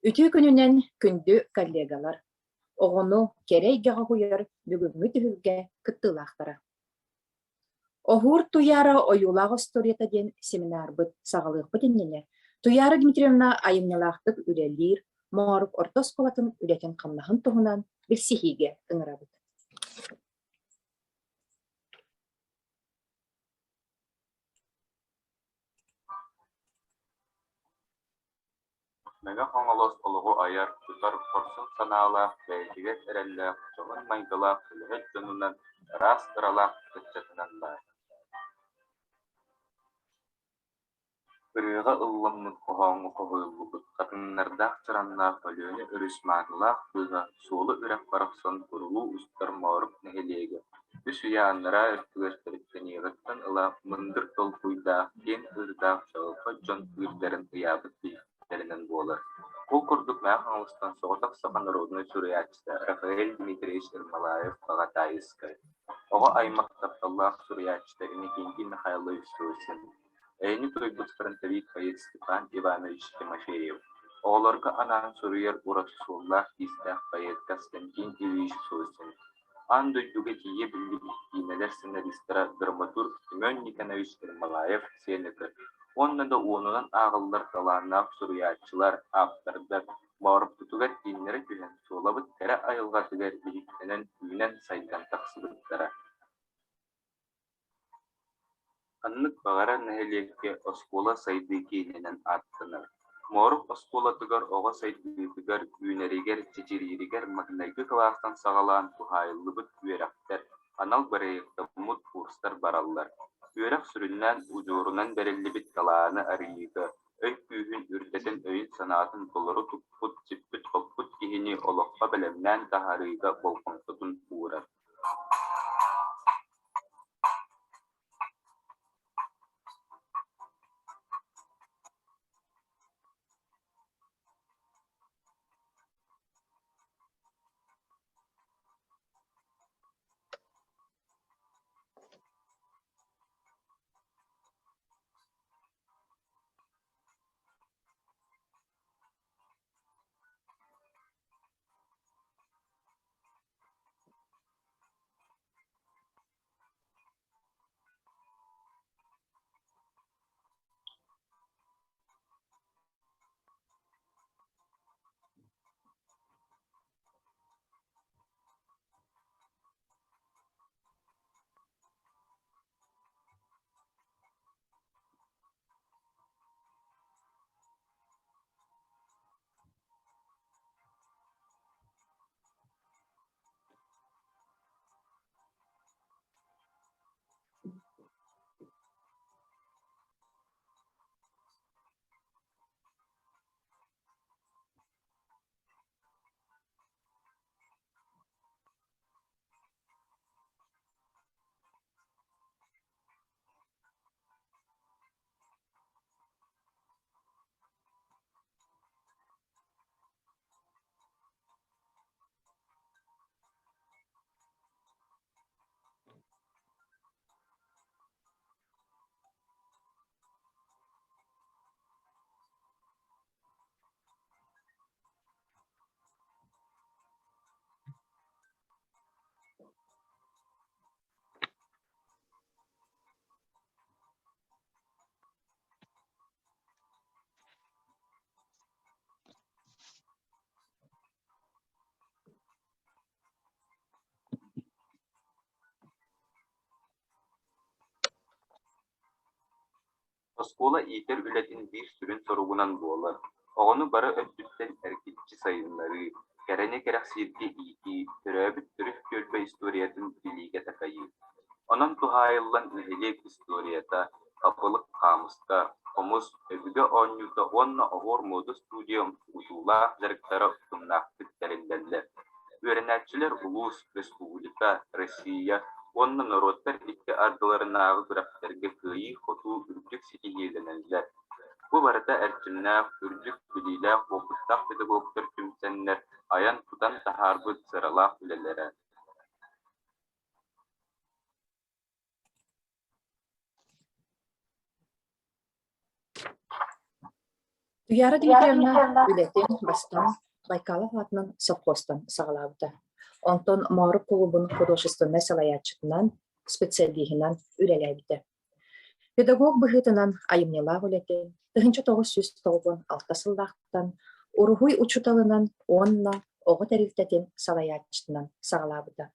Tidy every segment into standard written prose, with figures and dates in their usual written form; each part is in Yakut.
Үтүө күнүнэн күндү коллегалар, оҕону кэрэ эйгэҕэ уһуйар бүгүҥҥү түһүлгэ кыттыылаахтара. Оһуор Туйаара ойуулаах остуоруйата диэн семинарбыт саҕалыахпыт иннинэ Туйаара Дмитриевна айымньылаахтык үлэлиир Моорук орто оскуолатын үлэтин-хамнаһын туһунан билсиһиигэ ыҥырабыт. Мэҥэ Хаҥалас олоҕу айар, тутар хорсун санаалаах, бэйэтигэр эрэллээх, дьоһун майгылаах үлэһит дьонунан, ыраас ыралаах ыччатынан баай. Ырыаҕа ылламмыт, хоһооҥҥо хоһуйуллубут хатыҥнардаах чараҥнаах Өлүөнэ өрүс маанылаах кыыһа Суола үрэх барахсан курулуу устар Моорук нэһилиэгэ үс үйэ анараа өттүгэр төрүттэниэҕиттэн ыла мындыр толкуйдаах, киэҥ ыырдаах чаҕылхай дьон ыырдарын ыйаабыт биһиктэринэн буолар. Ол курдук Мэҥэ Хаҥаластан соҕотох саха норуодунай суруйааччыта Рафаэль Дмитриевич Ермолаев-Аҕа Таайыскай, оҕо аймах тапталлаах суруйааччыта Иннокентий Михайлович Сосин, Эйэни туойбут фронтовик поэт Степан Иванович Тимофеев, оҕолорго анаан суруйар ураты суоллаах-иистээх поэт Константин Ильич Сосин, аан дойдуга тиийэ биллибит киинэлэр сценаристара драматург Семен Никонович Ермолаев сиэнэтэ уонна да уонунан ааҕыллар талааннаах суруйааччылар, ааптардар Боорукпутугар кииннэрэ түһэн, Суолабыт кэрэ айылҕатыгар биһиктэнэн үүнэн-сайдан тахсыбыттара. Ханнык баҕарар нэһилиэккэ оскуола сайдыы киининэн ааттанар. Моорук оскуолатыгар оҕо сайдыытыгар, үүнэригэр, чэчирииригэр маҥнайгы кылаастан саҕалаан туһаайыллыбыт үөрэхтэр, анал бырайыактаммыт курстар бараллар. Үөрэх сүрүннээн удьуорунан бэриллибит талааны арыйыыга, өй күүһүн үрдэтэн өйүн-санаатын толору туппут, сиппит-хоппут киһини олоххо бэлэмнээн таһаарыыга болҕомтотун уурар. Оскуола иитэр үлэтин биир сүрүн соругунан буолар: оҕону бары өттүттэн эргиччи сайыннарыы, кэрэни кэрэхсииргэ иитии, төрөөбүт төрүт түөлбэ историятын билиигэ такайыы. Онон туһаайыллан нэһилиэк историята, хабылык хаамыска, хомус, өбүгэ оонньуута уонна оһуор муода студия умсугутуулаах дьарыктара утумнаахтык тэриллэллэр. Үөрэнээччилэр улуус, республика, Россия уонна норуоттар икки ардыларынааҕы күрэхтэргэ кыайыы-хотуу үрдүк ситиһиилэнэллэр. Бу барыта эрчимнээх, үрдүк билиилээх, уопуттаах педагогтар түмсэннэр айан-тутан таһаарбыт сыралаах үлэлэрэ. Туйаара Дмитриевна үлэтин бастаан Байкалов аатынан совхозтан саҕалаабыта. Онтон Моорук кулуубун художественнай салайааччытынан, специалиһынан үлэлээбитэ. Педагог быһыытынан айымньылаах үлэтин 1996 сыллаахтан уруһуй учууталынан уонна оҕо тэрилтэтин салайааччытынан саҕалаабыта.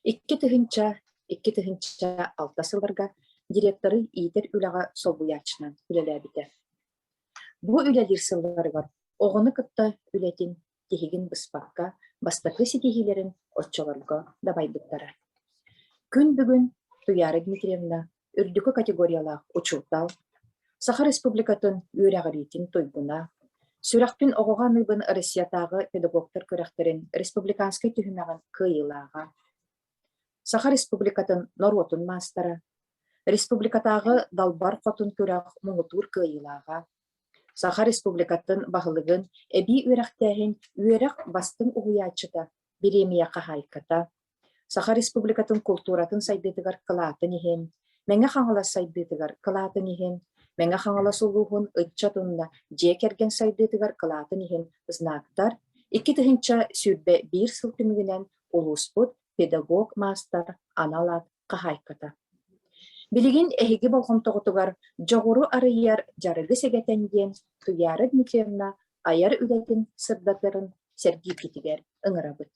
2000-2006 сылларга директоры иитэр үлэҕэ солбуйааччынан үлэлээбитэ. Бу үлэлиир сылларыгар оҕону кытта үлэтин тиһигин быспакка бастакы ситиһиилэрин оччолорго дабайбыттара. Күн бүгүн Туйаара Дмитриевна үрдүкү категориялаах учуутал, Саха Республикатын үөрэҕириитин туйгуна, Сүрэхпин оҕоҕо аныыбын Россиятааҕы педагогтар күрэхтэрин республиканскай түһүмэҕин кыайыылааҕа, Саха Республикатын норуотун маастара, Республикатааҕы Далбар Хотун күрэх муҥутуур кыайыылааҕа, Саха Республикатын баһылыгын эбии үөрэхтээһин үөрэх бастыҥ уһуйааччыта бириэмийэ хаһаайката, Саха Республикатын култууратын сайдыытыгар кылаатын иһин, Мэҥэ Хаҥалас сайдыытыгар кылаатын иһин, Мэҥэ Хаҥалас улууһун ыччат уонна дьиэ кэргэн сайдыытыгар кылаатын иһин знактар 2021 сыл түмүгүнэн улууспут педагог-маастар анал аат хаһаайката. Билигин эһиги болҕомтоҕутугар дьоҕуру арыйар дьарыгы сэгэтэн диэн Туйаара Дмитриевна айар үлэтин сырдатарын сэргииргитигэр ыҥырабыт.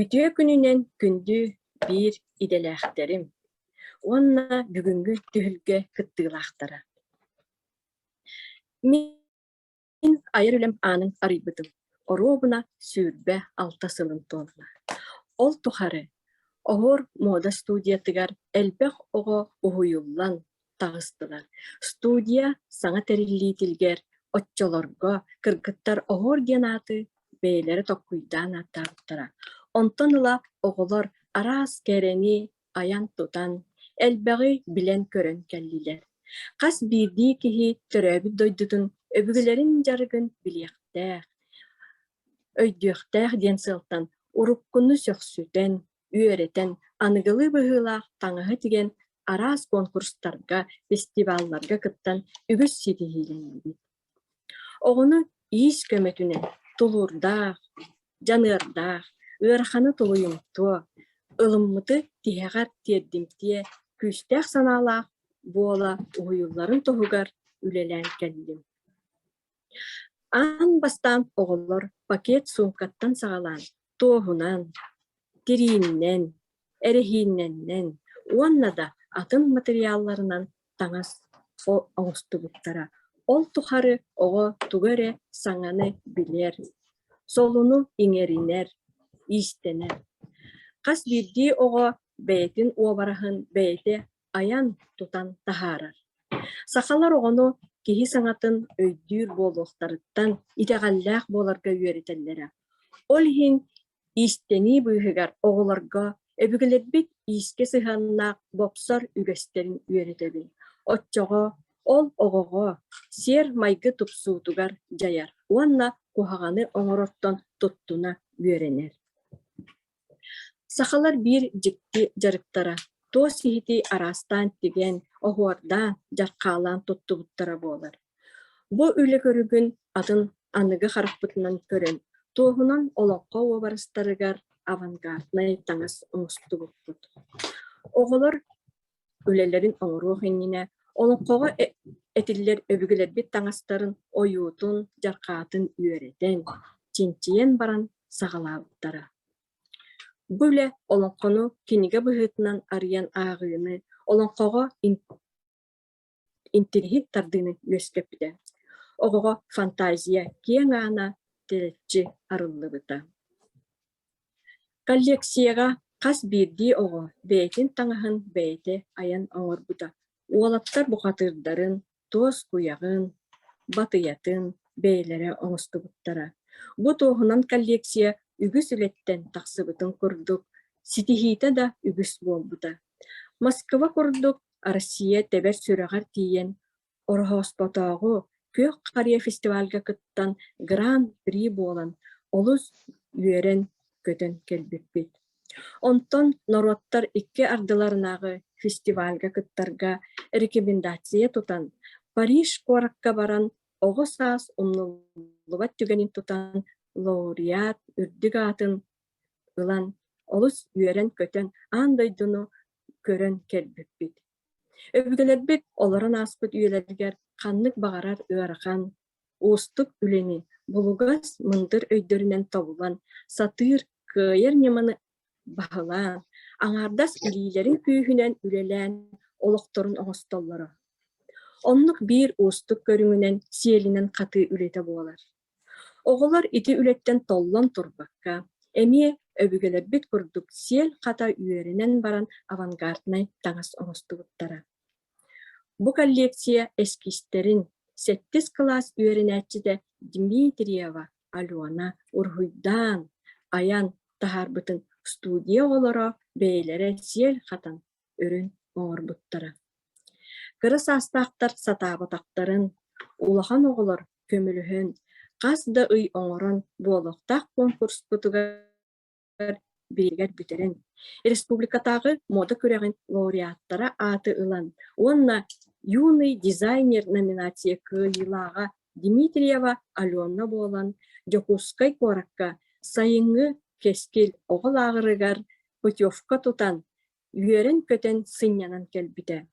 Үтүө күнүнэн күндү биир идэлээхтэрим уонна бүгүҥҥү түһүлгэ кыттыылаахтара. Мин айар үлэм аанын арыйбытым оруобуна 26 сылын туолла. Ол тухары Оһуор муода студиятыгар элбэх оҕо уһуйуллан таҕыстылар. Студия саҥа тэриллиитигэр оччолорго кыргыттар Оһуор диэн ааты бэйэлэрэ толкуйдаан ааттаабыттара. Онтон ыла оҕолор араас кэрэни айан-тутан, элбэҕи билэн-көрөн кэллилэр. Хас биирдии киһи төрөөбүт дойдутун, өбүгэлэрин дьарыгын билиэхтээх, өйдүөхтээх диэн сыалтан уруккуну сөхсүтэн, үөрэтэн, аныгылыы быһыылаах таҥаһы тигэн араас конкурстарга, фестивалларга кыттан үгүс ситиһиилэннибит. Оҕону иис көмөтүнэн тулуурдаах, дьаныардаах, ыараханы тулуйумтуо, ылыммыты тиһэҕэр тиэрдимтиэ, күүстээх санаалаах буола уһуйулларын туһугар үлэлээн кэллим. Аан бастаан оҕолор пакет суумкаттан саҕалаан туоһунан, тирииннэн, эрэһииннэнэн уонна да атын матырыйаалларынан таҥас оҥостубуттара. Ол тухары оҕо тугу эрэ саҥаны билэр, солуну иҥэринэр, иистэнэр. Хас биирдии оҕо бэйэтин уобараһын бэйэтэ айан, тутан таһаарар. Сахалар оҕону киһи саҥатын өйдүүр буолуохтарыттан итэҕэллээх буоларга үөрэтэллэрэ. Ол иһин иистэнии быыһыгар оҕолорго өбүгэлэрбит иискэ сыһыаннаах бопсор үгэстэрин үөрэтэбин. Оччоҕо ол оҕоҕо сиэр-майгы тупсуутугар дьайар уонна куһаҕаны оҥорортон туттуна үөрэнэр. Сахалар биир дьикти дьарыктара туос иһити араастаан тигэн, оһуордаан, дьархаалаан туттубуттара буолар. Бу үлэ көрүҥүн атын аныгы харахпытынан көрөн, туоһунан олоҥхо уобарастарыгар авангарднай таҥас оҥостубуппут. Оҕолор үлэлэрин оҥоруох иннинэ олоҥхоҕо этиллэр өбүгэлэрбит таҥастарын ойуутун, дьархаатын үөрэтэн, чинчийэн баран саҕалаабыттара. Бу үлэ олоҥхону кинигэ быһыытынан арыйан ааҕыыны, олоҥхоҕо интириэһи тардыыны үөскэппитэ. Оҕоҕо фантазия киэҥ аана тэлэччи арыллыбыта. Коллекцияҕа хас биирдии оҕо бэйэтин таҥаһын бэйэтэ айан оҥорбута. Уолаттар бухатыырдарын, туос куйаҕын, батыйатын бэйэлэрэ оҥостубуттара. Бу туоһунан коллекция үгүс үлэттэн тахсыбытын курдук, ситиһиитэ да үгүс буолбута. Москва курдук Россия тэбэр сүрэҕэр тиийэн Ороһооспотооҕу Күөх харыйа фестивальга кыттан Гран-при буолан олус үөрэн-көтөн кэлбиппит. Онтон норуоттар икки ардыларынааҕы фестивальга кыттарга рекомендация тутан, Париж куоракка баран оҕо саас умнуллубат түгэнин тутан лауреат үрдүк аатын ылан олус үөрэн-көтөн аан дойдуну көрөн кэлбиппит. Өбүгэлэрбит олорон ааспыт үйэлэригэр ханнык баҕарар ыарахан, уустук үлэни булугас мындыр өйдөрүнэн тобулан, сатыыр, кыайар ньыманы баһылаан, аҥаардас илиилэрин күүһүнэн үлэлээн олохторун оҥостоллоро. Оннук биир уустук көрүҥүнэн сиэлинэн хатыы үлэтэ буолар. Оҕолор ити үлэттэн толлон турбакка, эмиэ өбүгэлэрбит курдук сиэл хата үөрэнэн баран авангарднай таҥас оҥостубуттара. Бу коллекция эскизтэрин сэттис кылаас үөрэнээччитэ Дмитриева Алена уруһуйдаан, айан таһаарбытын студия оҕолоро бэйэлэрэ сиэл хатан өрөн оҥорбуттара. Кыра саастаахтар сатаабатахтарын, улахан оҕолор көмөлөһөн, хас да ый оҥорон буолуохтаах конкурспутугар бииригэр бүтэрэн, республикатааҕы мода күрэҕин лауреаттара ааты ылан уонна «Юный дизайнер» номинация кыайыылааҕа Дмитриева Алена буолан Дьокуускай куоракка сайыҥҥы «Кэскил» оҕо лааҕырыгар путевка тутан, үөрэн-көтөн сынньанан кэлбитэ.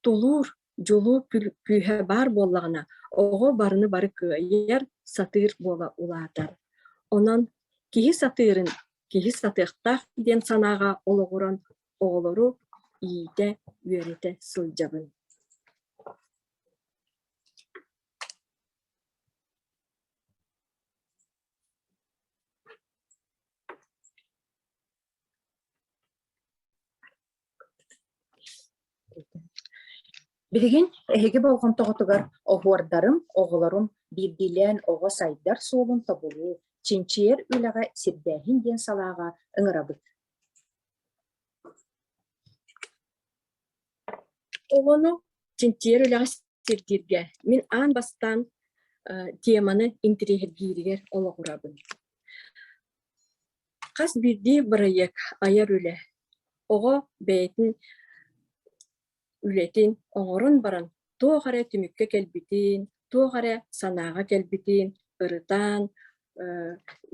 Тулуур, дьулуур күүһэ баар буоллаҕына, оҕо барыны бары кыайар, сатыыр буола улаатар. Онон киһи сатыырын киһи сатыахтаах диэн санааҕа олоҕуран оҕолору иитэ, үөрэтэ сылдьабын. Билигин эһиги болҕомтоҕутугар оһуордарым, оҕолорум биирдиилээн оҕо сайдар суолун тобулуу, чинчийэр үлэҕэ сирдээһин диэн салааҕа ыҥырабыт. Оҕону чинчийэр үлэҕэ сирдииргэ мин аан бастаан теманы интэриэһиргииригэр олоҕурабын. Хас биирдии бырайыак айар үлэ. Оҕо бэйэтин үлэтин оҥорон баран туох эрэ түмүккэ кэлбитин, туох эрэ санааҕа кэлбитин ырытан,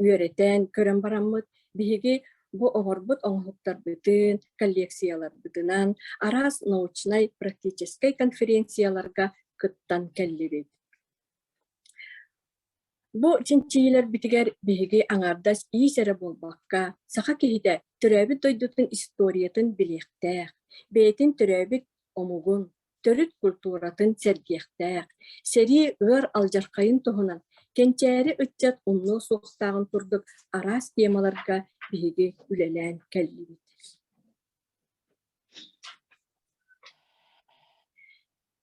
үөрэтэн көрөн бараммыт биһиги бу оҥорбут оҥоһуктарбытын, коллекцияларбытынан араас научнай практическай конференцияларга кыттан кэллибит. Бу чинчийиилэрбитигэр биһиги аҥаардас иис эрэ буолбакка, саха киһитэ төрөөбүт дойдутун историятын билиэхтээх, бэйэтин төрөөбүт омугун, төрүт культуратын сэргиэхтээх, сэрии ыар алдьархайын туһунан кэнчээри ыччат умнуо суохтааҕын курдук араас темаларга биһиги үлэлээн кэллибит.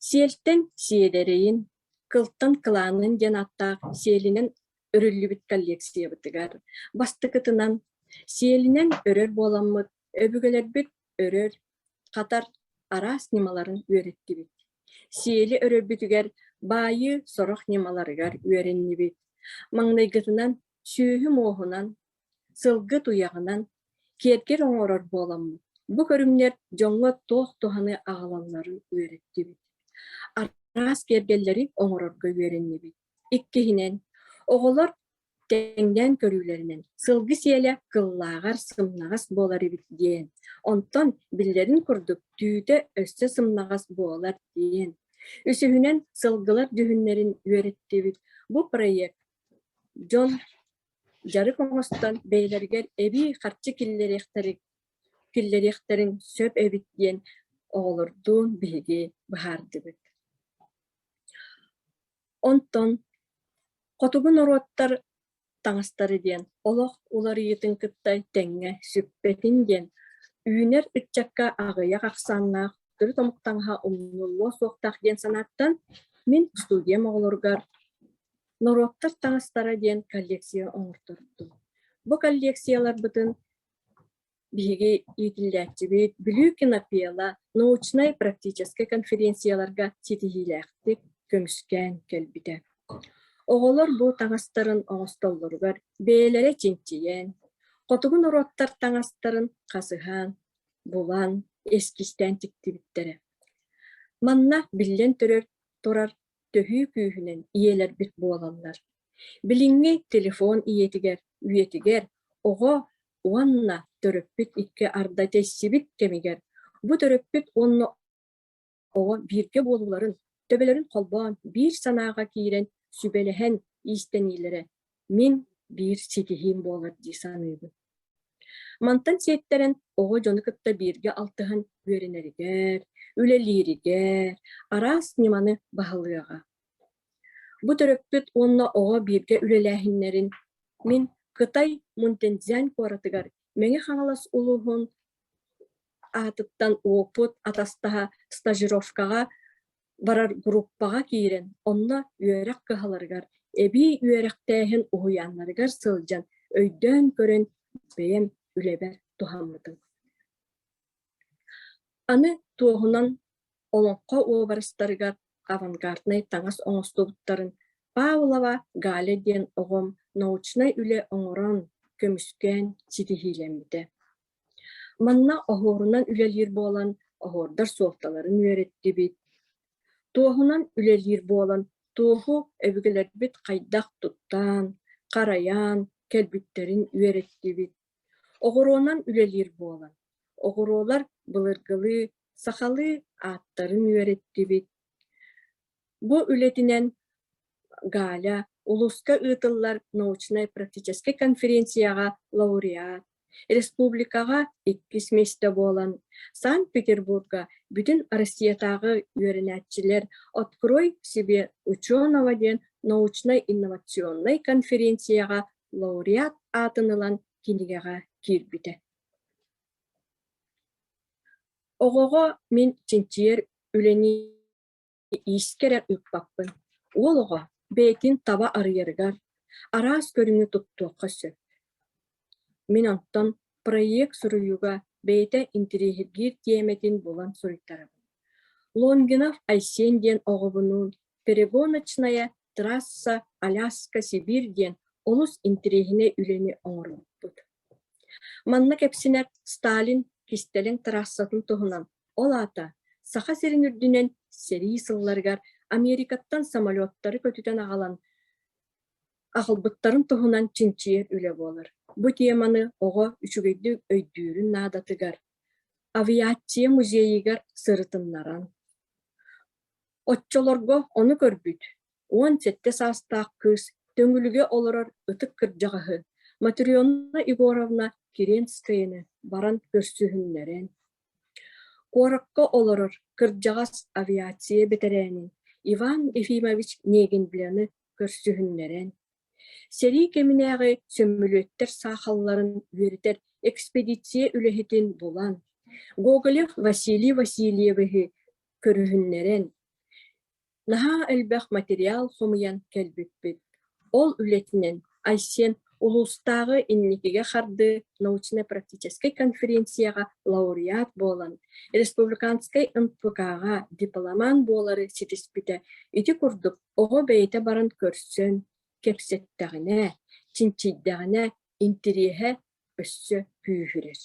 Сиэлтэн сиэдэрэйин, кылтан кылаанын диэн ааттаах сиэлинэн өрүллүбүт коллекциябытыгар бастакытынан сиэлинэн өрөр буоламмыт өбүгэлэрбит өрөр, хатар араас ньымаларын үөрэттибит. Сиэли өрөрбүтүгэр баайыы сорох ньымаларыгар үөрэннибит. Маҥнайгытынан сүөһү муоһунан, сылгы туйаҕынан киэргэл оҥорор буоламмыт, бу көрүҥнэр дьоҥҥо туох туһаны аҕалалларын үөрэттибит. Араас киэргэллэри оҥорорго үөрэннибит. Иккиһинэн, оҕолор тэҥнээн көрүүлэринэн сылгы сиэлэ кыллааҕар сымнаҕас буолар эбит диэн, онтон биллэрин курдук түүтэ өссө сымнаҕас буолар диэн. Үсүһүнэн, сылгылар дьүһүннэрин үөрэттибит. Бу проект дьон дьарык оҥостон бэйэлэригэр эбии харчы киллэриэхтэрин сөп эбит диэн оҕолордуун биһиги быһаардыбыт. Онтон хотугу норуоттар таҥастара диэн олох уларыйыытын кытта тэҥҥэ сүппэтин диэн үүнэр ыччакка аҕыйах ахсааннаах төрүт омук таҥаһа умнуллуо суохтаах диэн санааттан мин студиям оҕолоругар Норуоттар таҥастара диэн коллекция оҥорторбутум. Бу коллекцияларбытын биһиги иитиллээччибит Бүлүү кинопела научнай-практическай конференцияларга ситиһиилээхтик көмүскээн кэлбитэ. Оҕолор бу таҥастарын оҥостоллоругар бэйэлэрэ чинчийэн, хотугу норуоттар таҥастарын хасыһан, булан. эскизтээн тиктибиттэрэ. Манна биллэн төрөр турар төһүү күүһүнэн ийэлэрбит буолаллар. Билиҥҥи телефон ийэтигэр, үйэтигэр оҕо уонна төрөппүт икки арда тэйсибит кэмигэр бу төрөппүт уонна оҕо бииргэ буолууларын, төбөлөрүн холбоон биир санааҕа киирэн сүбэлэһэн иистэниилэрэ мин биир ситиһиим буолар дии саныыбын. Мантан сиэттэрэн оҕо дьону кытта бииргэ алтыһан үөрэнэригэр, үлэлииригэр араас ньыманы баһылыаҕа. Бу төрөппүт уонна оҕо бииргэ үлэлээһиннэрин мин Кытай Мунтэнцзянь куоратыгар Мэҥэ Хаҥалас улууһун аатыттан уопут атастаһа стажировкаҕа барар группаҕа киирэн, онно үөрэх кыһаларыгар, эбии үөрэхтээһин уһуйааннарыгар сылдьан өйдөөн көрөн бэйэм үлэбэр туһаммытым. Аны туоһунан олоҥхо уобарастарыгар авангарднай таҥас оҥостубуттарын Павлова Галя диэн оҕом научнай үлэ оҥорон, көмүскээн ситиһиилэммитэ. Манна оһуорунан үлэлиир буолан, оһуордар суолталарын үөрэттибит. Туоһунан үлэлиир буолан, туоһу өбүгэлэрбит хайдах туттан, харайан кэлбиттэрин үөрэттибит. Оҕуруонан үлэлиир буолан, оҕуруолар былыргылыы, сахалыы ааттарын үөрэттибит. Бу үлэтинэн Галя улууска ыытыллар научнай-практическай конференцияҕа лауреат, республикаҕа иккис миэстэ буолан, Санкт-Петербурга Бүтүн Россиятааҕы үөрэнээччилэр «Открой себе ученого» диэн научнай-инновационнай конференцияҕа лауреат аатын ылан кинигэҕэ киирбитэ. Оҕоҕо мин чинчийэр үлэни иискэ эрэ ыыппаппын. Уол оҕо бэйэтин таба арыйарыгар араас көрүҥү туттуохха сөп. Мин онтон проект суруйууга бэйэтэ интэриэһиргиир тиэмэтин булан суруйтарабын. Лонгинов Айсен диэн оҕобунуун «Перегоночная трасса Аляска-Сибирь» диэн олус интэриэһинэй үлэни оҥорбуппут. Манна кэпсэнэр Сталин кистэлэҥ трассатын туһунан, ол аата Саха сирин үрдүнэн сэрии сылларыгар Америкаттан самолеттары көтүтэн аҕалан аҕалбыттарын туһунан чинчийэр үлэ буолар. Бу теманы оҕо үчүгэйдик өйдүүрүн наадатыгар авиация музейыгар сырытыннаран, Оччолорго ону көрбүт, 17 саастаах кыыс Төҥүлүгэ олорор ытык кырдьаҕаһы Матрена Егоровна Киренскаяны баран көрсүһүннэрэн, куоракка олорор кырдьаҕас авиация бэтэрээнин Иван Ефимович Негинбляны көрсүһүннэрэн, сэрии кэминээҕи сөмөлүөттэр саахалларын үөрэтэр экспедиция үлэһитин булан, Гоголев Василий Васильевиһы көрүһүннэрэн, наһаа элбэх материал хомуйан кэлбиппит. Ол үлэтинэн Айсен улуустааҕы «Инникигэ хардыы» научнай-практическай конференцияҕа лауреат буолан, республиканскай НПК-ҕа дипломант буолары ситиспитэ. Ити курдук оҕо бэйэтэ баран көрсөн, кэпсэттэҕинэ, чинчийдэҕинэ интэриэһэ өссө күүһүрэр.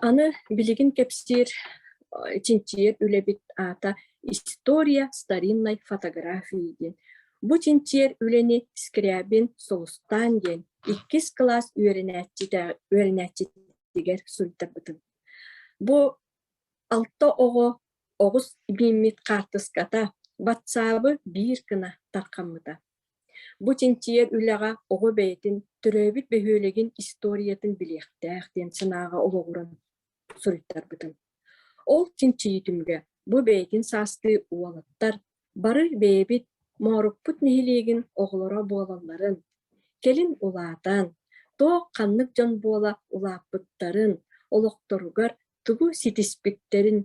Аны билигин кэпсиир, чинчийэр үлэбит аата «История старинной фотографии» диэн. Бу чинчийэр үлэни Скрябин Сулустаан диэн иккис кылаас үөрэнээччитигэр суруйтарбытым. Бу алта оҕо оҕус мииммит хаартыската батсаабы биир гына тарҕаммыта. Бу чинчийэр үлэҕэ оҕо бэйэтин төрөөбүт бөһүөлэгин историятын билиэхтээх диэн санааҕа олоҕуран суруйтарбытым. Ол чинчийии түмүгэ бу бэйэтин саастыы уолаттар бары бэйэбит Моорукпут нэһилиэгин оҕолоро буолалларын, кэлин улаатан, туох ханнык дьон буола улааппыттарын, олохторугар тугу ситиспиттэрин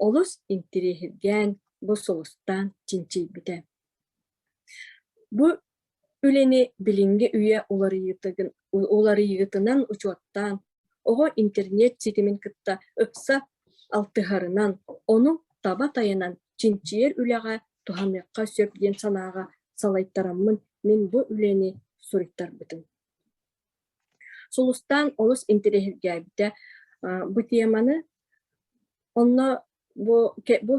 олус интэриэһиргээн бу сулустаан чинчийбитэ. Бу үлэни билиҥҥи үйэ уларыйыытынан учуоттаан, оҕо интернет ситимин кытта ыкса алтыһарынан, ону таба тайанан чинчийэр үлэҕэ туһаныахха сөп диэн санааҕа салайтараммын мин бу үлэни суруйтарбытым. Сулустаан олус интэриэһиргээбитэ. Бу теманы онно бу бу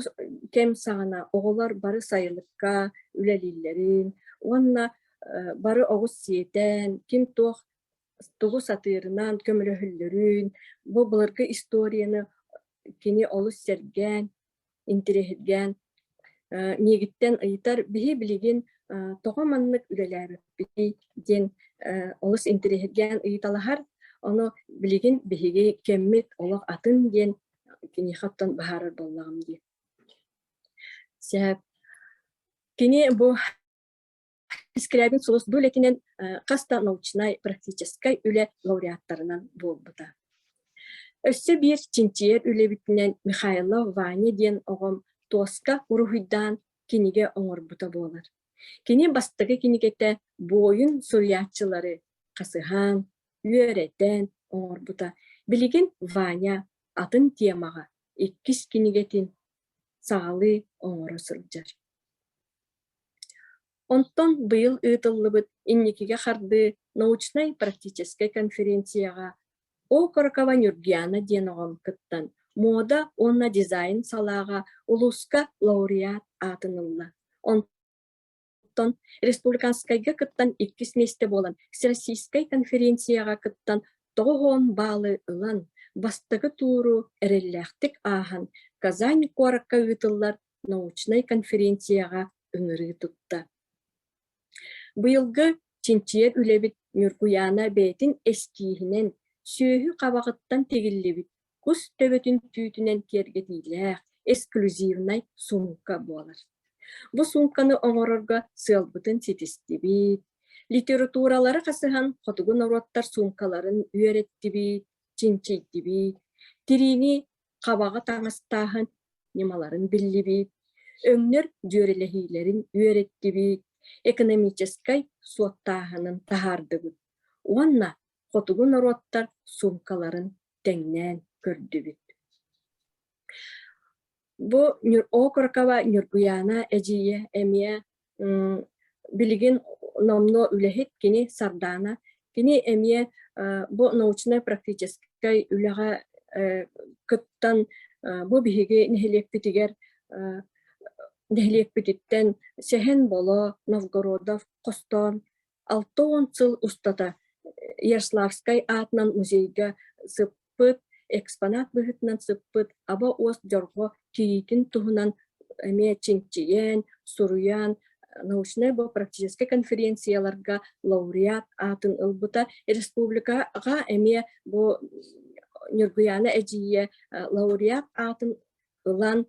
кэм саҕана оҕолор бары сайылыкка үлэлииллэрин уонна бары оҕус сиэтэн, ким туох тугу сатыырынан көмөлөһөллөрүн, бу былыргы историяны кини олус сэргээн, интэриэһиргээн миигиттэн ыйытар, биһи билигин тоҕо маннык үлэлээбэппитий диэн олус интэриэһиргээн ыйыталаһар. Ону билигин биһиги кэммит олох атын диэн киниэхэ оттон быһаарар буоллаҕым дии. Сөп. Кини бу Скрябин сулус бу үлэтинэн хас да научнай практическай үлэ лауреаттарынан буолбута. Өссө биир чинчийэр үлэбитинэн Михайлов Ваня диэн оҕом туоска уруһуйдаан кинигэ оҥорбута буолар. Кини бастакы кинигэтэ буойун суруйааччылары хасыһан, үөрэтэн оҥорбута. Билигин Ваня атын темаҕа иккис кинигэтин саҕалыы оҥоро сылдьар. Онтон быйыл ыытыллыбыт «Инникигэ хардыы» научнай-практическай конференцияҕа Окорокова Ньургуйаана диэн оҕом кыттан муода уонна дизайн салааҕа улууска лауреат аатын ылла. Онтон республиканскайга кыттан иккис миэстэ буолан Всероссийскай конференцияҕа кыттан 90 баалы ылан, бастакы тууру эрэллээхтик ааһан Казань куоракка ыытыллар научнай конференцияҕа ыҥырыы тутта. Быйылгы чинчийэр үлэбит Ньургуйаана бэйэтин эскииһинэн сүөһү хабаҕыттан тигиллибит кус төбөтүн түүтүнэн киэргэтиилээх эксклюзивнай суумка буолар. Бу суумканы оҥорорго сыалбытын ситистибит, литературалары хасыһан хотугу норуоттар суумкаларын үөрэттибит, чинчийдибит, тириини хабаҕы таҥастааһын ньымаларын биллибит, өҥнөр дьүөрэлэһиилэрин үөрэттибит, экономическай суоттааһынын таһаардыбыт уонна хотугу норуоттар суумкаларын тэҥнээн көрдүбүт. Бу Окорокова Ньургуйаана эдьиийэ эмиэ билигин номнуо үлэһит кини Сардаана. Кини эмиэ бу научнай-практическай үлэҕэ кыттан бу биһиги нэһилиэкпитигэр нэһилиэкпититтэн Сэһэн Боло Новгородов хостоон 60 сыл устата Ярославскай аатынан музейга сыппыт, экспонат быһыытынан сыппыт Аба уос дьорҕо кийиитин туһунан эмиэ чинчийэн, суруйан, научнай практическай конференцияларга лауреат аатын ылбыта. Республикаҕа эмиэ бу Ньургуйаана эдьиийэ лауреат аатын ылан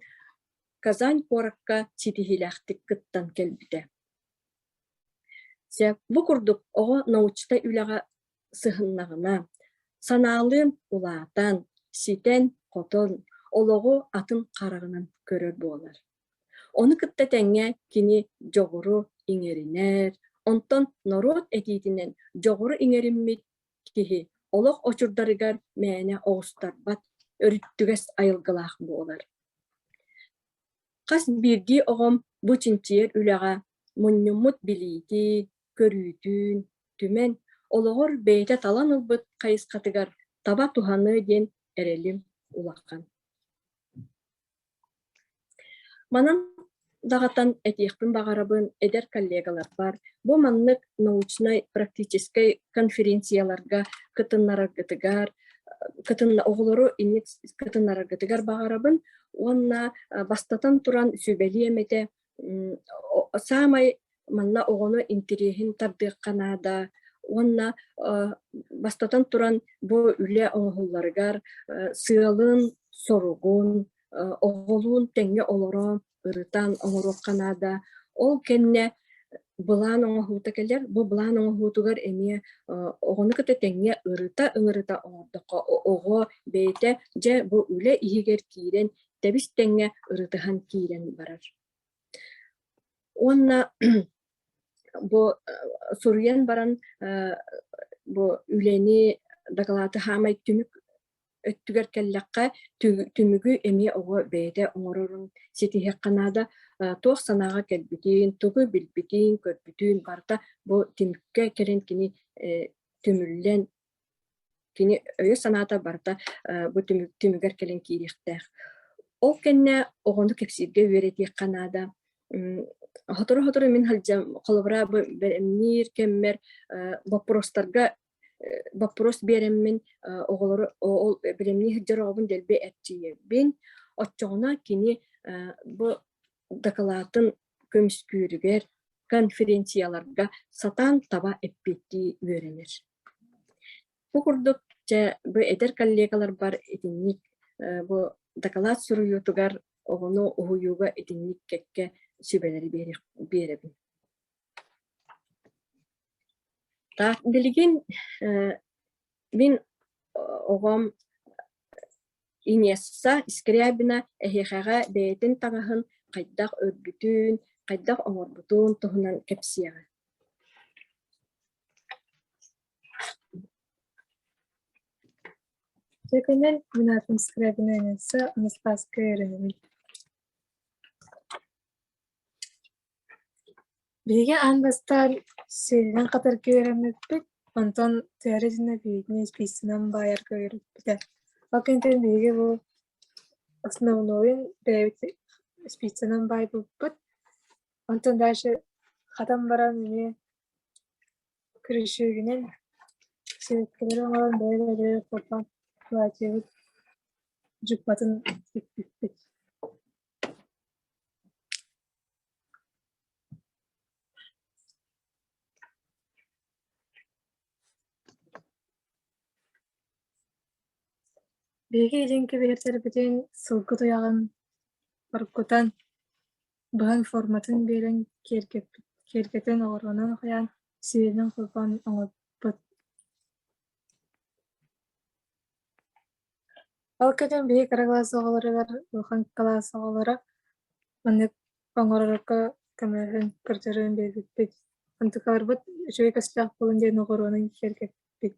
Казань куоракка ситиһиилээхтик кыттан кэлбитэ. Сөп. Бу курдук оҕо научнай үлэҕэ сыһыннаҕына, санаалыын улаатан, ситэн-хотон, олоҕу атын хараҕынан көрөр буолар. Ону кытта тэҥҥэ кини дьоҕуру иҥэринэр, онтон норуот этиитинэн дьоҕуру иҥэриммит киһи олох очурдарыгар мээнэ оҕустарбат, өрүттүгэс айылгылаах буолар. Хас биирдии оҕом бу чинчийэр үлэҕэ мунньуммут билиитин, көрүүтүн түмэн, олоҕор бэйэтэ талан ылбыт хайысхатыгар таба туһаныа диэн эрэлим улахан. Манан даҕатан этиэхпин баҕарабын эдэр коллегаларбар бу маннык научнай практическай конференцияларга кытыннараргытыгар кытынна оҕолору инник кытыннараргытыгар баҕарабын уонна бастатан туран сүбэлиэм этэ саамай манна оҕону интириэһин тардыахха наада уонна бастатан туран бу үлэ оҥоһулларыгар сыалын соругун оҕолуун тэҥҥэ олорон ырытан оҥоруохха наада. Ол кэннэ былаан оҥоһуута кэлэр. Бу былаан оҥоһуутугар эмиэ оҕону кытта тэҥҥэ ырыта-ыҥырыта оҥордоххо оҕо бэйэтэ дьэ бу үлэ иһигэр киирэн тэбис-тэҥҥэ ырытыһан киирэн барар. Уонна бу суруйан баран бу үлэни дакылааты хаамай түмүк өттүгэр кэллэххэ, түмүгү эмиэ оҕо бэйэтэ оҥорорун ситиһиэххэ наада. Туох санааҕа кэлбитин, тугу билбитин, көрбүтүн барыта бу түмүккэ кэлэн кини түмүллэн. Кини өйө-санаата барыта бу түмүгэр кэлэн киириэхтээх. Ол кэннэ оҕону кэпсииргэ үөрэтиэххэ наада. Сотору-сотору мин сылдьан, холобура, бу бэлэмниир кэммэр боппуруостарга боппуруос биэрэммин оҕолору ол бэлэмнии сылдьар оҕобун дэлби эрчийэбин. Оччоҕуна кини бу дакылаатын көмүскүүрүгэр, конференцияларга сатаан таба эппиэттии үөрэнэр. Бу курдук дьэ бу эдэр коллегаларбар итинник бу дакылаат суруйуутугар оҕону уһуйууга итинник кэккэ сүбэлэри биэрэбин. Так, билигин мин оҕом Инесса Скрябина эһиэхэҕэ бэйэтин таҥаһын хайдах өрбүтүн, хайдах оҥорбутун туһунан кэпсиэҕэ. Дьэ мин аатым Скрябина Инесса, Анастасия үөрэнэбин. Биһиги аан бастаан сиэлинэн хатарга үөрэммиппит, онтон тыара дьоно биһигини испииссэнэн баайарга үөрэппитэ. Ол кэнниттэн биһиги бу основнойун бэйэбит спицанан баайбыппыт. Онтон дальше хатан баран эмиэ күрүчүөгүнэн сиэккэлэри оҥорон бэйэ-бэйэлэригэр холбоон платьебыт дьуппатын тикпиппит. Биһиги илин кэбиһэрдэрбитин сылгы туйаҕын оргутан, быһан форматын биэрэн киэргэтэн оҕуруонан хайаан, сиэлинэн холбоон оҥорбут. Ол кэлин биһиги кыра кылаас оҕолоругар, улахан кылаас оҕолоро маннык оҥорорго көмөлөһөн көрдөрөн биэрбиппит. Онтукаларбыт үчүгэй көстөөх буолан диэн оҕуруонан киэргэппит.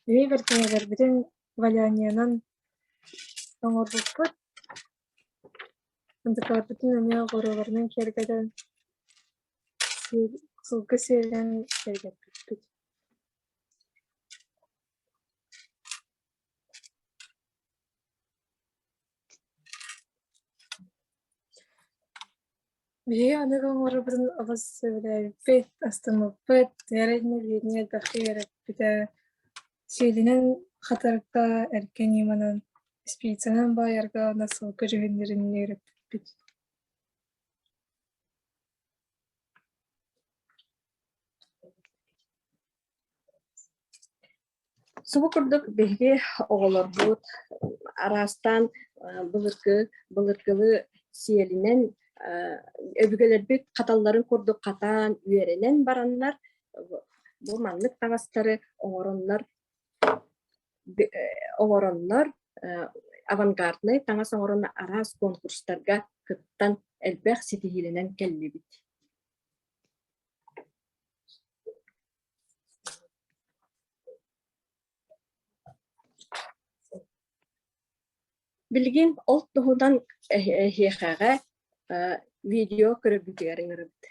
Биһиги бэркиҥэлэрбитин валяниенан оҥорбуппут. Онтукаларбытын эмиэ оҕуруоларынан киэргэтэн, сылгы сиэлинэн киэргэппиппит. Биһиги аныгы оҥорорбутун олус сөбүлээбиппит, астыммыппыт, эрэ биһигини элбэххэ үөрэппитэ. Сиэлинэн хатарга, эргэ ньыманан, спицанан баайарга уонна сылгы дьүһүннэрин үөрэппиппит. Субу курдук биһиги оҕолорбут араастаан былыргы былыргылыы сиэлинэн өбүгэлэрбит хаталларын курдук хатаан үөрэнэн бараннар бу маннык таҥастары оҥороннор оҥороннор авангарднай таҥас оҥорон араас конкурстарга кыттан элбэх ситиһиилэнэн кэллибит. Билигин ол туһунан эһиэхэҕэ видео көрөргүтүгэр ыҥырабыт.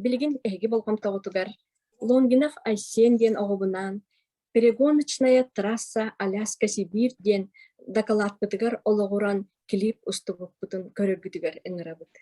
Билигин эһиги болҕомтоҕутугар Лонгинов Айсен диэн оҕобунаан «Перегоночная трасса Аляска-Сибирь» диэн дакылааппытыгар олоҕуран клип устубуппутун көрөргүтүгэр ыҥырабыт.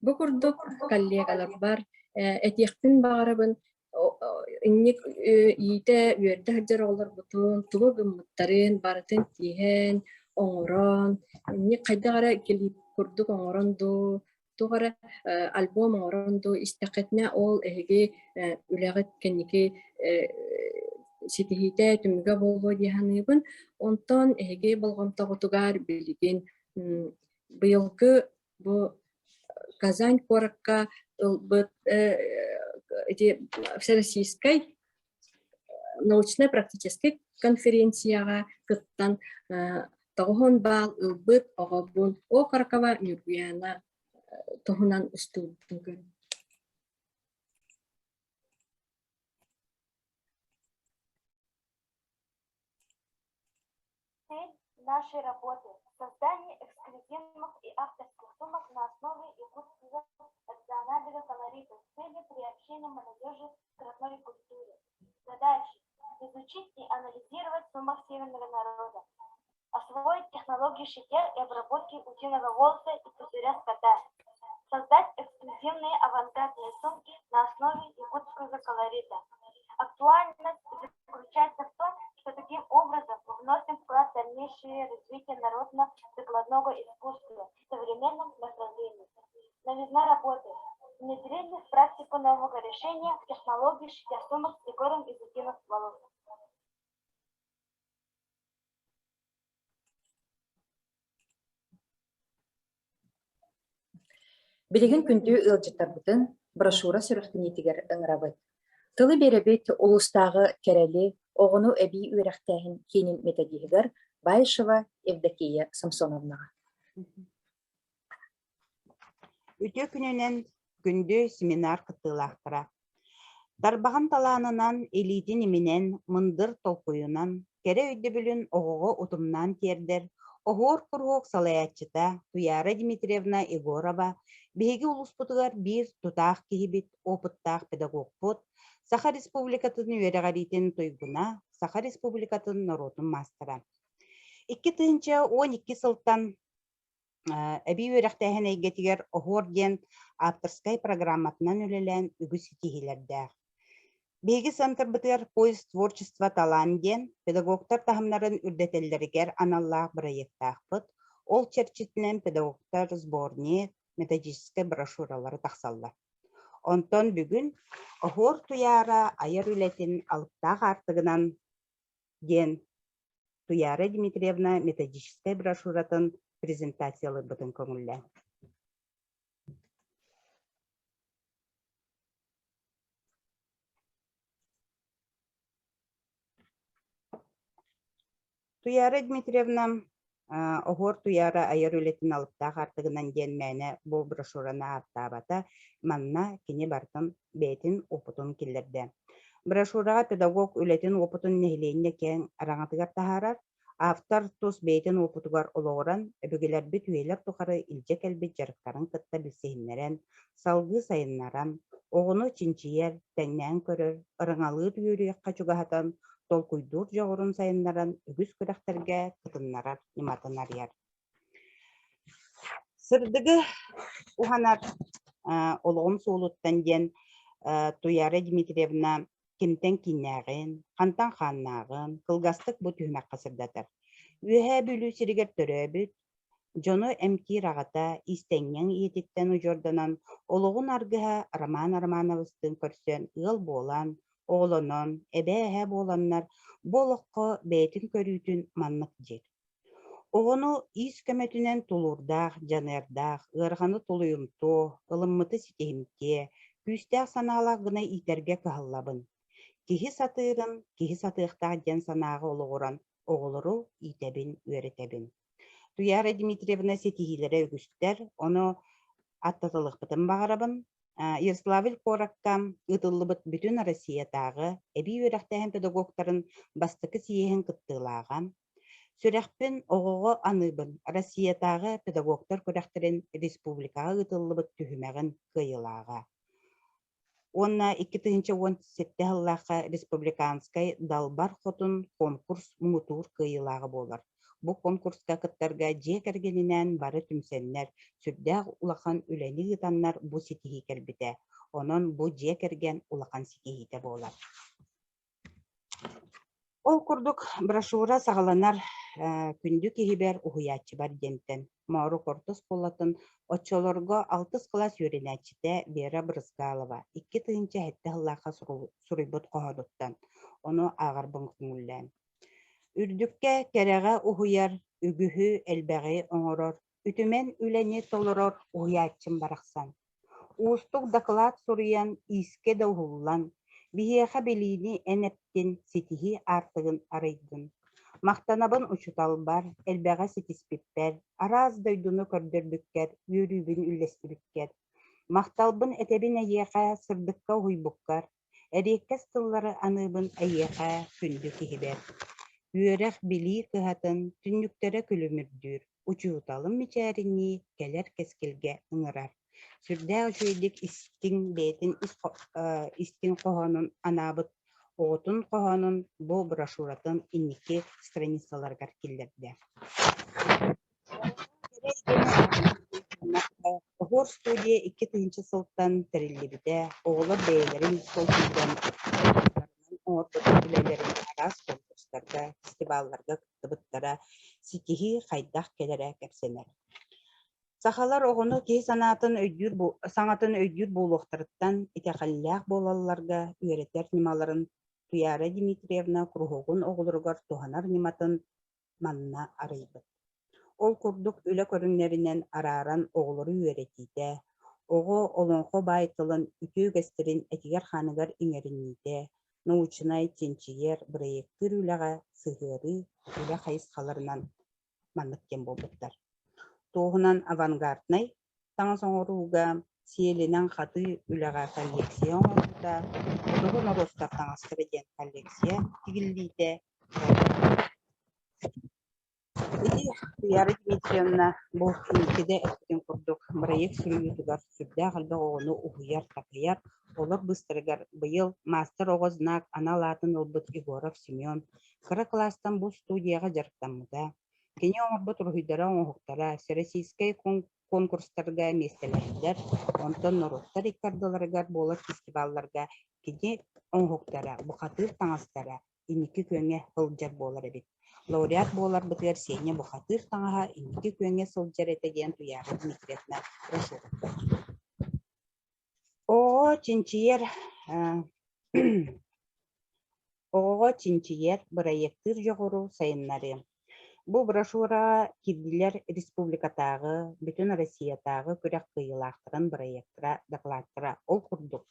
Бу курдук коллегаларбар этиэхпин баҕарабын, инник иитэ үөрдэ сылдьар оҕолорбутун тугу гыммыттарын барытын тииһэн, оҥорон, инник хайдах эрэ клип курдук оҥорон дуу, туох эрэ альбом оҥорон дуу истэххитинэ ол эһиги үлэҕит кэнники ситиһиитэ түмүгэ буолуо дии саныыбын. Онтон эһиги болҕомтоҕутугар билигин быйылгы бу Казань куоракка ылбыт ити всероссийскай научнай-практическай конференцияҕа кыттан 90 баал ылбыт оҕобун Окорокова Ньургуйаана туһунан устуубутун көрүҥ. Цель нашей работы – создание эксклюзивных и авторских сумок на основе якутского национального колорита с целью приобщения молодежи к родной культуре. Задачи – изучить и анализировать сумок северного народа, освоить технологию шитья и обработки утиного волоса и пузыря скота, создать эксклюзивные авангардные сумки на основе якутского колорита. Актуальность заключается в том, что таким образом мы вносим вклад в дальнейшее развитие народно-прикладного искусства в современном направлении. Новизна работы. Внедрение в практику нового решения технологии шитья сумок с декором из утиных волос. Билигин күндү ыалдьыттарбытын брошюра сүрэхтэниитигэр ыҥырабыт. Тылы биэрэбит улуустааҕы Кэрэли оҕону эбии үөрэхтээһин киинин методиһыгар Баишева Евдокия Самсоновнаҕа. Үтүө күнүнэн күндү семинар кыттыылаахтара! Тарбаҕын талаанынан, илиитин иминэн, мындыр толкуйунан, кэрэ өйдөбүлүн оҕоҕо утумнаан тиэрдэр Оһуор куруһуок салайааччыта Туйаара Дмитриевна Егорова биһиги улууспутугар биир тутаах киһибит, опыттаах педагогпут, Саха Республикатын үөрэҕириитин туйгуна, Саха Республикатын норуотун маастара. 2012 сылтан Эбии үөрэхтээһин эйгэтигэр «Оһуор» диэн авторскай программатынан үлэлээн үгүс ситиһиилэрдээх. Биһиги центрбытыгар «Поиск творчества талант» диэн педагогтар таһымнарын үрдэтэллэригэр аналлаах бырайыактаахпыт. Ол чэрчитинэн педагогтар сборник, методическай брошюралары тахсаллар. Онтон бүгүн «Оһуор Туйаара айар үлэтин алыптаах аартыгынан» диэн Туйаара Дмитриевна методическай брошюратын презентациялыырбытын көҥүллээ. Туйаара Дмитриевна Оһуор Туйаара айар үлэтин алыптаах аартыгынан диэн мээнэ бу брошюраны ааттаабата, манна кини барытын бэйэтин уопутун киллэрдэ. Брошюраҕа педагог үлэтин уопутун нэһилиэнньэ киэҥ араҥатыгар таһаарар, автор тус бэйэтин уопутугар олоҕуран, өбүгэлэрбит үйэлэр тухары илдьэ кэлбит дьарыктарын кытта билсиһиннэрэн, салгыы сайыннаран, оҕону чинчийэр, тэҥнээн көрөр, ырыҥалыыр үөрүйэххэ чугаһатан, толкуйдуур дьоҕурун сайыннаран үгүс күрэхтэргэ кытыннарар ньыматын арыйар. Сырдыгы уһанар олоҕум суолуттан диэн Туяра Дмитриевна кимтэн кииннээҕин, хантан хааннааҕын кылгастык бу түһүмэххэ сырдатар. Үөһээ Бүлүү сиригэр төрөөбүт, дьону эмтиир аҕата иистэнньэҥ ийэтиттэн удьуорданан, олоҕун аргыһа Роман Романовичтыын көрсөн ыал буолан, оҕолонон, эбээ-эһээ буоланнар бу олоххо бэйэтин көрүүтүн маннык диир: Оҕону иис көмөтүнэн тулуурдаах, дьаныардаах, ыараханы тулуйумтуо, ылыммыты ситиһимтиэ, күүстээх санаалаах гына иитэргэ кыһаллабын. Киһи сатыырын, киһи сатыахтаах диэн санааҕа олоҕуран оҕолору иитэбин, үөрэтэбин. Туйаара Дмитриевна ситиһиилэрэ үгүстэр, ону аттатылыахпытын баҕарабын. Ярославль куоракка ыытыллыбыт Бүтүн Россиятааҕы эбии үөрэхтээһин педагогтарын бастакы съеһин кыттыылааҕа. Сүрэхпин оҕоҕо аныыбын Россиятааҕы педагогтар күрэхтэрин республикаҕа ыытыллыбыт түһүмэҕин кыайыылааҕа. Уонна 2017 сыллаахха республиканскай Далбар Хотун конкурс муҥутуур кыайыылааҕа буолар. Бу конкурска кыттарга дьиэ кэргэнинээн бары түмсэннэр, сүрдээх улахан үлэни ыытаннар бу ситиһии кэлбитэ. Онон бу дьиэ кэргэн улахан ситиһиитэ буолар. Ол курдук брошюра саҕаланар күндү киһибэр уһуйааччыбар диэнтэн Моорук орто оскуолатын оччолорго алтыс кылаас үөрэнээччитэ Вера Брызгалова 2007 сыллаахха суруйбут хоһоонуттан ону ааҕарбын көҥүллээн. Үрдүккэ, кэрэҕэ уһуйар, үгүһү, элбэҕи оҥорор, үтүмэн үлэни толорор уһуйааччым барахсан. Уустук дакылаат суруйан, иискэ да уһуллан, биһиэхэ билиини эн эптин, ситиһии аартыгын арыйдын. Махтанабын учууталбар, элбэҕи ситиспиппэр, араас дойдуну көрдөрбүккэр, үөрүүбүн үллэстибиккэр. Махталбын этэбин эйиэхэ, сырдыкка уһуйбуккар, Эриэккэс тыллары аныыбын эйиэхэ, күндү киһибэр. Үөрэх, билии кыһатын түннүктэрэ күлүмүрдүүр, учууталым мичээринии кэлэр кэскилгэ ыҥырар. Сүрдээх үчүгэйдик истиҥ бэйэтин ис истиҥ хоһоонун анаабыт оҕотун хоһоонун бу брошюратын инники страницаларыгар киллэрдэ. Оһуор студия 2000 сылтан тэриллибитэ, оҕолор бэйэлэрин толкуйдан оҥорбут үлэлэрин араас конкурстарга, фестивалларга кыттыбыттара, ситиһии хайдах кэлэрэ кэпсэнэр. Сахалар оҕону киһи санаатын өйдүүр саҥатын өйдүүр буолуохтарыттан итэҕэллээх буолалларга үөрэтэр ньымаларын Туяра Дмитриевна куруһуогун оҕолоругар туһанар ньыматын манна арыйбыт. Ол курдук үлэ көрүҥнэринэн арааран оҕолору үөрэтиитэ, оҕо олоҥхо баай тылын үтүө үгэстэрин этигэр-хааныгар иҥэриниитэ, научнай, чинчийэр, бырайыактыыр үлэҕэ сыһыарыы үлэ хайысхаларынан маннык диэн буолбуттар. Туоһунан авангарднай таҥас оҥорууга, сиэлинэн хатыы үлэҕэ коллекция оҥоруута, хотугу норуоттар таҥастара диэн коллекция тигиллиитэ Ити Туяра Дмитриевна бу инникиде эппитин курдук бырайыак суруйуутугар сүрдээх элбэх оҕону уһуйар-такайар, олор быыстарыгар быйыл «Мастер оҕо знак» анал аатын ылбыт Егоров Семен кыра кылаастан бу студияҕа дьарыктаммыта. Кини оҥорбут уруһуйдара оҥоһуктара Всероссийскай конкурстарга миэстэлэһэллэр, онтон норуоттар икки ардыларыгар буолар фестивалларга кини оҥоһуктара, бухатыыр таҥастара инники күөҥҥэ сылдьар буолар эбит. Лауреат буоларбытыгар Сеня бухатыыр таҥаһа инники күөҥҥэ сылдьар этэ диэн Туйаара Дмитриевна брошюра. Оҕо чинчийэр Оҕоҕо чинчийэр, бырайыактыыр дьоҕуру сайыннарыы. Бу брошюраҕа киирдилэр республикатааҕы, бүтүн Россиятааҕы күрэх кыайыылаахтарын бырайыактара, дакылааттара. Ол курдук,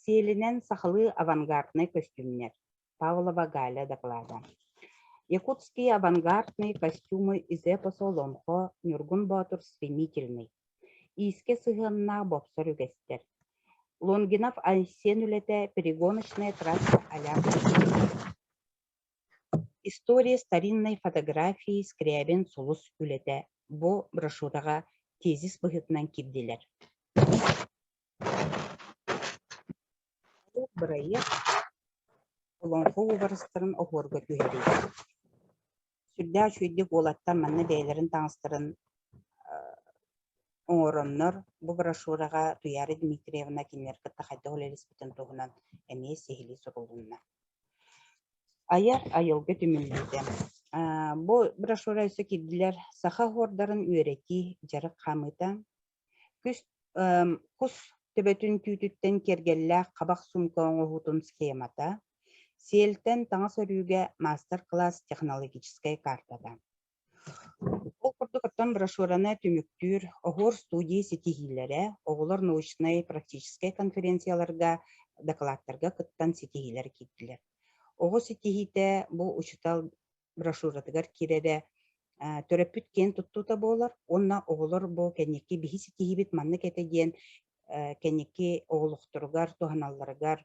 сиэлинэн сахалыы авангарднай көстүүмнэр, Павлова Галя доклада. Якутские авангардные костюмы из эпоса Олонхо Ньургун Боотур стремительный. Иискэ сыһыаннаах бопсор үгэстэр. Лонгинов Айсен үлэтэ «Перегоночная трасса Аляска» История старинной фотографии Скрябин Сулус үлэтэ бу брошюраҕа тезис быһыытынан киирдилэр. Бырайыак олоҥхо уобарастарын оһуорга түһэрии. Сүрдээх үчүгэйдик уолаттар манна бэйэлэрин таҥастарын оҥороннор, бу брошюраҕа Туяра Дмитриевна кинилэр кытта хайдах үлэлэспитин туһунан эмиэ сиһилии сурулунна. Айар айылгы түмүллүүтэ. Бу брошюра өссө киирдилэр саха оһуордарын үөрэтии дьарык хаамыыта, Күс кус төбөтүн түүтүттэн киэргэллээх хабах сумка оҥоһуутун схемата, сиэлтэн таҥас өрүүгэ маастар-кылаас технологическай картата. Ол курдук оттон брошюраны түмүктүүр Оһуор студия ситиһиилэрэ оҕолор научнай практическай конференцияларга, дакылааттарга кыттан ситиһиилэр киирдилэр. Оҕо ситиһиитэ бу учуутал брошюратыгар киирэрэ төрөппүт киэн туттуута буолар уонна оҕолор бу кэнники биһи ситиһиибит маннык этэ диэн кэнники оҕолохторугар туһаналларыгар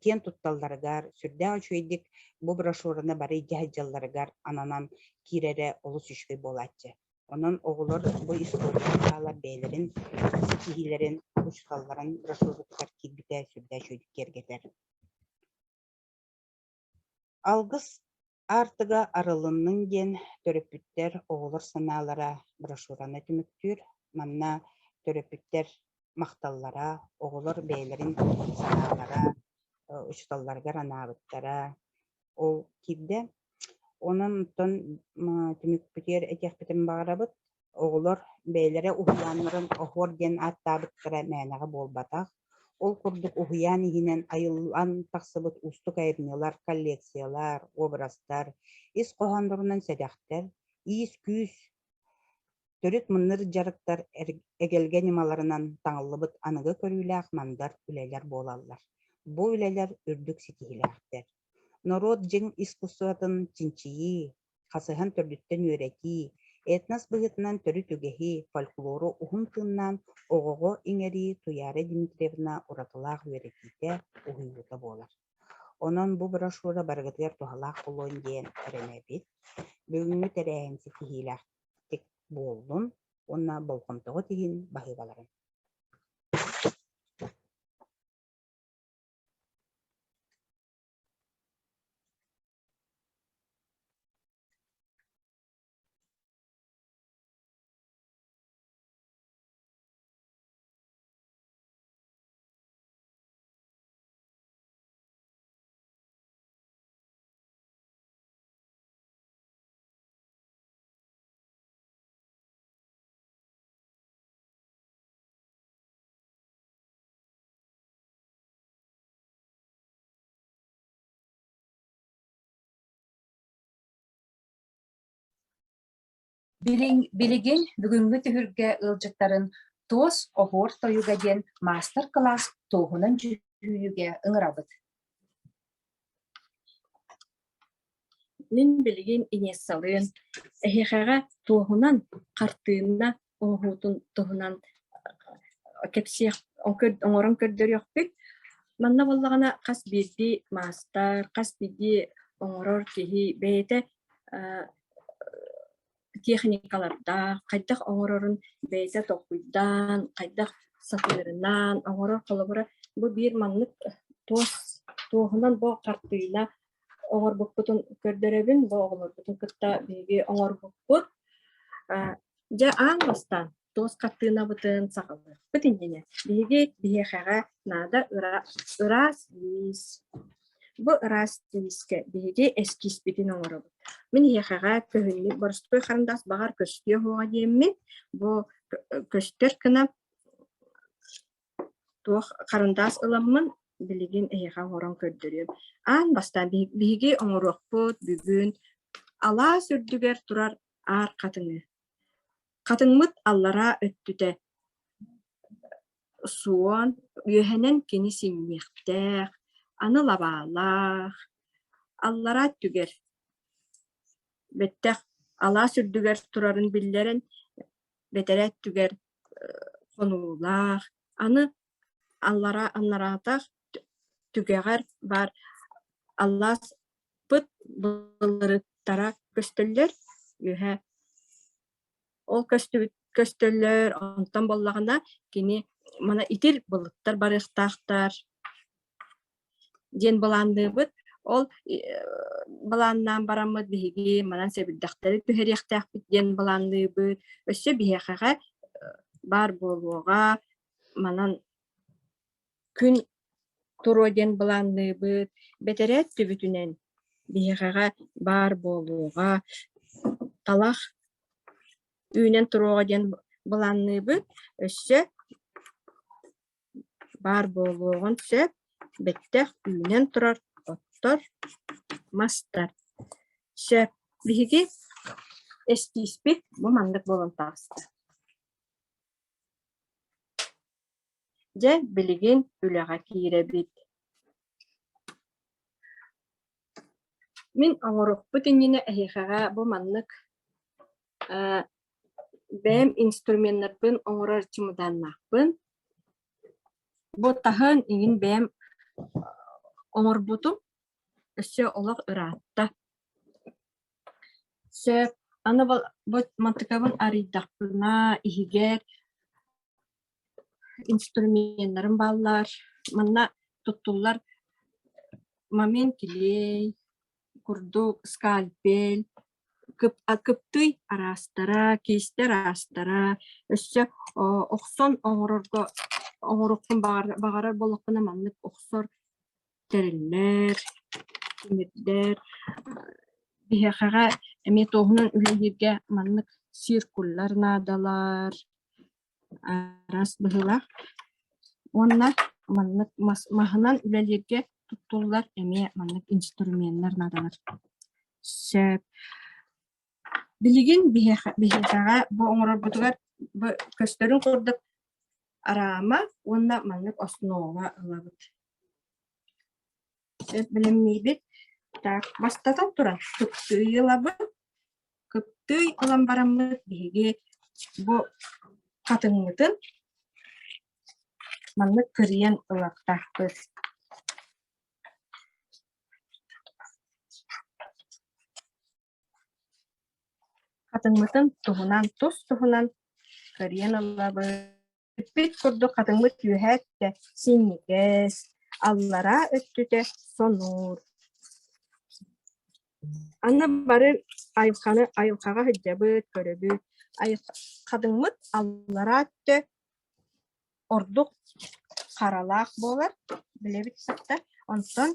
киэн тутталларыгар сүрдээх үчүгэйдик бу брошюраны бары илдьэ сылдьалларыгар ананан киирэрэ олус үчүгэй буолааччы. Онон оҕолор бу историяны хаалар бэйэлэрин ситиһиилэрин учууталларын брошюратыгар киирбитэ сүрдээх үчүгэйдик киэргэтэр. Алгыс. Аартыга арылыннын диэн төрөппүттэр, оҕолор санаалара брошюраны түмүктүүр. Манна төрөппүттэр махталлара, оҕолор бэйэлэрин санаалара, учууталларыгар анаабыттара ол киирдэ. Онон оттон түмүкпүтүгэр этиэхпитин баҕарабыт. Оҕолор бэйэлэрэ уһуйааннарын Оһуор диэн ааттаабыттара мээнэҕэ буолбатах. Ол курдук уһуйаан иһинэн айыллан тахсыбыт уустук айымньылар, коллекциялар, образтар, ис хоһооннорунан сэдэхтэр, иис-күүс, төрүт мындыр дьарыктар эгэлгэ ньымаларынан таҥыллыбыт аныгы көрүүлээх мандар үлэлэр буолаллар. Бу үлэлэр үрдүк ситиһиилээхтэр. Норуот дьиҥ искусствотын чинчийии, хасыһан төрдүттэн үөрэтии, этнос быһыытынан төрүт үгэһи, фольклору уһун тыыннаан оҕоҕо иҥэрии Туйаара Дмитриевна уратылаах үөрэтиитэ, уһуйуута буолар. Онон бу брошюра барыгытыгар туһалаах буолуон диэн эрэнэбит. Бүгүҥҥү тэрээһин ситиһиилээхтик буоллун уонна болҕомтоҕут иһин баһыыбаларын. Билигин бүгүҥҥү түһүлгэ ыалдьыттарын «Туос оһуор тойуга» диэн маастар-кылаас туоһунан дьүһүйүүгэ ыҥырабыт. Мин билигин Инессалыын эһиэхэҕэ туоһунан хартыына оҥоһуутун туһунан кэпсиэх оҥорон көрдөрүөхпүт. Манна буоллаҕына хас биирдии маастар, хас биирдии оҥорор киһи бэйэтэ техникалардаах, хайдах оҥорорун бэйэтэ толкуйдаан, хайдах сатыырынан оҥорор. Холобура, бу биир маннык туос туоһунан бу хартыына оҥорбуппутун көрдөрөбүн. Бу оҕолорбутун кытта биһиги оҥорбуппут. Дьэ, аан бастаан туос хартыынабытын саҕалыахпыт иннинэ биһиги биһиэхэҕэ наада ыраас лиис. Бу ыраас лиискэ биһиги эскизпитин оҥоробут. Мин эһиэхэҕэ көһүннүк боростуой харандаас баҕар көстүө суоҕа диэммин, бу көстөр гына туох харандаас ыламмын билигин эһиэхэ оҥорон көрдөрүөм. Аан бастаан биһиги оҥоруохпут бүгүн алаас үрдүгэр турар аар хатыҥы. Хатыҥмыт аллараа өттүтэ суон, үөһэнэн кини синньиэхтээх, аны лабаалаах, аллараа өттүгэр бэттэх алаас үрдүгэр турарын биллэрэн бэтэрээ өттүгэр хонуулаах, аны аллараа аннараатах түгэҕэр баар аллааспыт былырыттара көстөллөр үөһэ ол көстүбүт көстөллөр онтон буоллаҕына кини мана итир былыттар барыахтаахтар диэн былаанныыбыт. Ол былааннаан бараммыт биһиги манан сэбирдэхтэри түһэриэхтээхпит диэн былаанныыбыт. Өссө биһиэхэҕэ баар буолуоҕа манан күн туруо диэн былаанныыбыт. Бэтэрээт түбүтүнэн биһиэхэҕэ баар буолуоҕа. Талах үүнэн туруоҕа диэн былаанныыбыт. Өссө баар буолуоҕун сөп, бэттэх үүнэн турар оттор, мастар. Сөп, биһиги эскииспит бу маннык буолан таҕыста. Дьэ, билигин үлэҕэ киирэбит. Мин оҥоруохпут иннинэ эһиэхэҕэ бу маннык бэйэм инструменнарбын оҥорор чымыдааннаахпын. Бу таһын иҥин бэйэм оҥорбутум өссө олох ыраатта. Сөп, аны бу мантыкабын арыйдахпына иһигэр инструменнарым бааллар. Манна туттуллар момент килиэй, курдук скальпель, кыптый араастара, киистэ араастара, өссө охсон оҥорорго оҥоруоххун баҕарар буоллаххына маннык охсор тэриллэр, тимирдэр. Биһиэхэҕэ эмиэ туоһунан үлэлииргэ маннык циркуллар наадалар, араас быһыылаах. Уонна маннык мас маһынан үлэлииргэ туттуллар эмиэ маннык инструменнар наадалар. Сөп. Билигин биһиэхэ биһиэхэҕэ бу оҥорорбутугар бу көстөрүн курдук араама уонна маннык основа ылабыт. Сөп бэлэмниибит. Так, бастатан туран кыптыый ылабыт. Кыптыый ылан бараммыт биһиги бу хатыҥмытын маннык кырыйан ылыахтаахпыт. Хатыҥмытын туһунан тус-туһунан кырыйан ылабыт. Бүппүт курдук хатыҥмыт үөһээ өттө синньигэс, аллараа өттүтэ сонуур. Аны бары айылҕаны айылҕаҕа сылдьабыт, көрөбүт. Хатыҥмыт аллараа өттө ордук харалаах буолар, билэбит сытта. Онтон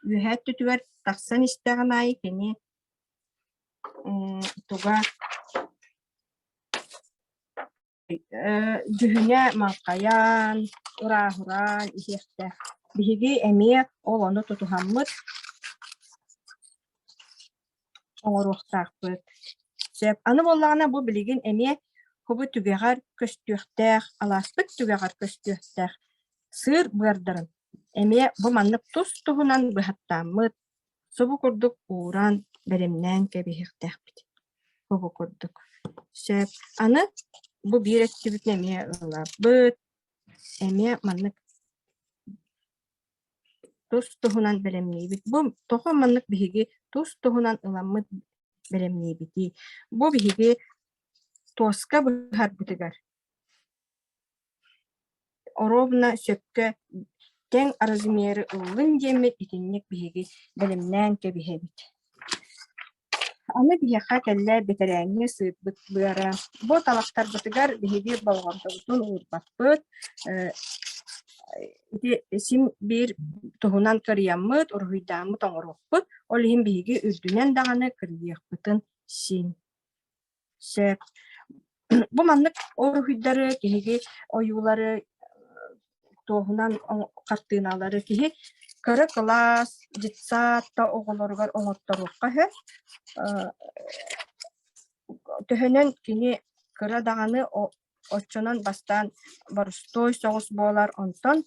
үөһээ өттүтүгэр тахсан истэҕин аайы кини туга Дьүһүнэ маҥхайан, ырааһыран иһиэхтээх. Биһиги эмиэ ол ону тутуһаммыт оҥоруохтаахпыт. Сөп. Аны буоллаҕына бу билигин эмиэ кубу түгэҕэр көстүөхтээх, алааспыт түгэҕэр көстүөхтээх сыыр быардарын эмиэ бу маннык тус-туһунан быһаттааммыт, субу курдук ууран, бэлэмнээн кэбиһиэхтээхпит. Бу курдук. Сөп. Аны бу биир өттүбүтүн эмиэ ылабыт. Эмиэ маннык тус-туһунан бэлэмниибит. Бу тоҕо маннык биһиги тус-туһунан ыламмыт бэлэмниибитий? Бу биһиги туоска быһарбытыгар Оруобуна сөпкө тэҥ размеры ыллын диэммит итинник биһиги бэлэмнээн кэбиһэбит. Аны биһиэхэ кэллэ бэтэрээҥҥи сыырбыт быара. Бу талахтарбытыгар биһиги болҕомтобутун уурбаппыт. Ити син биир туһунан кырыйаммыт, уруһуйдааммыт оҥоруохпут. Ол иһин биһиги үрдүнэн даҕаны кырыйыахпытын син. Сөп. Бу маннык уруһуйдары киһиги ойуулары туоһунан хартыыналары киһи кыра кылаас, детсад да оҕолоругар оҥотторуохха сөп. Төһөнөн кини кыра даҕаны оччонон бастаан боростуой соҕус буолар, онтон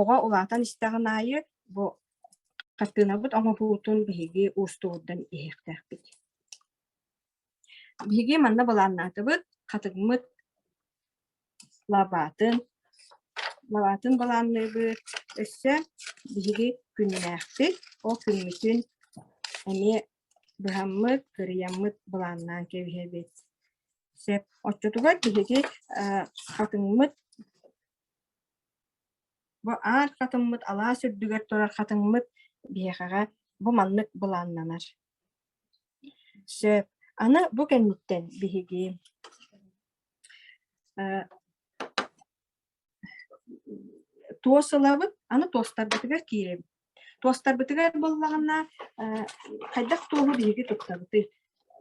оҕо улаатан истэҕин аайы бу хартыынабыт оҥоһуутун биһиги уустугурдан иһиэхтээхпит. Биһиги манна былааннаатыбыт, хатыҥмыт лабаатын, лабаатын былаанныыбыт. Өссө биһиги күннээхпит, ол күммүтүн эмиэ быһаммыт, кырыйаммыт былааннаан кэбиһэбит. Сөп. Оччотугар биһиги хатыҥмыт Бу аар хатыҥмыт алаас үрдүгэр турар хатыҥмыт биһиэхэҕэ бу маннык былааннанар. Сөп. Аны бу кэнниттэн биһиги туос ылабыт, аны туостарбытыгар киирэбит. Туостарбытыгар буоллаҕына, хайдах туоһу биһиги туттабытый?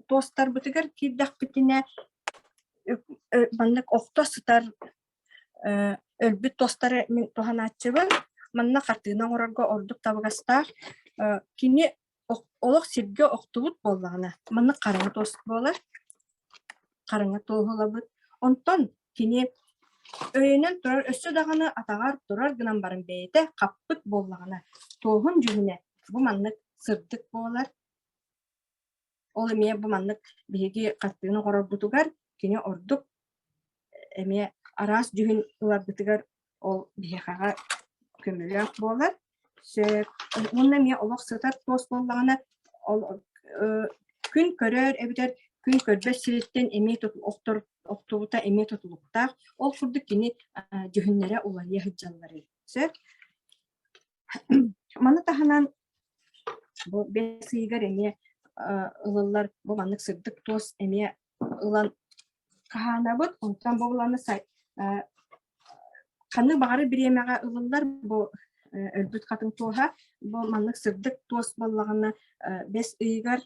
Туостарбытыгар киирдэхпитинэ, маннык охто сытар өлбүт туостары мин туһанааччыбын. Манна хартыына оҥорорго ордук табыгастаах. Кини олох сиргэ охтубут буоллаҕына, маннык хараҥа туос буолар. Хараҥа туоһу ылабыт. Онтон кини өйөнөн турар, өссө даҕаны атаҕар турар гынан баран бэйэтэ хаппыт буоллаҕына, туоһун дьүһүнэ бу маннык сырдык буолар. Ол эмиэ бу маннык биһиги хартыына оҥорорбутугар кини ордук эмиэ араас дьүһүн ыларбытыгар ол биһиэхэҕэ көмөлөөх буолар. Сөп. Уонна эмиэ олох сытар туос буоллаҕына ол күн көрөр эбэтэр күн көрбөт сириттэн эмиэ охтор охтубута эмиэ тутулуктаах. Ол курдук кини дьүһүннэрэ уларыйа сылдьаллар. Сөп. Маны таһынан. Бу бэс ыйыгар эмиэ ылыллар бу маннык сырдык туос эмиэ ылан хаһаанабыт. Онтон бу буланы ханнык баҕарар бириэмэҕэ ылыллар бу өлбүт хатыҥ туоһа бу маннык сырдык туос буоллаҕына бэс ыйыгар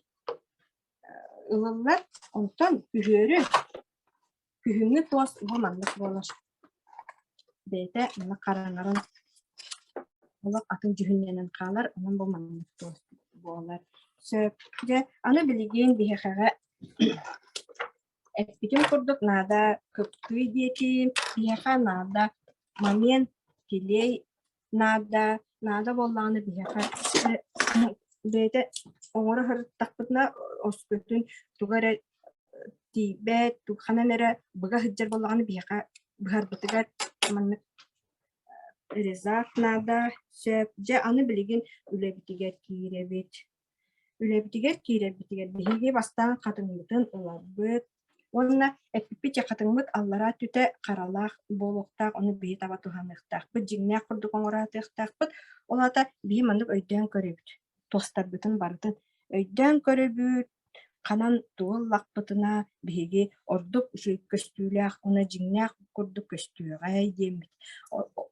ылыллар. Онтон күһүөрү Күһүҥҥү туос бу маннык буолар. Бэйэтэ маннык хараҥаран олох атын дьүһүннэнэн хаалар, онон бу маннык туос буолар. Сөп. Дьэ, аны билигин биһиэхэҕэ эппитим курдук наада кыптыый диэтим, биһиэхэ наада момент килиэй наада, наада буоллаҕына биһиэхэ бэйэтэ оҥоро сырыттахпытына өскөтүн тугу эрэ тиийбэт, ханан эрэ быга сылдьар буоллаҕына биһиэхэ быһарбытыгар маннык резак наада сөп. Дьэ аны билигин үлэбитигэр киирэбит. Үлэбитигэр киирэрбитигэр биһиги бастаан хатыҥмытын ыларбыт уонна эппиппит хатыҥмыт аллараа өттүтэ харалаах буолуохтаах, ону биһи таба туһаныахтаахпыт, дьиҥнээх курдук оҥороотуохтаахпыт. Ол аата биһи маннык өйдөөн көрөбүт, туостарбытын барытын өйдөөн көрөбүт, ханан тугу ыллахпытына биһиги ордук үчүгэй көстүүлээх уонна дьиҥнээх курдук көстүөҕэй диэммит.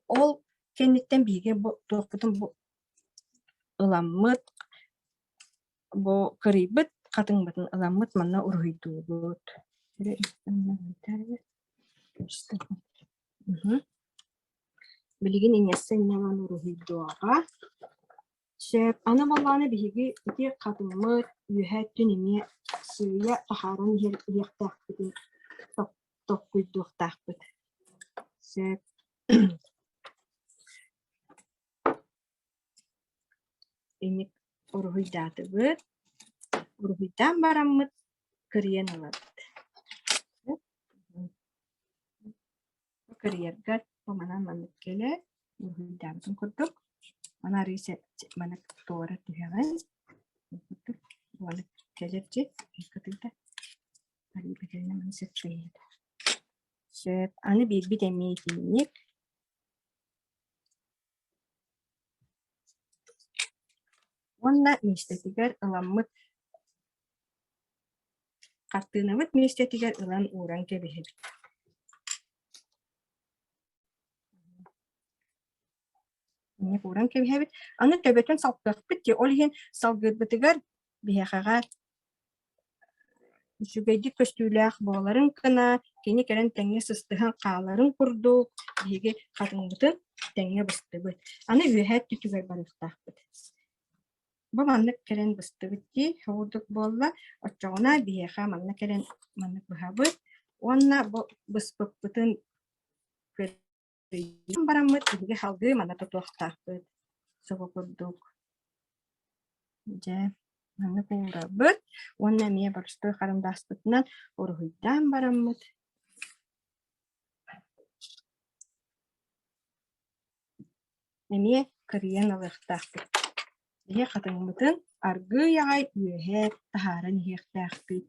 Ол кэнниттэн биһиги бу туохпутун бу ыламмыт, бу кырыйбыт хатыҥмытын ыламмыт манна уруһуйдуубут. Билигин Инесса инньэ уруһуйдуоҕа. Сөп. Аны буоллаҕына биһиги ити хатыҥмыт үөһэ өттүн эмиэ сыыйа таһааран иһэр иһиэхтээхпитин толкуйдуохтаахпыт. Сөп. Инник уруһуйдаатыбыт. Уруһуйдаан бараммыт кырыйан ылабыт. Кырыйарга бу манан маннык кэлэр уруһуйдаабытын курдук. Маны арыы маны туора түһэҕин. Курдук маннык кэлэр дьи кытыыта. Арыы бэтэринэ маны сөпсөйүөтэ. Сөп. Аны биирбит эмиэ итинник. Уонна миэстэтигэр ыламмыт хартыынабыт миэстэтигэр ылан ууран кэбиһэбит. Инник ууран кэбиһэбит. Аны төбөтүн салгыахпыт дии. Ол иһин салгыырбытыгар биһиэхэҕэ Үчүгэйдик көстүүлээх буоларын гына, кини кэлэн тэҥҥэ сыстыһан хааларын курдук, биһиги хатыҥмытын тэҥҥэ быстыбыт. Аны үөһээ өттүтүгэр барыахтаахпыт. Бу маннык кэлэн быстыбыт дии, курдук буолла. Оччоҕуна биһиэхэ манна кэлэн маннык быһабыт уонна бу быспыппытын көрөн бараммыт биһиги салгыы манна тутуохтаахпыт. Субу курдук. Дьэ, маннык уурабыт уонна эмиэ боростуой харандааспытынан уруһуйдаан бараммыт эмиэ кырыйан ылыахтаахпыт. Биһи хатыҥмытын аргыый аҕай үөһэ таһааран иһиэхтээхпит.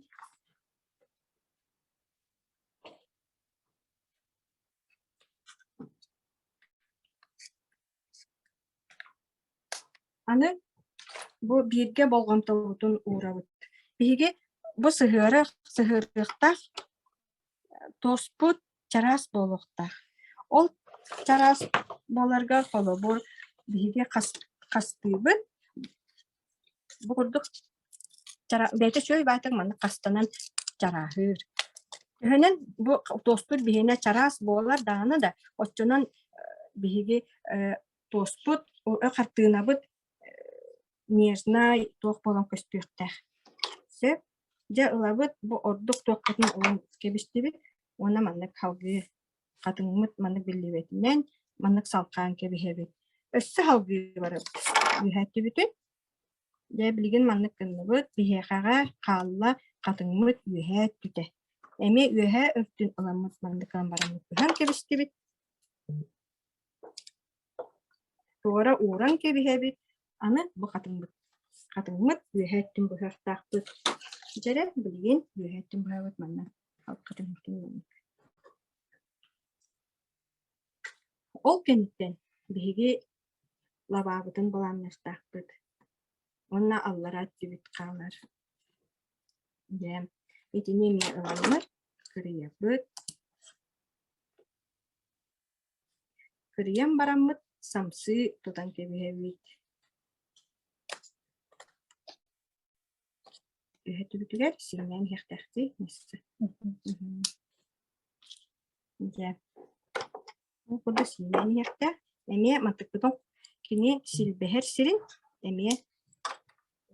Аны бу бииргэ болҕомтобутун уурабыт. Биһиги бу сыһыара сыһыарыахтаах туоспут чараас буолуохтаах. Ол чараас буоларга холобур биһиги хас хастыыбыт Бу курдук бэйэтэ үчүгэй баайтар маннык хастанан чарааһыыр. Төһөнөн бу туоспут биһиэнэ чараас буолар даҕаны да, оччонон биһиги туоспут, хартыынабыт нежнай туох буолан көстүөхтээх. Сөп. Дьэ ылабыт бу ордук туохпутун ылан кэбистибит уонна маннык салгыы хатыҥмыт маннык биллибэтинэн маннык салҕаан кэбиһэбит. Өссө салгыы барабыт. Үөһэттибитин. Дьэ билигин маннык гынныбыт. Биһиэхэҕэ хаалла хатыҥмыт үөһээ өттүтэ. Эмиэ үөһээ өттүн ыламмыт маннык гынан бараммыт быһан кэбистибит. Туора ууран кэбиһэбит. Аны бу хатыҥмыт. Хатыҥмыт үөһээ өттүн быһыахтаахпыт. Дьэрэ билигин үөһээ өттүн быһабыт манна хатыҥмытын маннык. Ол кэнниттэн биһиги лабаабытын былаанныахтаахпыт. Уонна аллараа өттүбүт хаалар. Дьэ, итини эмиэ ыламмыт, кырыйабыт. Кырыйан бараммыт самсыы тутан кэбиһэбит. Үһэ түбүтүгэр сиҥнээн иһиэхтээхтии мессе. Дьэ, ол курдук сиҥнээн иһиэхтээх. Эмиэ мантыкпытын кини силбэһэр сирин эмиэ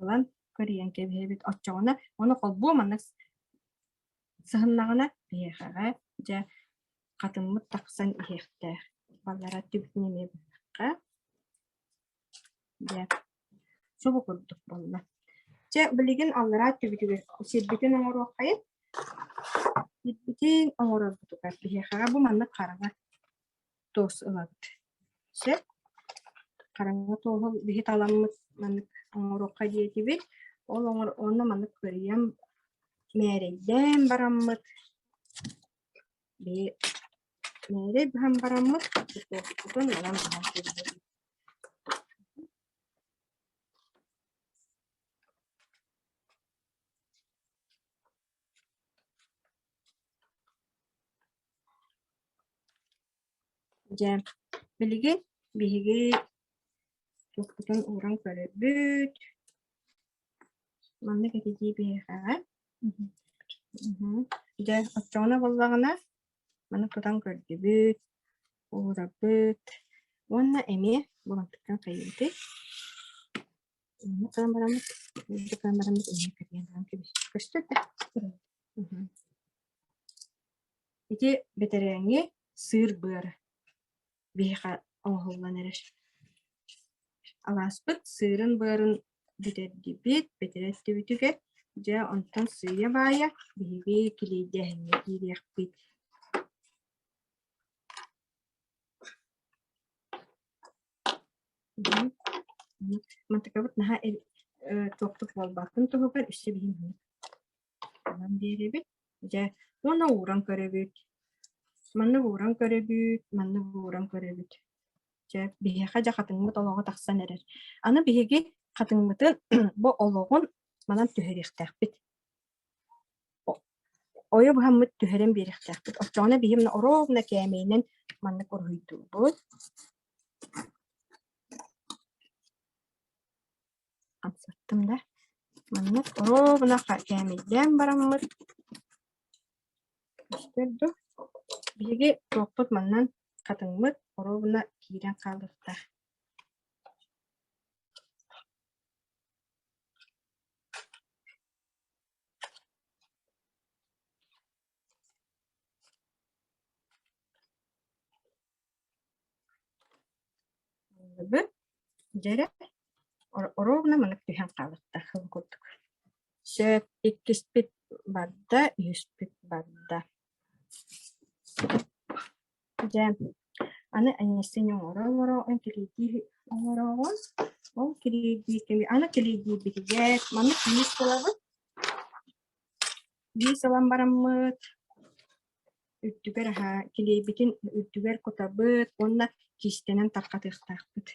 ылан кырыйан кэбиһэбит. Оччоҕуна ону холбуу маннык сыһыннаҕына биһиэхэҕэ дьэ хатыммыт тахсан иһиэхтээх. Баллара түбүтүн эмиэ быһыахха. Дьэ, субу курдук буолла. Чэ, билигин аллараа түбүтүгэр сирбитин оҥоруоххайын. Сирбитин оҥорорбутугар биһиэхэҕэ бу маннык хараҥа туос ылабыт. Сөп. Хараҥа туоһу биһи таламмыт маннык оҥоруохха диэтибит. Ол оҥор онно маннык кырыйан мээрэйдээн бараммыт биһи мээрэй быһан бараммыт туоспутун манан быһан кэбиһэбит. Дьэ, билигин биһиги туохпутун ууран көрөбүт. Маннык этитии биһиэхэҕэ. Дьэ, оччоҕуна буоллаҕына, маны тутан көрдүбүт, уурабыт уонна эмиэ булантыктан хайыыбытый? Маннык гынан бараммыт, үрдүк гынан бараммыт эмиэ кэрийэн баран кэбис. Көстөр да? Ити бэтэрээҥҥи сыыр быара биһиэхэ оҥоһуллан эрэр. Алааспыт сыырын быарын бүтэрдибит, бэтэрээ өттүбүтүгэр, дьэ онтон сыыйа-баайа биһиги килиэйдээһиҥҥэ киириэхпит. Мантыкабыт наһаа туохтук буолбатын туһугар өссө биһи Ылан биэрэбит, дьэ уонна ууран көрөбүт, маннык ууран көрөбүт, маннык ууран көрөбүт. Дьэ биһиэхэ дьэ хатыҥмыт олоҕо тахсан эрэр. Аны биһиги хатыҥмытын бу олоҕун манан түһэриэхтээхпит. Ойо быһаммыт түһэрэн биэриэхтээхпит. Оччоҕуна биһи мына оруобуна кээмэйинэн маннык уруһуйдуубут. Хамсаттым да. Маннык оруобуна кээмэйдээн бараммыт көстөр дуо? Биһиги туохпут манан хатыҥмыт оруобуна киирэн хаалыахтаах. Дьэрэ ровно маннык түһэн хаалыахтаах ыл курдук. Сөп, иккиспит барда, үһүспүт барда. Дьэ, аны анньысын оҥоро-оҥоро килиэйдии оҥороҕун. Ол килиэйдии кэми аны килиэйдиирбитигэр маннык миис ылабыт. Миис ылан бараммыт үрдүгэр аһаа килиэйбитин үрдүгэр кутабыт уонна киистэнэн тарҕатыахтаахпыт.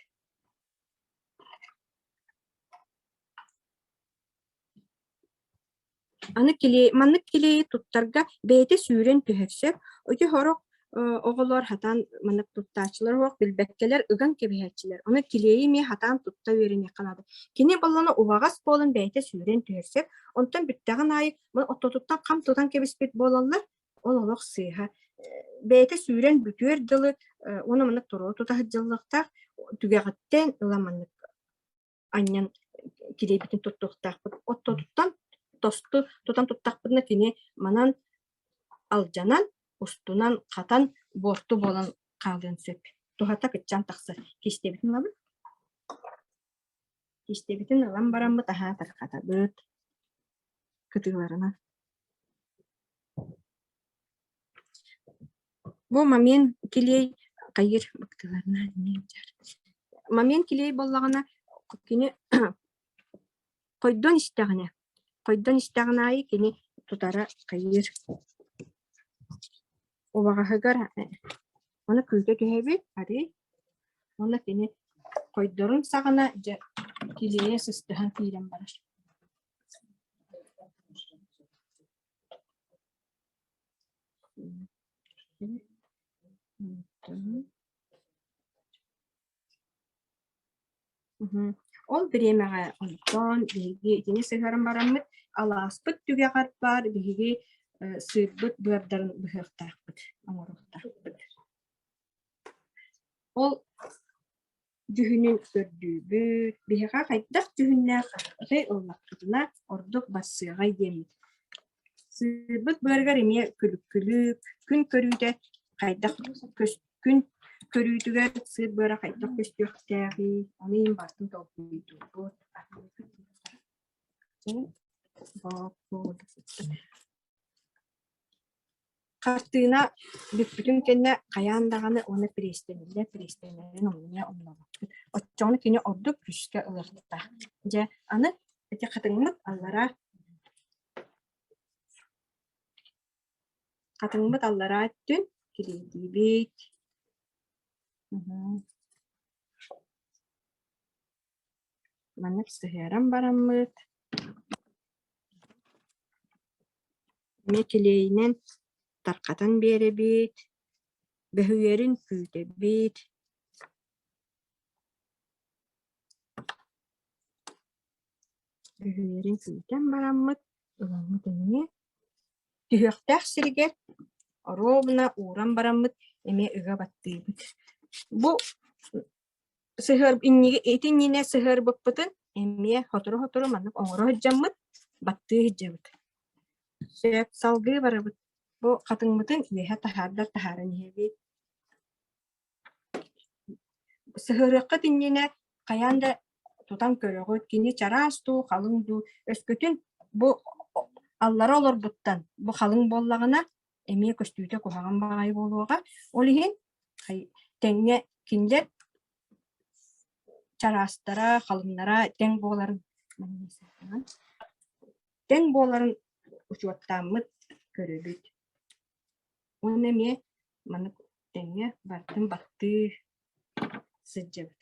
Аны килиэй маннык килиэйи туттарга бэйэтэ сүүрэн түһэр сөп. Ити сорох оҕолор хатаан маннык туттааччылар суох билбэккэлэр ыган кэбиһээччилэр. Ону килиэйи эмиэ хатаан тутта үөрэниэххэ наада. Кини баллана убаҕас буолан бэйэтэ сүүрэн түһэр сөп. Онтон бүттэҕин аайы оттотуттан хам тутан кэбиспит буолаллар, ол олох сыыһа. Бэйэтэ сүүрэн бүтүөр дылы уонна маннык туруору тута сылдьыллыахтаах, түгэҕиттэн ыла маннык анньан килиэйбитин туттуохтаахпыт. Оттотуттан тосту тутан туттахпытына кини манан алдьанан, устунан хатан буорту буолан хаалыан сөп. Туһата кыччаан тахсар. Кистэбитин ылабыт. Кистэбитин ылан бараммыт аһаа тарҕатабыт. Кытыыларынан. Бу момент килиэй хайыыр быктыларынан Момент килиэй буоллаҕына кини хойдон истэҕинэ, хойдон истэҕин аайы кини тутара хайыыр убаҕаһыгар ону күүтэ түһэбит арый уонна кини хойдорун саҕана дьэ. Килиэйэ сыстыһан киирэн барар. Ол бириэмэҕэ онтон биһиги итини сыһыаран бараммыт алааспыт түгэҕэр баар биһиги сыырбыт быардарын быһыахтаахпыт, оҥоруохтаахпыт. Ол дьүһүнүн көрдүүбүт, биһиэхэ хайдах дьүһүннээх ыллахпытына ордук барсыаҕай диэммит. Сыырбыт быарыгар эмиэ күлүк-күлүк, күн көрүүтэ хайдах күн көрүүтүгэр сыыр быара хайдах көстүөхтээҕий, ону иһин барытын толкуйдуубут. Хартыына бүппүтүн кэннэ хайаан даҕаны уонна пириэстэниллэр, пириэстэнэрин умнуо умнубаппыт. Оччоҕуна кини ордук күүскэ ылыахтаах. Дьэ, аны ити хатыҥмыт аллараа хатыҥмыт аллараа өттүн килийдиибит. Маннык сыһыаран бараммыт эмиэ килиэйинэн тархатан биэрэбит, бөһүйэрин күүтэбит. Бөһүйэрин күүтэн бараммыт ыламмыт эмиэ түһүөхтээх сиригэр оруобуна ууран бараммыт эмиэ ыга баттыыбыт. Бу сыһыар инниги ити иннинэ сыһыарбыппытын эмиэ сотору-сотору маннык оҥоро сылдьаммыт баттыы сылдьабыт. Сөп, салгыы барабыт. Бу хатыҥмытын үөһэ таһаардар таһааран иһэбит. Сыһыарыаххыт иннинэ хайаан да тутан көрөҕүт, кини чараас дуу, халыҥ дуу, өскөтүн бу аллара олорбуттан бу халыҥ буоллаҕына эмиэ көстүүтэ куһаҕан баҕайы буолуоҕа. Ол иһин тэҥҥэ кинилэр чараастара, халыҥнара тэҥ буоларын тэҥ буоларын учуоттааммыт көрөбүт. Уонна эмиэ маннык тэҥҥэ барытын баттыы сылдьабыт.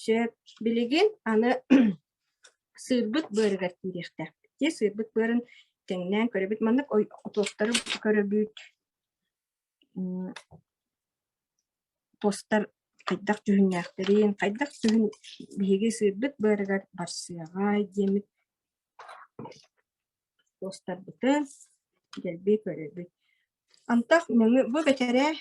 Сөп. Билигин аны сыырбыт быарыгар киириэхтээхпит. Дьэ сыырбыт быарын тэҥнээн көрөбүт. Маннык отуохтары көрөбүт. Туостар хайдах дьүһүннээхтэрин, хайдах дьүһүн биһиги сыырбыт быарыгар барсыаҕай диэммит туостарбытын дэлби көрөбүт. Антах мөҥү бу бэтэрээ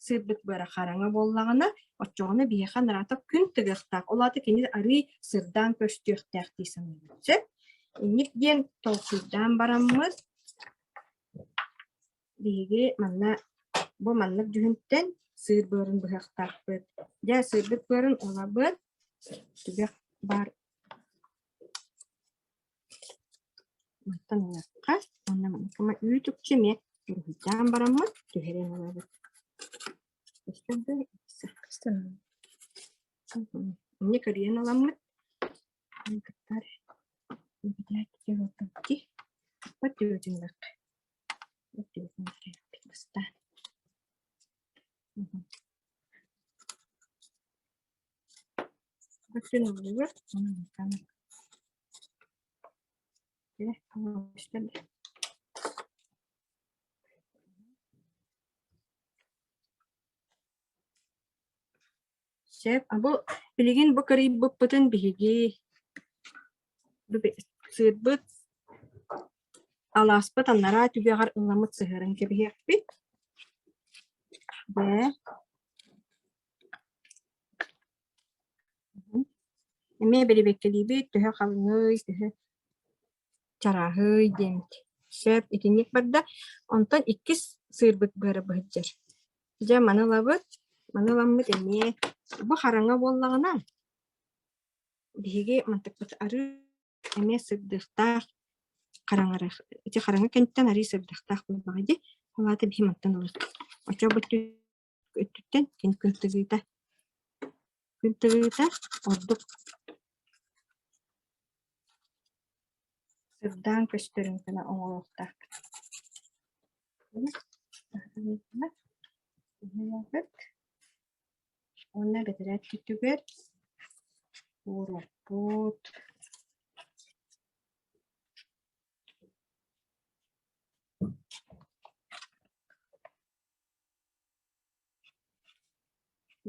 сыырбыт быара хараҥа буоллаҕына, оччоҕуна биһиэхэ нараата күн тыгыахтаах, ол аата кини арыый сырдаан көстүөхтээх дии саныыбын. Сөп? Инник диэн толкуйдаан бараммыт биһиги манна бу маннык дьүһүнтэн сыыр быарын быһыахтаахпыт. Дьэ сыырбыт быарын ылабыт, түгэх баар Мантан ылыахха уонна манна үүт-үкчү эмиэ уруһуйдаан бараммыт түһэрэн ылабыт. Эмиэ кырыйан ыламмыт бастаан. Сөп, бу билигин бу кырыйбыппытын биһиги сыырбыт алааспыт анараа түгэҕэр ыламмыт сыһыаран кэбиһиэхпит. Дьэ Эмиэ бэрэбиэркэлиибит, төһө халыҥый, төһө чарааһый диэммит. Сөп, итинник барда. Онтон иккис сыырбыт быара быһыддьар. Дьэ, маны ылабыт. Маны ыламмыт эмиэ бу хараҥа буоллаҕына, биһиги мантыкпыт арыы эмиэ сырдыахтаах хараҥарыах ити хараҥа кэнниттэн арыы сырдыахтаах буоллаҕа дии. Ол аата биһи мантан ылыах. Оччо бу өттүттэн кини күн тыгыыта күн тыгыыта ордук сырдаан көстөрүн гына оҥоруохтаах. Уонна бэтэрээ өттүгэр ууруохпут.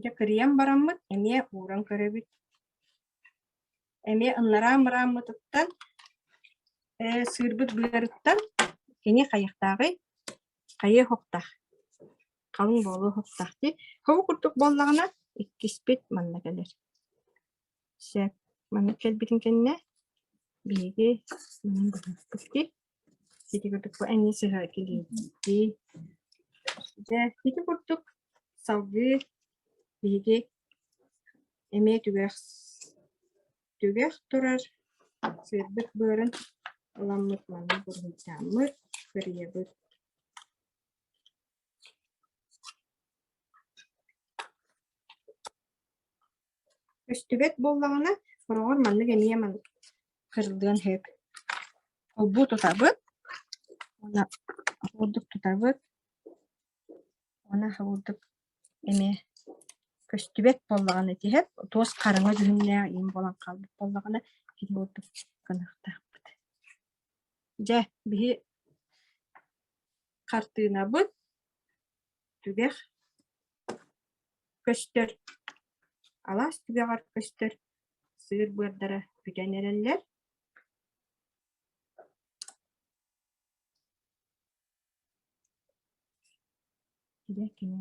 Дьэ кырыйан бараммыт эмиэ ууран көрөбүт. Эмиэ ыннараа мырааммытыттан ээ сыырбыт быарыттан кини хайыахтааҕый? Хайыа уһуктаах, халыҥ буолуо уһуктаах дии. Хобу курдук буоллаҕына иккиспит манна кэлэр. Сөп. Маннык кэлбитин кэннэ биһиги манан быһыахпыт дии. Ити курдук бу эмиэ сыһа килиэйдии. Дьэ, ити курдук салгыы биһиги эмиэ түгэх түгэх турар сыырбыт быарын ыламмыт манна буруйдааммыт кырыйабыт. Көстүбэт буоллаҕына, хороҕор маннык эмиэ кырыллыан сөп. Холбуу тутабыт уонна курдук тутабыт уонна курдук эмиэ көстүбэт буоллаҕына итиһэр туос хараҥа дьүһүннээх иин буолан хаалбыт буоллаҕына ити курдук гыныахтаахпыт. Дьэ, биһи хартыынабыт түгэх көстөр, алаас түгэҕэр көстөр сыыр быардара бүтэн эрэллэр. Дьэ кини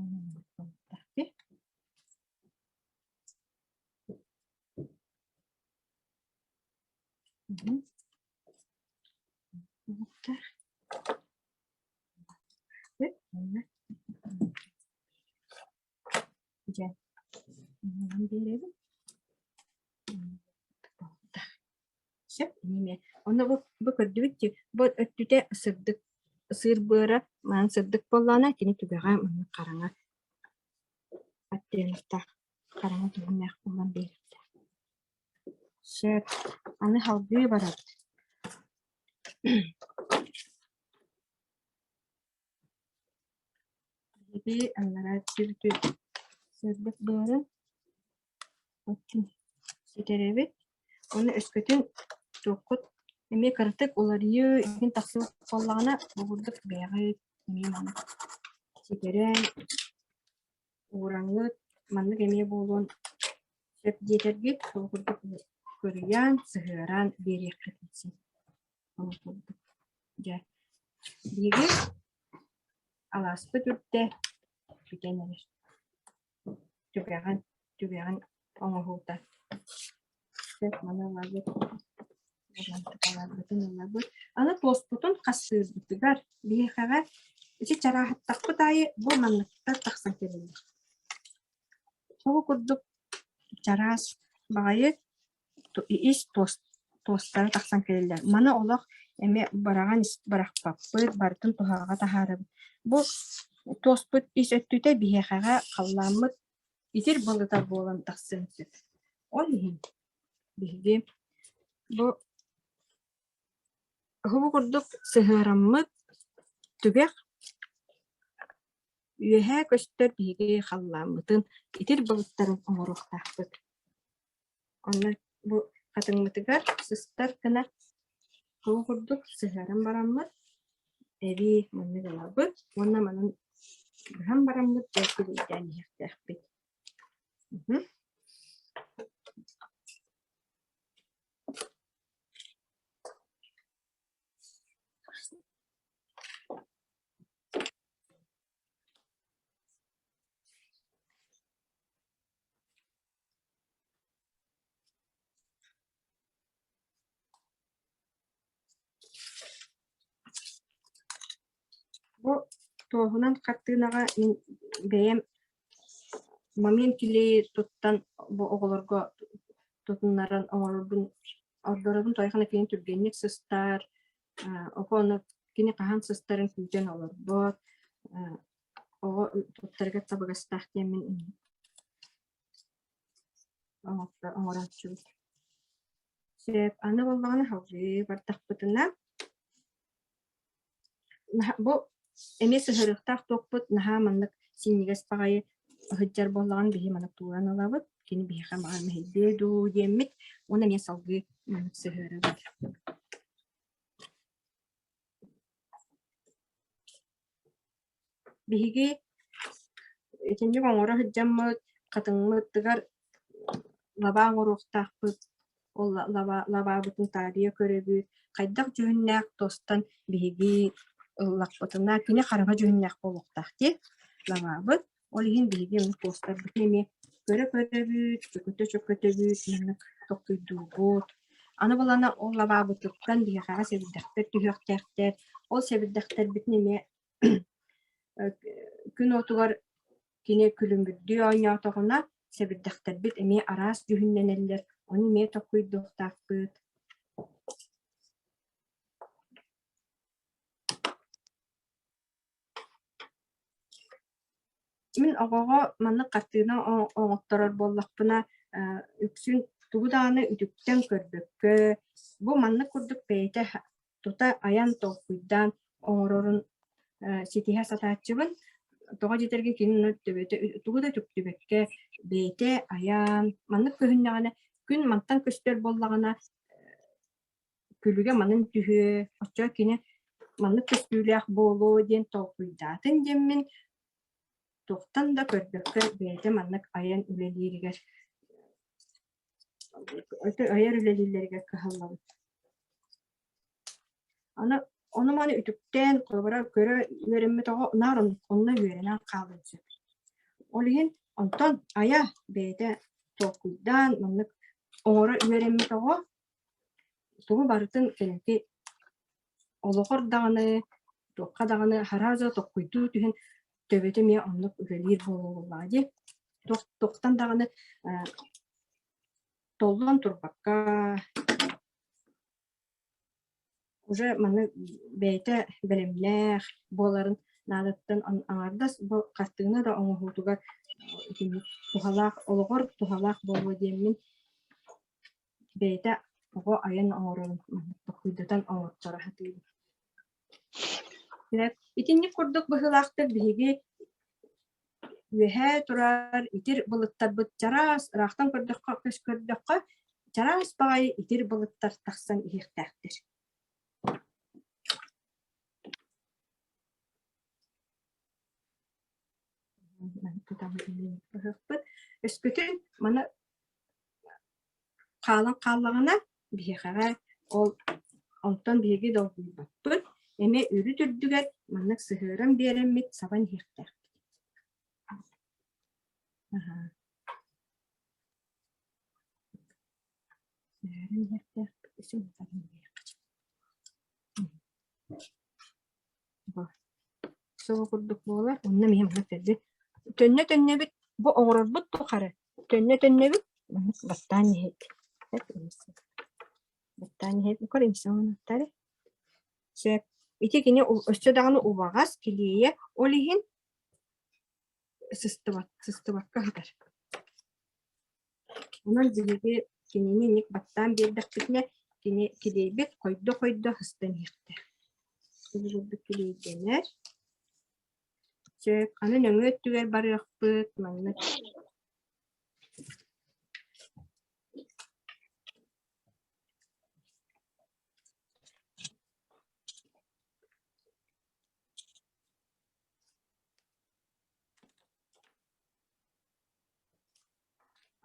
Дьэ, биэрэбин. Сөп, эмиэ. Онно бу, бу көрдүбүт дии, бу өттүтэ сырдык, сыыр быара маан сырдык буоллаҕына, кини түгэҕэ маннык хараҥа оттенктаах, хараҥа түһүмэх буолан биэриэхтээх. Сөп, аны салгыы барабыт. Биһиги аллараа өттүбүтүн сырдык быарын оттун ситэрэбит. Уонна өскөтүн туоххут эмиэ кыратык уларыйыы иһин тахсыбыт буоллаҕына, бу курдук бэйэҕит эмиэ маннык ситэрэн уураҥҥыт маннык эмиэ буолуон сөп диэтэргит, ол курдук кырыйан, сыһыаран биэриэххитин син. Ол курдук. Дьэ, биһиги алааспыт үрдэ бүтэн эрэр. Түгэҕин, түгэҕин оҥоһуута. Сөп, маны ылабыт. Ыларбытын ылабыт. Аны туоспутун хассыырбытыгар биһиэхэҕэ ити чарааһаттахпыт аайы бу манныктар тахсан кэлэллэр. Ол курдук чараас баҕайы ис туостара тахсан кэлэллэр. Маны олох эмиэ быраҕан бырахпаппыт, барытын туһаҕа таһаарабыт. Бу туоспут ис өттүтэ биһиэхэҕэ халлааммыт итир былыта буолан тахсыан сөп. Ол иһин биһиги бу уһугу курдук сыһыараммыт түгэх үөһээ көстөр биһиги халлааммытын итир былыттарын оҥоруохтаахпыт. Онно бу хатыҥмытыгар сыстар гына ол курдук сыһыаран бараммыт эбии маннык ылабыт уонна манан быһан бараммыт дьэ килийдээн иһиэхтээхпит. Бу туоһунан хартыынаҕа мин бэйэм момент килиэйи туттан бу оҕолорго тутуннаран оҥорорбун ордоробун тойхана кини түргэнник сыстар, оҕо ону кини хаһан сыстарын күүтэн олорбот, оҕо туттарыгар табыгастаах диэммин оҥорооччубут. Сөп, аны буоллаҕына салгыы бардахпытына бу эмиэ сыһыарыахтаах туохпут наһаа маннык синньигэс баҕайы. сылдьар буоллаҕына биһи маннык тууран ылабыт, кини биһиэхэ баҕар мэһэйдиэ дуу диэммит уонна эмиэ салгыы маннык сыһыарабыт. Биһиги итинник оҥоро сылдьаммыт хатыҥмытыгар лабаа оҥоруохтаахпыт, ол лабаабытын таарыйа көрөбүт, хайдах дьүһүннээх туостан биһиги ыллахпытына кини хараҥа дьүһүннээх буолуохтаах дии лабаабыт. Ол иһин биһиги оннук туостарбытын эмиэ көрө-көрөбүт, чөкөтө-чөкөтөбүт, маннык толкуйдуубут. Аны булана ол лабаабытыттан биһиэхэҕэ сэбирдэхтэр түһүөхтээхтэр. Ол сэбирдэхтэрбитин эмиэ күн уотугар кини күлүмүрдүү оонньоотоҕуна сэбирдэхтэрбит эмиэ араас дьүһүннэнэллэр, ону эмиэ толкуйдуохтаахпыт. Мин оҕоҕо маннык хартыына оҥотторор буоллахпына, үксүн тугу даҕаны үтүктэн көрбөккө, бу маннык курдук бэйэтэ тута айан толкуйдаан оҥорорун ситиһэ сатааччыбын. Тоҕо диэтэргэ кини төбөтө тугу да үтүктүбэккэ бэйэтэ айан маннык көһүннэҕинэ күн мантан көстөр буоллаҕына күлүгэ манан түһүө, оччо кини маннык көстүүлээх буолуо диэн толкуйдаатын диэммин туохтан да көрбөккө бэйэтэ маннык айан үлэлииригэр айар үлэлииллэригэр кыһаллабыт. Аны ону-маны үтүктээн, холобура көрө үөрэммит оҕо наар онно үөрэнэн хаалыан сөп. Ол иһин онтон айа бэйэтэ толкуйдаан маннык оҥоро үөрэммит оҕо Тугу барытын кэнники олоҕор даҕаны, туохха даҕаны сразу толкуйдуу түһэн төбөтө эмиэ оннук үлэлиир буолуоҕа дии. Туох туохтан даҕаны толлон турбакка уже маны бэйэтэ бэлэмнээх буоларын наадаттан аҥаардас бу хартыына да оҥоһуутугар итинник туһалаах олоҕор туһалаах буолуо диэммин Бэйэтэ оҕо айан оҥорорун толкуйдатан оҥотторо сатыыбын. Итинник курдук быһыылаахтык биһиги үөһээ турар итир былыттарбыт чараас ыраахтан көрдөххө көрдөххө чараас баҕайы итир былыттар тахсан иһиэхтээхтэр. Өскөтүн маны Хаалан хааллаҕына, биһиэхэҕэ ол онтон биһиги долгуйбаппыт, эмиэ үрүт үрдүгэр маннык сыһыаран биэрэммит сабан иһиэхтээхпит. Аһаа. Сыһыаран иһиэхтээхпит, Сыл курдук буолар, онно эмиэ маннык дэлби төннө-төннөбүт, бу оҥорорбут тухары төннө-төннөбүт, маннык бастаан иһэбит. Бастаан иһэбит, Сөп. Ити кини өссө даҕаны убаҕас, килиэйэ, ол иһин сыстыбат, сыстыбакка сытар. Онон биһиги кинини инник баттаан биэрдэхпитинэ, кини килиэйбит хойдо-хойдо сыстан иһиэхтээх. Курдук килиэйдэнэр. Сөп. Аны нөҥүө өттүгэр барыахпыт. Маннык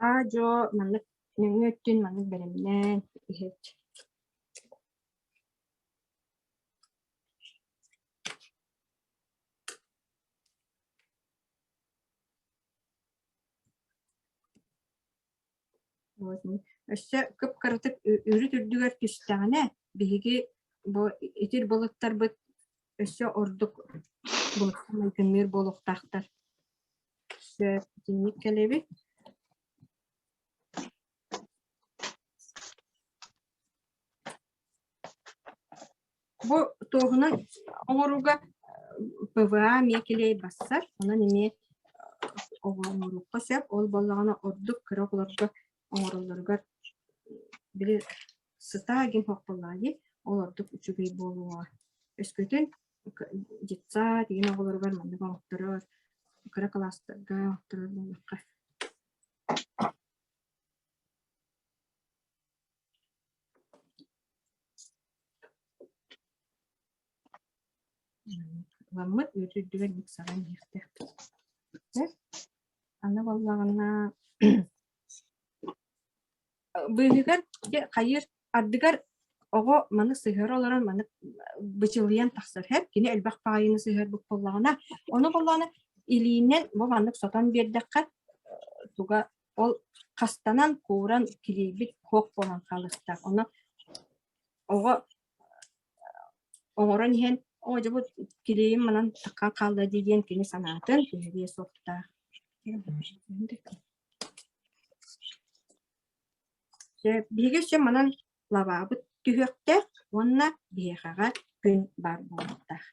Аа-дьуо маннык нөҥүө өттүн маннык бэлэмнээн иһит. Өссө кып-кыратык үрүт үрдүгэр түстэҕинэ, биһиги бу итир былыттарбыт өссө ордук былыкка майгынныыр буолуохтаахтар. Сөп, итинник кэлэбит. Бу туоһунан оҥорууга ПВА эмиэ килиэй бассар, онон эмиэ оҥоруохха сөп. Ол буоллаҕына ордук кыра оҕолорго оҥороллоругар били сыта диэн суох буоллаҕа дии, ол ордук үчүгэй буолуоҕа. Өскөтүн детсад игин оҕолоругар маннык оҥотторор. Кыра кылаастарга оҥотторор буоллахха. Ыламмыт үөт үрдүгэр миксеран иһиэхтээхпит. Аны буоллаҕына быыһыгар дьэ хайыыр ардыгар оҕо маны сыһыара олорон маны бычылыйан тахсар һэр кини элбэх баҕайыны сыһыарбыт буоллаҕына ону буоллаҕына илиинэн бу маннык сотон биэрдэххэ туга ол хастанан кууран килийбит хуох буолан хаалыахтаах ону оҕо оҥорон иһэн оо дьэ бу килиэйим манан таххан хаалла дии диэн кини санаатын түһэриэ суохтаах Биһиги өссө манан лабаабыт түһүөхтээх уонна биһиэхэҕэ күн баар буолуохтаах.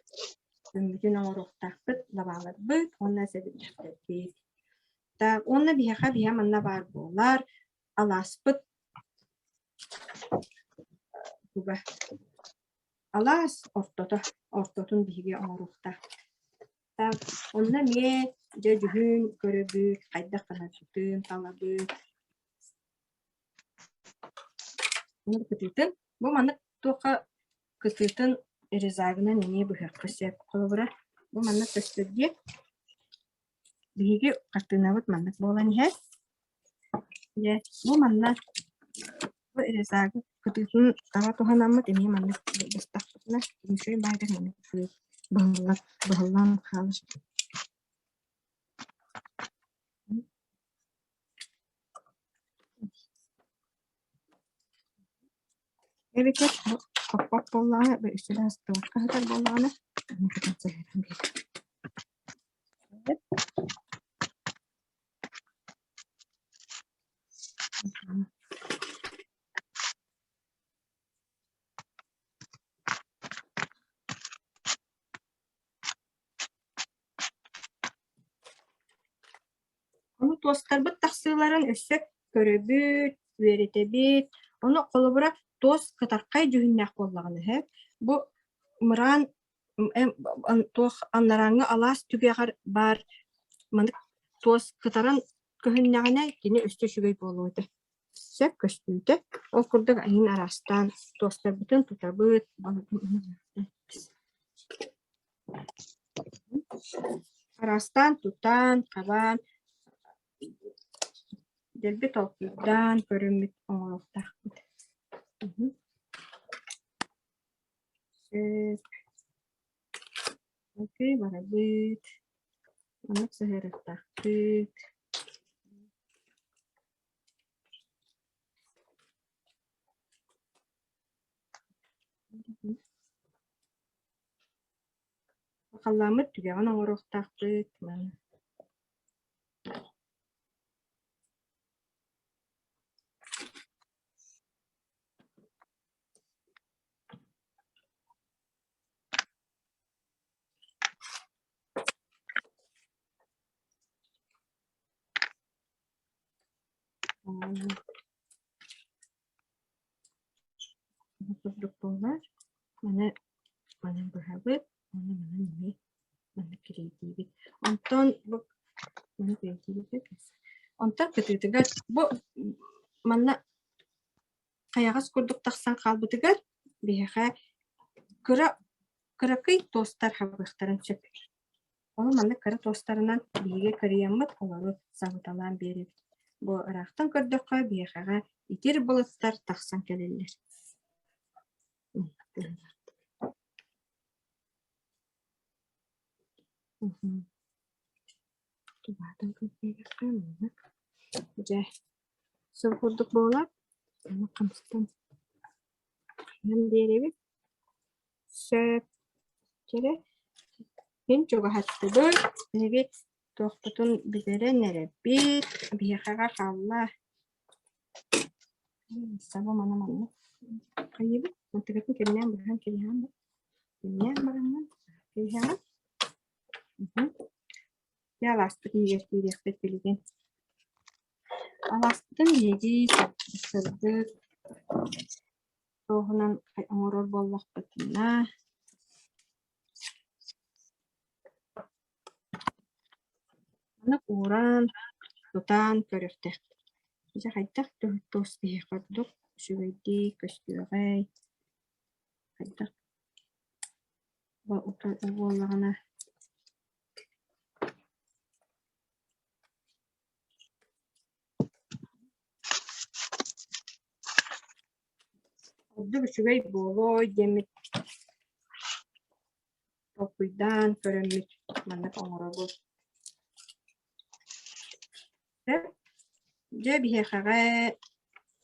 Күммүтүн оҥоруохтаахпыт, лабааларбыт уонна сэбирдэхтэрбит. Так, уонна биһиэхэ биһэ манна баар буолар алааспыт туга алаас ортото ортотун биһиги оҥоруохтаахпыт. Так, онно эмиэ дьэ дьүһүн көрөбүт, хайдах гынарбытын талабыт. Кытыытын бу маннык туохха кытыытын резагынан эмиэ быһыахха сөп. Холобура, бу маннык көстөр диэ. Биһиги хартыынабыт маннык буолан иһэр. Дьэ, бу манна бу резагы кытыытын таба туһанаммыт эмиэ маннык быстахпытына үчүгэй баайдар маннык быһыллар быһыллан хаалар. Эбэтэр бу хоппот буоллаҕына, бу үстүлээх астыбакка сытар буоллаҕына, аны кытын сыһыаран биэрэр. Ону туостарбыт тахсыыларын өссө көрөбүт, үөрэтэбит. Ону холобура туос кытархай дьүһүннээх буоллаҕына үһү. Бу мыраан туох анарааҥҥы алаас түгэҕэр баар маннык туос кытаран көһүннэҕинэ кини өссө үчүгэй буолуо этэ. Сөп көстүүтэ. Ол курдук эҥин араастаан туостарбытын тутабыт. Араастаан тутан, хабаан, дэлби толкуйдаан көрүммүт оҥоруохтаахпыт. Сөп. Окей, барабыт. Маннык сыһыарыахтаахпыт. Халлааммыт түгэҕин оҥоруохтаахпыт маны. Бу курдук буолар. Маны маны быһабыт, уонна маны эмиэ маны кириэйдиибит. Онтон бу маны кириэйдиибит Онтон кытыытыгар бу манна хайаҕас курдук тахсан хаалбытыгар биһиэхэ кыра кыракый туостар хабыахтарын сөп. Ол маннык кыра туостарынан биһиги кырыйаммыт олору сабыталаан биэрэбит. Бу ыраахтан көрдөххө биһиэхэҕэ итир былыттар тахсан кэлэллэр. Тубаатан көрдөххө маннык. Дьэ, сол курдук буолар. Аны хамсатан хайан биэрэбит. Сөп. Чэрэ. Мин чугаһаттыбыт. Биһиги туохпутун бүтэрэн эрэбит. Биһиэхэҕэ хаалла. Саба маны маннык хайыыбыт. Мантыгытын кэмнээн быһан кэбиһэҕин да. Кэмнээн бараҥҥын кэбиһэҕин. Дьэ алааспыт иһигэр киириэхпит билигин. Алааспытын биһиги сырдык туоһунан оҥорор буоллахпытына Маннык ууран, тутан көрүөхтээхпит. Дьэ хайдах туос биһиэхэ ордук үчүгэйдик көстүөҕэй, хайдах буоллаҕына Ордук үчүгэй буолуой диэммит толкуйдаан көрөммүт маннык оҥоробут. Дьэ биһиэхэҕэ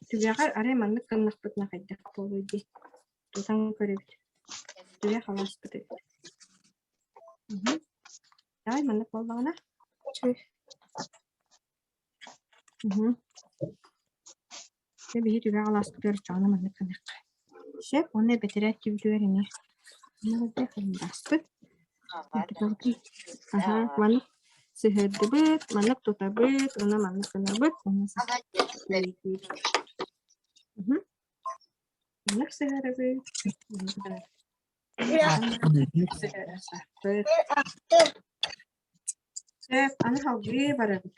түгэҕэр арай маннык гыннахпытына хайдах буолуой дии тутан көрөбүт. Түгэх алааспыт Давай маннык буоллаҕына. Дьэ биһи түгэх алааспытыгар оччоҕуна маннык гыныахха. Сөп уонна бэтэрээт түбүтүгэр эмиэ Ааспыт. Аһа, маннык сыһыардыбыт, маннык тутабыт, уонна маннык гынабыт, уонна Маннык сыһыарабыт. Сөп, аны салгыы барабыт.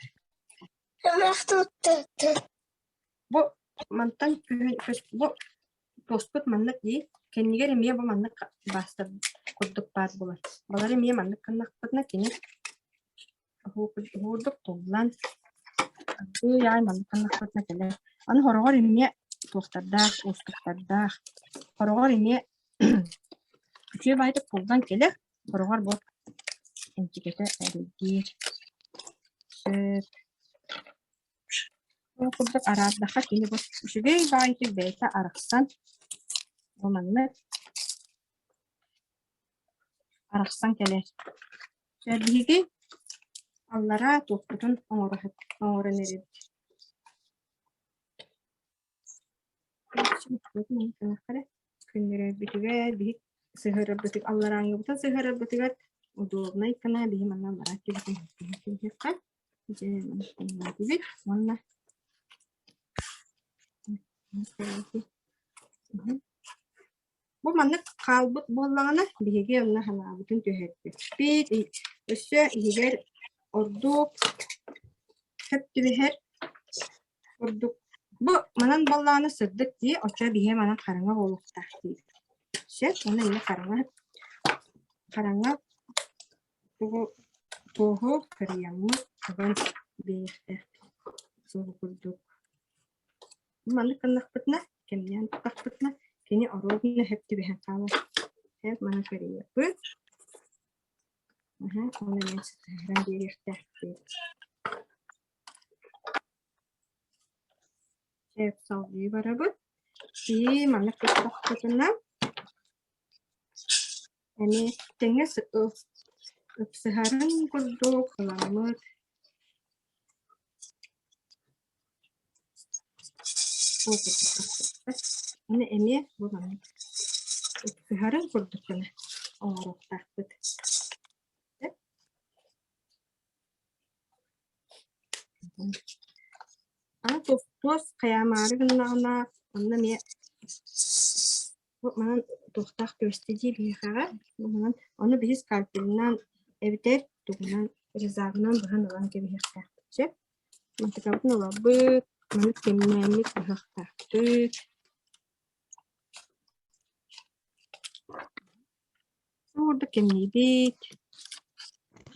Бу мантан күһүн бу туоспут маннык дии, кэннигэр эмиэ бу маннык баастар курдук баар буолар. Балары эмиэ маннык гыннахпытына кини уһуурдук туллан ый-аай маннык гыннахпытына кэлэр. Аны хороҕор эмиэ туохтардаах, уустуктардаах. Хороҕор эмиэ үчүгэй баайдык туллан кэлэр, хороҕор бу эмчикэтэ эрэйдиир. Сөп. Ол курдук араардахха кини бу үчүгэй баҕайытык бэйэтэ арахсан бу маннык арахсан кэлэр. Дьэ биһиги аллараа туохпутун оҥорон эрэбит. Күннэрэрбитигэр биһи сыһыарарбытыг алларааҥҥыбытын сыһыарарбытыгар удобнай гына биһи манна аллараа түбүтүн кэбиһиэххэ. Дьэ манна уонна Бу маннык хаалбыт буоллаҕына, биһиги онно санаабытын түһэрбиппит. Өссө иһигэр ордук сөп түбэһэр курдук. Бу манан буоллаҕына сырдык дии, оччо биһиги манан хараҥа буолуохтаах диибит. Сөп, уонна инньэ хараҥа хараҥа тугу туоһу кырыйаммыт уган биэриэхтээхпит. Сол курдук. Маннык гыннахпытына, кэмнээн туттахпытына, кини оруобуна сөп түбэһэн хаалар. Сөп, маны кэрийэппит. Аһа, оны эмиэ сытыаран биэриэхтээхпит. Сөп, салгыы барабыт. И маннык туттахпытына, эмиэ тэҥэ ыпсыһарын курдук ыламмыт Аны эмиэ бу маннык ыпсыһарын курдук гына оҥоруохтаахпыт. Аны туос хайаамаары гыннаҕына онно эмиэ Бу манан туохтаах түбэстэ дии биһиэхэҕэ. Бу манан ону биһи скальпелынан эбэтэр тугунан резагынан быһан ылан кэбиһиэхтээхпит сөп. Мантыкабытын ылабыт, маннык кэмнээммит быһыахтаахпыт. Курдук кэмниибит.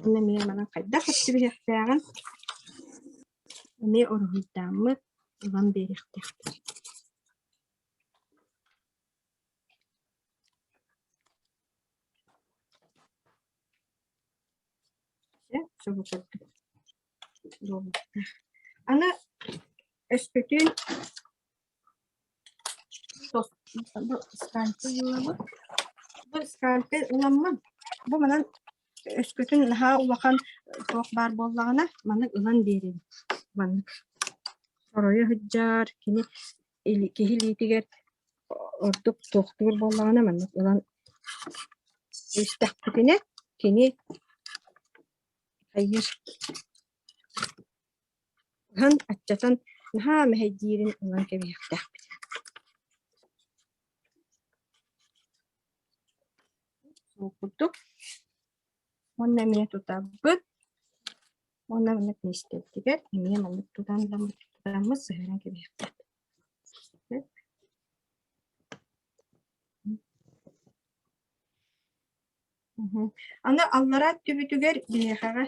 Уонна эмиэ манан хайдах түбэһиэхтээҕин эмиэ уруһуйдааммыт ылан биэриэхтээхпит. Аны өспөтүн бу скальпель ыламмын бу манан өскөтүн наһаа улахан туох баар буоллаҕына маны ылан биэрэбин маннык оройо сылдьар кини киһи илиитигэр ордук туохтуур буоллаҕына маннык ылан истэхпитинэ кини хайыыр ыһан аччатан наһаа мэһэйдиирин ылан кэбиһиэхтээхпит. Сол курдук. Уонна эмиэ тутабыт. Уонна маннык миэстэбитигэр эмиэ маннык тутан тутаммыт сыһыаран кэбиһиэхпит. Аны аллараа өттүбүтүгэр биһиэхэҕэ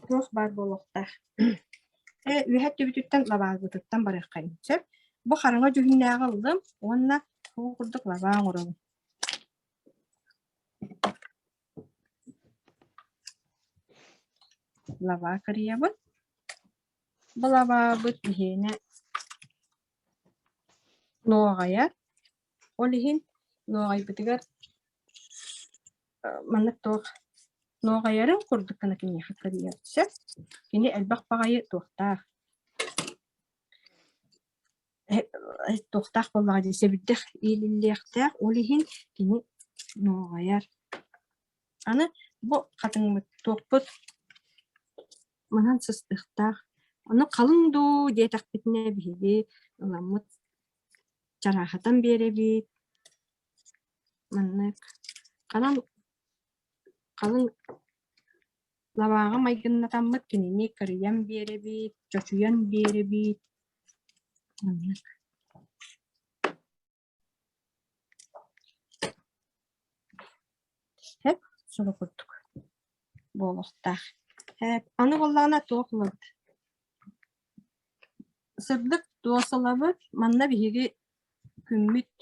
туох баар буолуохтаах? Э, үөһэ өттүбүтүттэн лабаабытыттан барыаххайын сөп. Бу хараҥа дьүһүннээҕи ыллым уонна ол курдук лабаа оҥоробун. Лабаа кырыйабын. Бу лабаабыт биһиэнэ нуоҕайар. Ол иһин нуоҕайбытыгар маннык туох нуоҕайарын курдук гына киниэхэ кырыйар сөп. Кини элбэх баҕайы туохтаах туохтаах буоллаҕа дии сэбирдэх иилиллиэхтээх, ол иһин кини нуоҕайар. Аны бу хатыҥмыт туохпут манан сыстыахтаах. Ону халыҥ дуу диэтэхпитинэ биһиги ыламмыт чарааһатан биэрэбит. Маннык ханан халыҥ лабааҕа майгыннатаммыт кинини кырыйан биэрэбит, чочуйан биэрэбит. Маннык. Сөп, субу курдук буолуохтаах. Аны буоллаҕына туох ылабыт? Сырдык туос ылабыт. Манна биһиги күммүт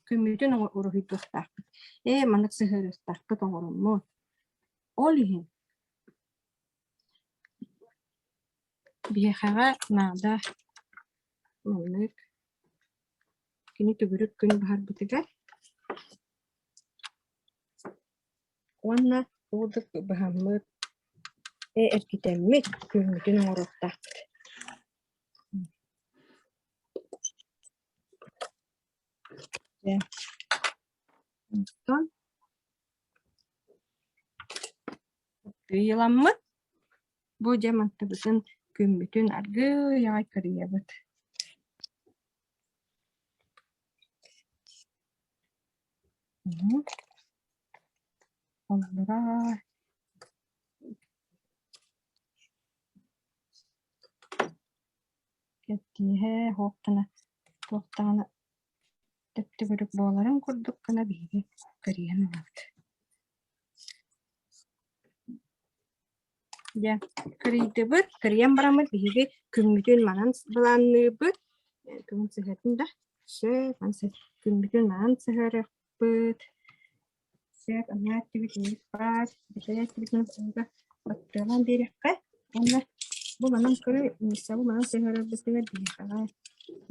күммүтүн уруһуйдуохтаахпыт. Ээ, маннык сыһыарыахтаахпыт оҥороммут. Ол иһин биһиэхэҕэ наада маннык кини төгүрүк күн баһарбытыгар уонна куудук быһаммыт ээ эргитэммит күммүтүн оҥоруохтаахпыт. Дьэ онтон Ыйыламмыт бу дьэ мантыбытын күммүтүн аргыый аҕай кырыйабыт. Аллараа кэттииһэ суох гына туох даҕаны төп-төгүрүк буоларын курдук гына биһиги кырыйан ылабыт. Дьэ, кырыйдыбыт, кырыйан бараммыт биһиги күммүтүн манан былаанныыбыт. Күн сыһыатын да сөп, күммүтүн манан сыһыарыахпыт. Сөп, анаа өттүбүт инник баар, бэтэрээ өттүбүтүн ууга баттыалаан биэриэххэ. Уонна бу манан көрө, бу манан сыһыарарбытыгар биһиэхэҕэ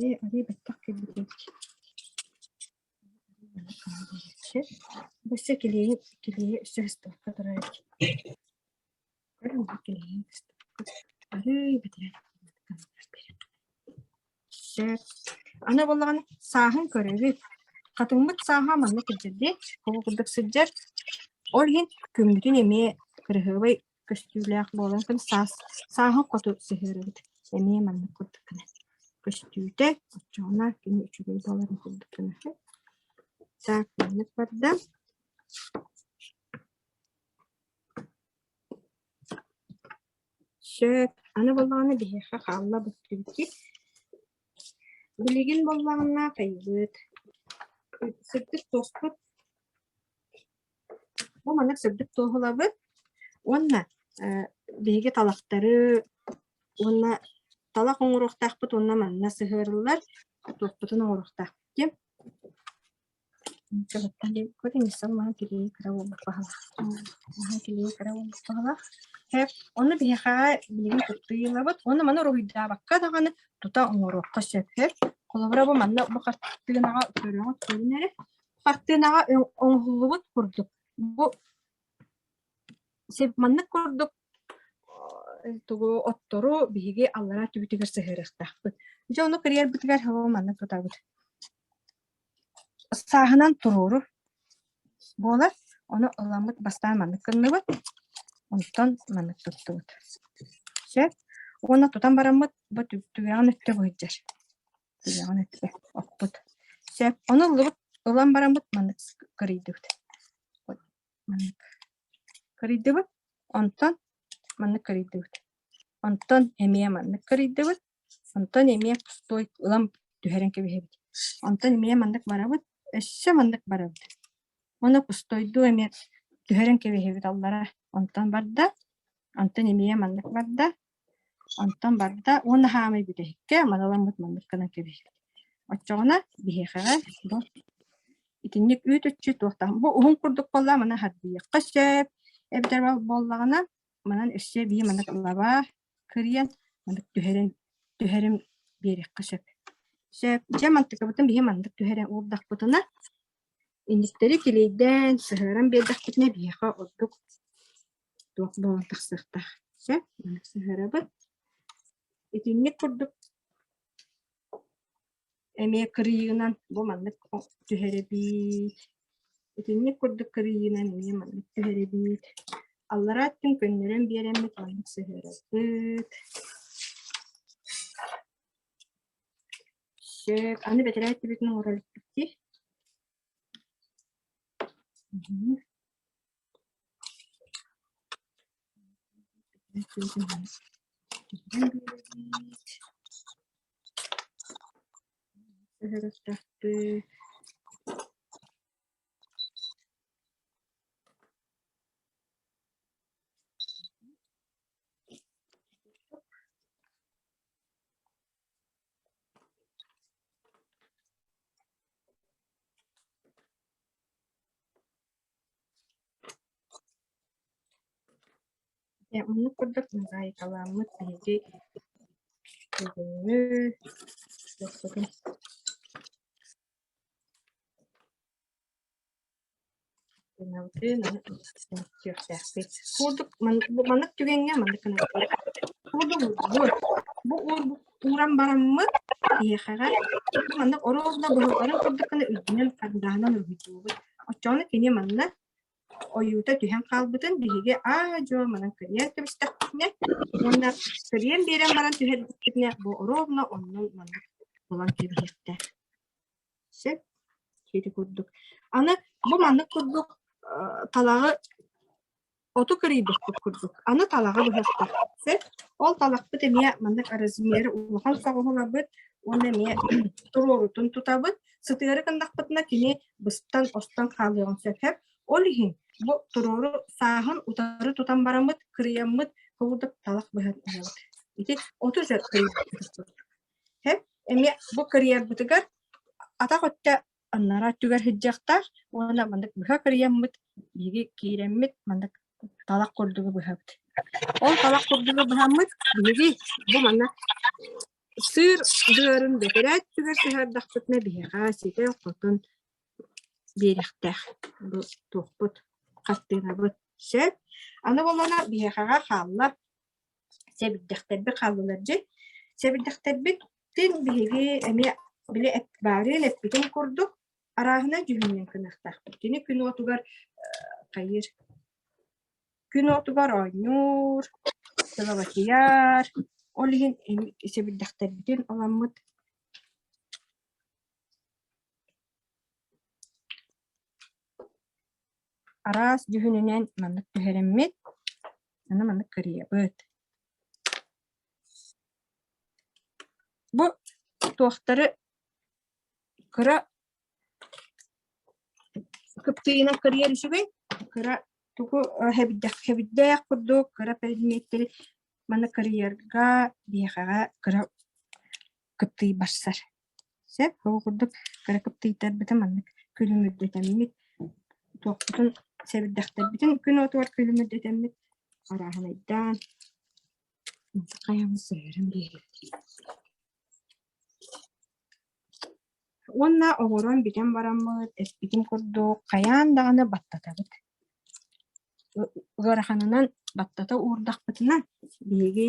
ээ, арыый бэттэх кэлбит эбит. Бу өссө килиэйи килиэйи өссө быстыбакка турар эбит. Көрүҥ килиэйи быстыбакка арыый бэтэрээ Сөп. Аны буоллаҕына сааһын көрөбүт. Хатыҥмыт сааһа манна сылдьар Ол курдук сылдьар. Ол иһин күммүтүн эмиэ кырыһыабай көстүүлээх буолан күн саас сааһын хоту сыһыарабыт. Эмиэ маннык курдук гына көстүүтэ оччоҕуна кини үчүгэй буоларын курдук гына. Так, маннык барда. Сөп. Аны буоллаҕына биһиэхэ хаалла бүттүбүт. Билигин буоллаҕына хайыыбыт? Сырдык туоспут. Бу маннык сырдык туоһулабыт уонна э, биһиги талахтары уонна талах оҥоруохтаахпыт уонна манна сыһыарыллар туохпутун оҥоруохтаахпыт диэн Ону биһиэхэҕэ билигин кыттыылабыт уонна маны уруһуйдаабакка даҕаны тута оҥоруохха сөп. Холобура бу манна бу хартыынаҕа көрөҕүт көрүн эрэ. Хартыынаҕа оҥоһуллубут курдук. Бу маннык курдук тугу оттору биһиги аллараа түбүтүгэр сыһыарыахтаахпыт. Дьэ ону кырыйарбытыгар маннык тутабыт. Сааһынан туруору буолар, ону ыламмыт бастаан маннык гынныбыт, онтон маннык туттубут. Сөп. Уонна тутан бараммыт бу түгэҕин өттө быһыдьар. Түгэҕин өттө оппут. Сөп. Ону ыллыбыт, ылан бараммыт маннык кырыйдыбыт. Маннык кырыйдыбыт. Онтон. Маннык кырыйдыбыт. Онтон эмиэ маннык кырыйдыбыт. Онтон эмиэ пустой ылан түһэрэн кэбиһэбит. Онтон эмиэ маннык барабыт. Өссө маннык барабыт. Уонна пустойдуу эмиэ түһэрэн кэбиһэбит аллара. Онтон барда. Онтон эмиэ маннык барда. Онтон барда уонна хаамай бүтэһиккэ маналаммыт маннык гынан кэбиһэбит. Оччоҕуна биһиэхэҕэ бу итинник үүт-үччү туохтаах бу уһун курдук буолла маны хардыйыахха сөп эбэтэр буоллаҕына манан өссө эбии маннык лабаа кырыйан маннык түһэрэн түһэрин биэриэххэ сөп. Сөп. Дьэ мантыкабытын биһи маннык түһэрэн уурдахпытына инниктэри килийдээн сыһыаран биэрдэхпитинэ биһиэхэ ордук туох буолан тахсыахтаах. Сөп, маннык сыһыарабыт. Итинник курдук эмиэ кырыйыынан бу маннык түһэрэбит. Итинник курдук кырыйыынан эмиэ маннык түһэрэбит. Аллараа өттүн көннөрөн биэрэммит маннык сыһыарабыт. Сөп. Аны бэтэрээ өттүбүтүн оҥоро иликпит дии. Сыһыарыахтаахпыт. Дьэ, оннук курдук мозаикаламмыт биһиги бүгүҥҥү туохпутун Гынабытын түөхтээхпит. Курдук маннык түгэҥҥэ маннык гынабыт. Курдук бу ууран бараммыт киһиэхэҕэ маннык оруобуна быһылларын курдук гына үрдүнэн хардаһынан уруһуйдуубут. Оччоҕуна кини манна ойуута түһэн хаалбытын биһиги аа-дьуо манан кырыйан кэбистэхпитинэ уонна кырыйан биэрэн баран түһэрдэхпитинэ бу оруобуна оннун маннык булан кэбиһиэхтээх. Сөп. Ити курдук. Аны бу маннык курдук талаҕы оту кырыйбыппыт курдук. Аны талаҕы быһыахтаах. Сөп. Ол талахпыт эмиэ маннык размеры улахан соҕуһу ылабыт уонна эмиэ туруорутун тутабыт. Сытыары гыннахпытына кини быстан остон хаалыаҕын сөп. Ол иһин бу туруору сааһын утары тутан бараммыт, кырыйаммыт курдук талах быһан ылабыт. Ити оту кырыйбыт. Эмиэ бу кырыйарбытыгар атах өттө аннараа өттүгэр сылдьыахтаах уонна маннык быһа кырыйаммыт биһиги киирэммит маннык талах курдугу быһабыт. Ол талах курдугу быһаммыт биһиги бу манна сыыр быарын бэтэрээ өттүгэр сыһыардахпытына биһиэхэ ситэн-хотон биэриэхтээх бу туохпут хартыынабыт сөп. Аны буоллаҕына биһиэхэҕэ хаалла Сэбирдэхтэрбит хааллылар дьэ. Сэбирдэхтэрбит тин биһиги эмиэ били баарыан эппитин курдук арааһынай дьүһүнүн гыныахтаахпыт. Кини күн уотугар хайыыр күн уотугар оонньуур, сылабачыйар. Ол иһин сэбирдэхтэрбитин ыламмыт Араас дьүһүнүнэн маннык түһэрэммит, аны маннык кырыйабыт. Бу туохтары кыра кыптыйынан кырыйар үчүгэй, кыра тугу хэбиддээх курдук кыра предметтэри маны кырыйарга биһиэхэҕэ кыра кыптый барсар. Сөп, ол курдук кыра кыптыйдарбытын маннык күлүмүрдэтэммит, туохпутун сэбирдэхтэрбитин күн уотугар күлүмүрдэтэммит арааһынайдаан хайаммыт сыһыаран биэриэхпит. Уонна оҥорон бүтэн бараммыт, эппитим курдук, хайаан даҕаны баттатабыт. Ыараханынан баттата уурдахпытына, биһиги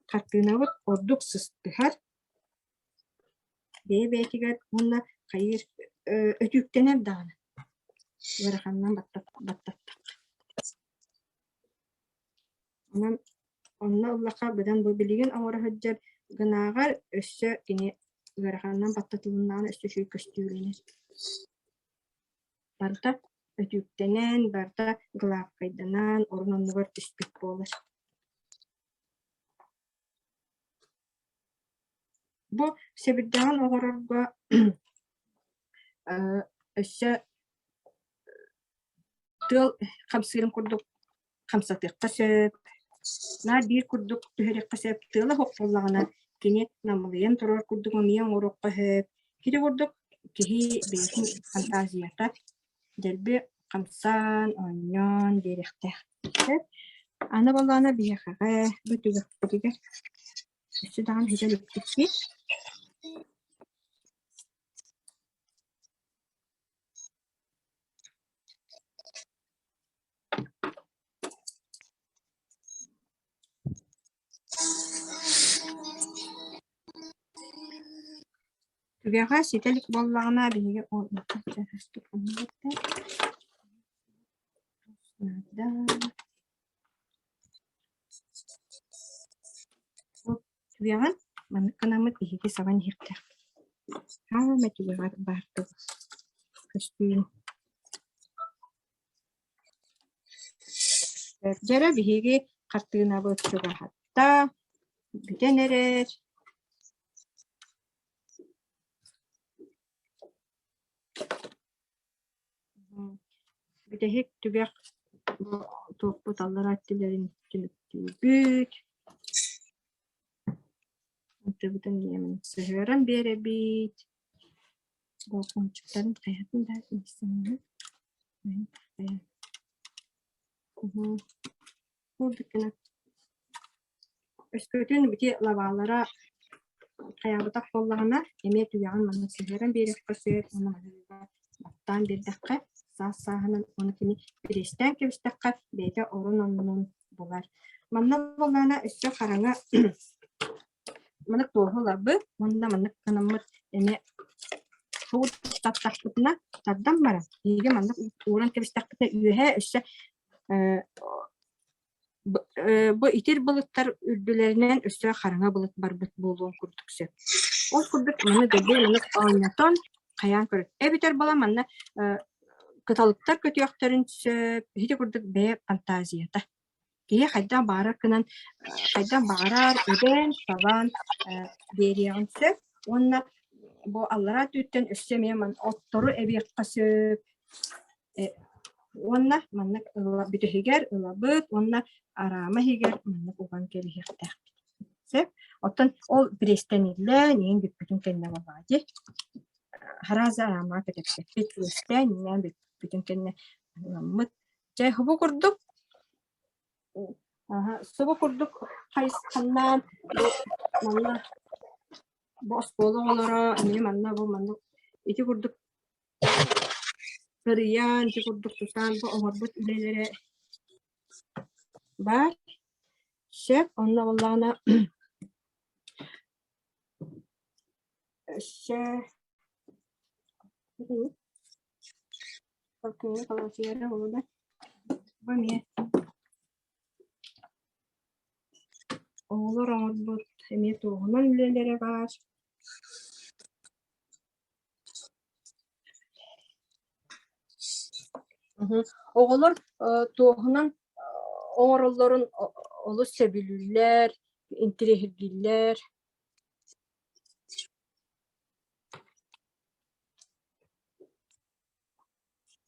хартыынабыт ордук сыстыһар, Бэйэ-бэйэтигэр уонна хайыыр өтүүктэнэр даҕаны ыараханынан баттаттахха. Онон онно ыллахха быдан бу билигин оҥоро сылдьар гынааҕар өссө кини ыараханынан баттатылыннаҕына өссө үчүгэй көстүүлэнэр. Барыта өтүүктэнэн, барыта гладкайданан орун оннугар түспүт буолар. Бу сэбирдэҕин оҥорорго өссө тыал хамсыырын курдук хамсатыахха сөп, наар биир курдук түһэриэххэ сөп, тыала суох буоллаҕына кини намылыйан турар курдук эмиэ оҥоруохха сөп. Ити курдук киһи бэйэтин фантазията дэлби хамсаан, оонньоон биэриэхтээх. Сөп. Аны буоллаҕына биһиэхэҕэ бу түгэхпитигэр өссө даҕаны ситэ иликпит Түгэҕэ ситэ илик буоллаҕына биһиги Түгэҕин маннык гынаммыт биһиги сабан иһиэхтээхпит. Хаама түгэҕэр баар тыл көстүүн. Дьэрэ биһиги хартыынабыт чугаһатта, бүтэн эрэр. Бүтэһик түгэх туохпут аллараа өттүлэрин түмүктүүбүт. Ынтыбытын ийэмин сыһыаран биэрэбит. Болкончуктарын хайатын да ииссэммит. Курдук гына Өскөтүн ити лабаалара хайаабатах буоллаҕына, эмиэ түгэҕин манна сыһыаран биэриэххэ сөп уонна маһыыга баттаан биэрдэххэ, саас-сааһынан уонна кини бириэстээн кэбистэххэ, бэйэтэ орун-оннун булар. Манна буоллаҕына өссө хараҥа маннык туоһу ыларбыт уонна маннык гынаммыт эмиэ тугу таттахпытына тардан баран, биһиги маннык ууран кэбистэхпитинэ үөһээ өссө Бу итир былыттар үрдүлэринэн өссө хараҥа былыт барбыт буолуон курдук сөп. Ол курдук маны дэлби маннык оонньотон хайаан көрөр. Эбэтэр була манна кыталыктар көтүөхтэрин сөп, ити курдук бэйэ фантазията. Киһи хайдах баҕарар гынан, хайдах баҕарар эбэн, табан биэриэҕин сөп. Уонна бу аллараа өттүттэн өссө эмиэ оттору эбиэххэ сөп. Уонна маннык бүтэһигэр ылабыт уонна араама иһигэр маннык уган кэбиһиэхтээхпит. Сөп. Оттон ол бириэстэниллэн иин бүппүтүн кэннэ буоллаҕа дии. Харааза араамаҕа кэтэппэппит бириэстээн иинээн бүппүтүн кэннэ ыламмыт. Дьэ, бу курдук субу курдук хайысханнаан бу манна бу оскуола оҕолоро эмиэ манна бу маннык ити курдук Кырыйан, ити курдук тутаан бу оҥорбут үлэлэрэ баар. Сөп, онно буоллаҕына өссө Бу эмиэ оҕолор оҥорбут эмиэ туоһунан үлэлэрэ баар. Оҕолор туоһунан оҥороллорун олус сөбүлүүллэр, интириэһиргииллэр.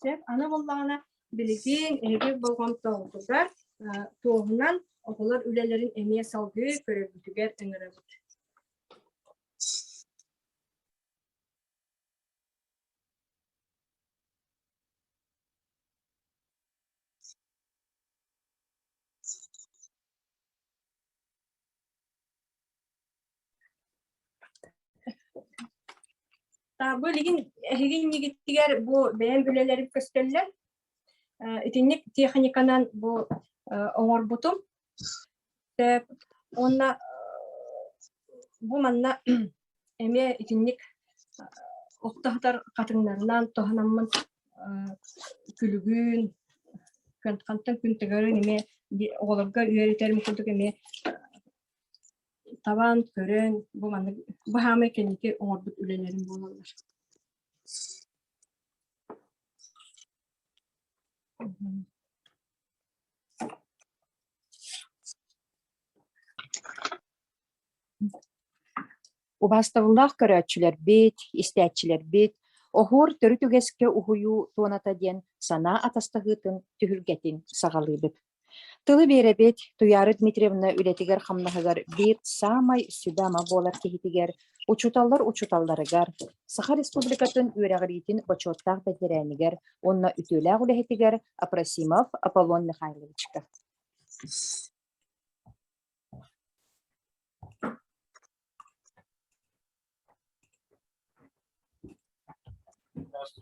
Сөп, аны буоллаҕына билигин эһиги болҕомтоҕутугар туоһунан оҕолор үлэлэрин эмиэ салгыы көрөргүтүгэр ыҥырабыт. Бу билигин эһиги иннигитигэр бу бэйэм үлэлэрим көстөллөр. Итинник техниканан бу оҥорбутум. Сөп. Уонна бу манна эмиэ итинник охто сытар хатыҥнарынан туһанаммын күлүгүн, хантан күн тыгарын эмиэ оҕолорго үөрэтэрим курдук эмиэ табан, көрөн бу маннык бу хаамай кэнники оҥорбут үлэлэрим буолаллар. Убаастабыллаах көрөөччүлэрбит, истээччилэрбит, Оһуор төрүт үгэскэ уһуйуу туоната диэн санаа атастаһыытын түһүлгэтин саҕалыыбыт. Тылы биэрэбит Туйаара Дмитриевна үлэтигэр-хамнаһыгар биир саамай сүбэ-ама буолар киһитигэр, учууталлар учууталларыгар, Саха Республикатын үөрэҕириитин бочуоттаах бэтэрээнигэр уонна үтүөлээх үлэһитигэр Апросимов Аполлон Михайловичка.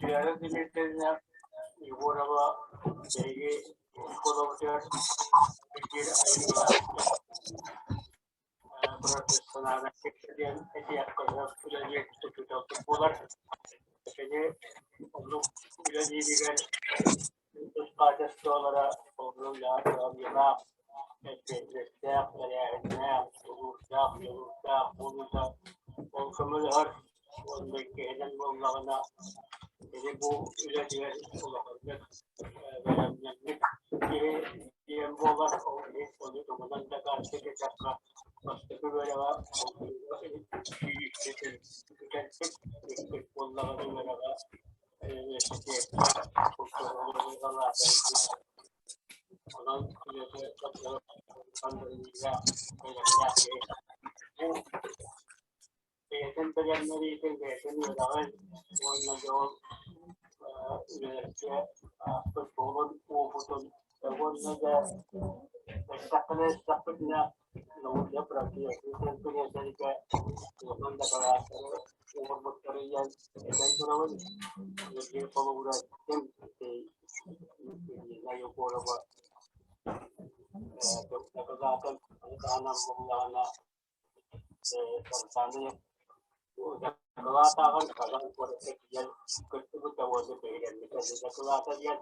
Туяра Дмитриевна Егорова биһиги оскуолабытыгар биир айымньылаах профессиональнай диэн этиэххэ сөп үлэлиир учууталбыт буолар. Кини оннук үлэлииригэр Тус хаачыстыбалара холобура кыһамньылаах, эппиэтинэстээх, тэрээһиннээх, тулуурдаах, дьулуурдаах буолуута ол көмөлөһөр уонна иккиһинэн буоллаҕына кини бу үлэтигэр улаханнык бэлэмнэммит киһи диэн буолар. Ол иһин ону тугунан дакаастык эттэххэ, бастакы үөрэҕэ бүтэрбит, иккис буоллаҕына үөрэҕэ Онон бэйэтин бэлэмнэриитин, бэйэтин үөрэҕин уонна дьэ ол үлэлэргэ ааспыт суолун уопутун уонна да эттэххинэ истэхпитинэ Научнай конференцияларга улахан дакылааттары оҥорбуттары этэн турабын. Биир холобура ким Ирина Егорова дакылаатын таһынан буоллаҕына Сардаана дакылаатааҕын Казан куоракка тиийэн кыттыбыта уонна биһирэммитэ. Дакылаата диэн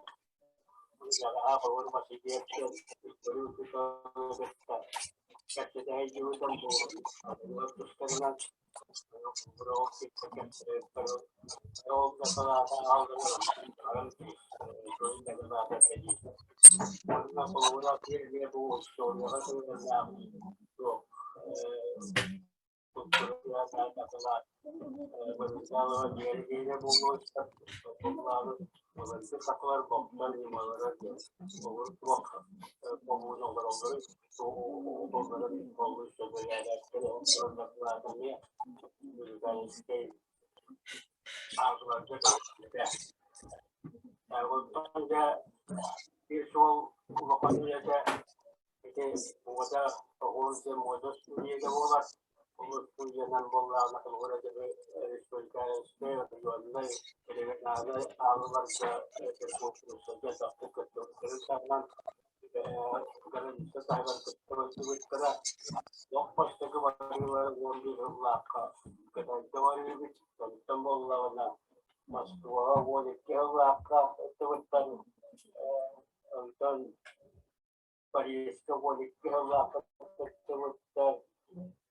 Биир суол улахан үлэтэ Ити муода оҕуруо диэн муода студията буолар. Ол студиянан буоллаҕына холобура дьону республиканскай, регионнай, региональнай аалыларга куонкурустарга элбэхтик кыттыбыттарын таһынан граница таһыгар кытта сылдьыбыттара. Олох бастакы барыылара 11 сыллаахха Кытайга барыыбыт. Онтон буоллаҕына Москваҕа 12 сыллаахха кыттыбыттар. Онтон Парижка 12 сыллаахха кыттыбыттар,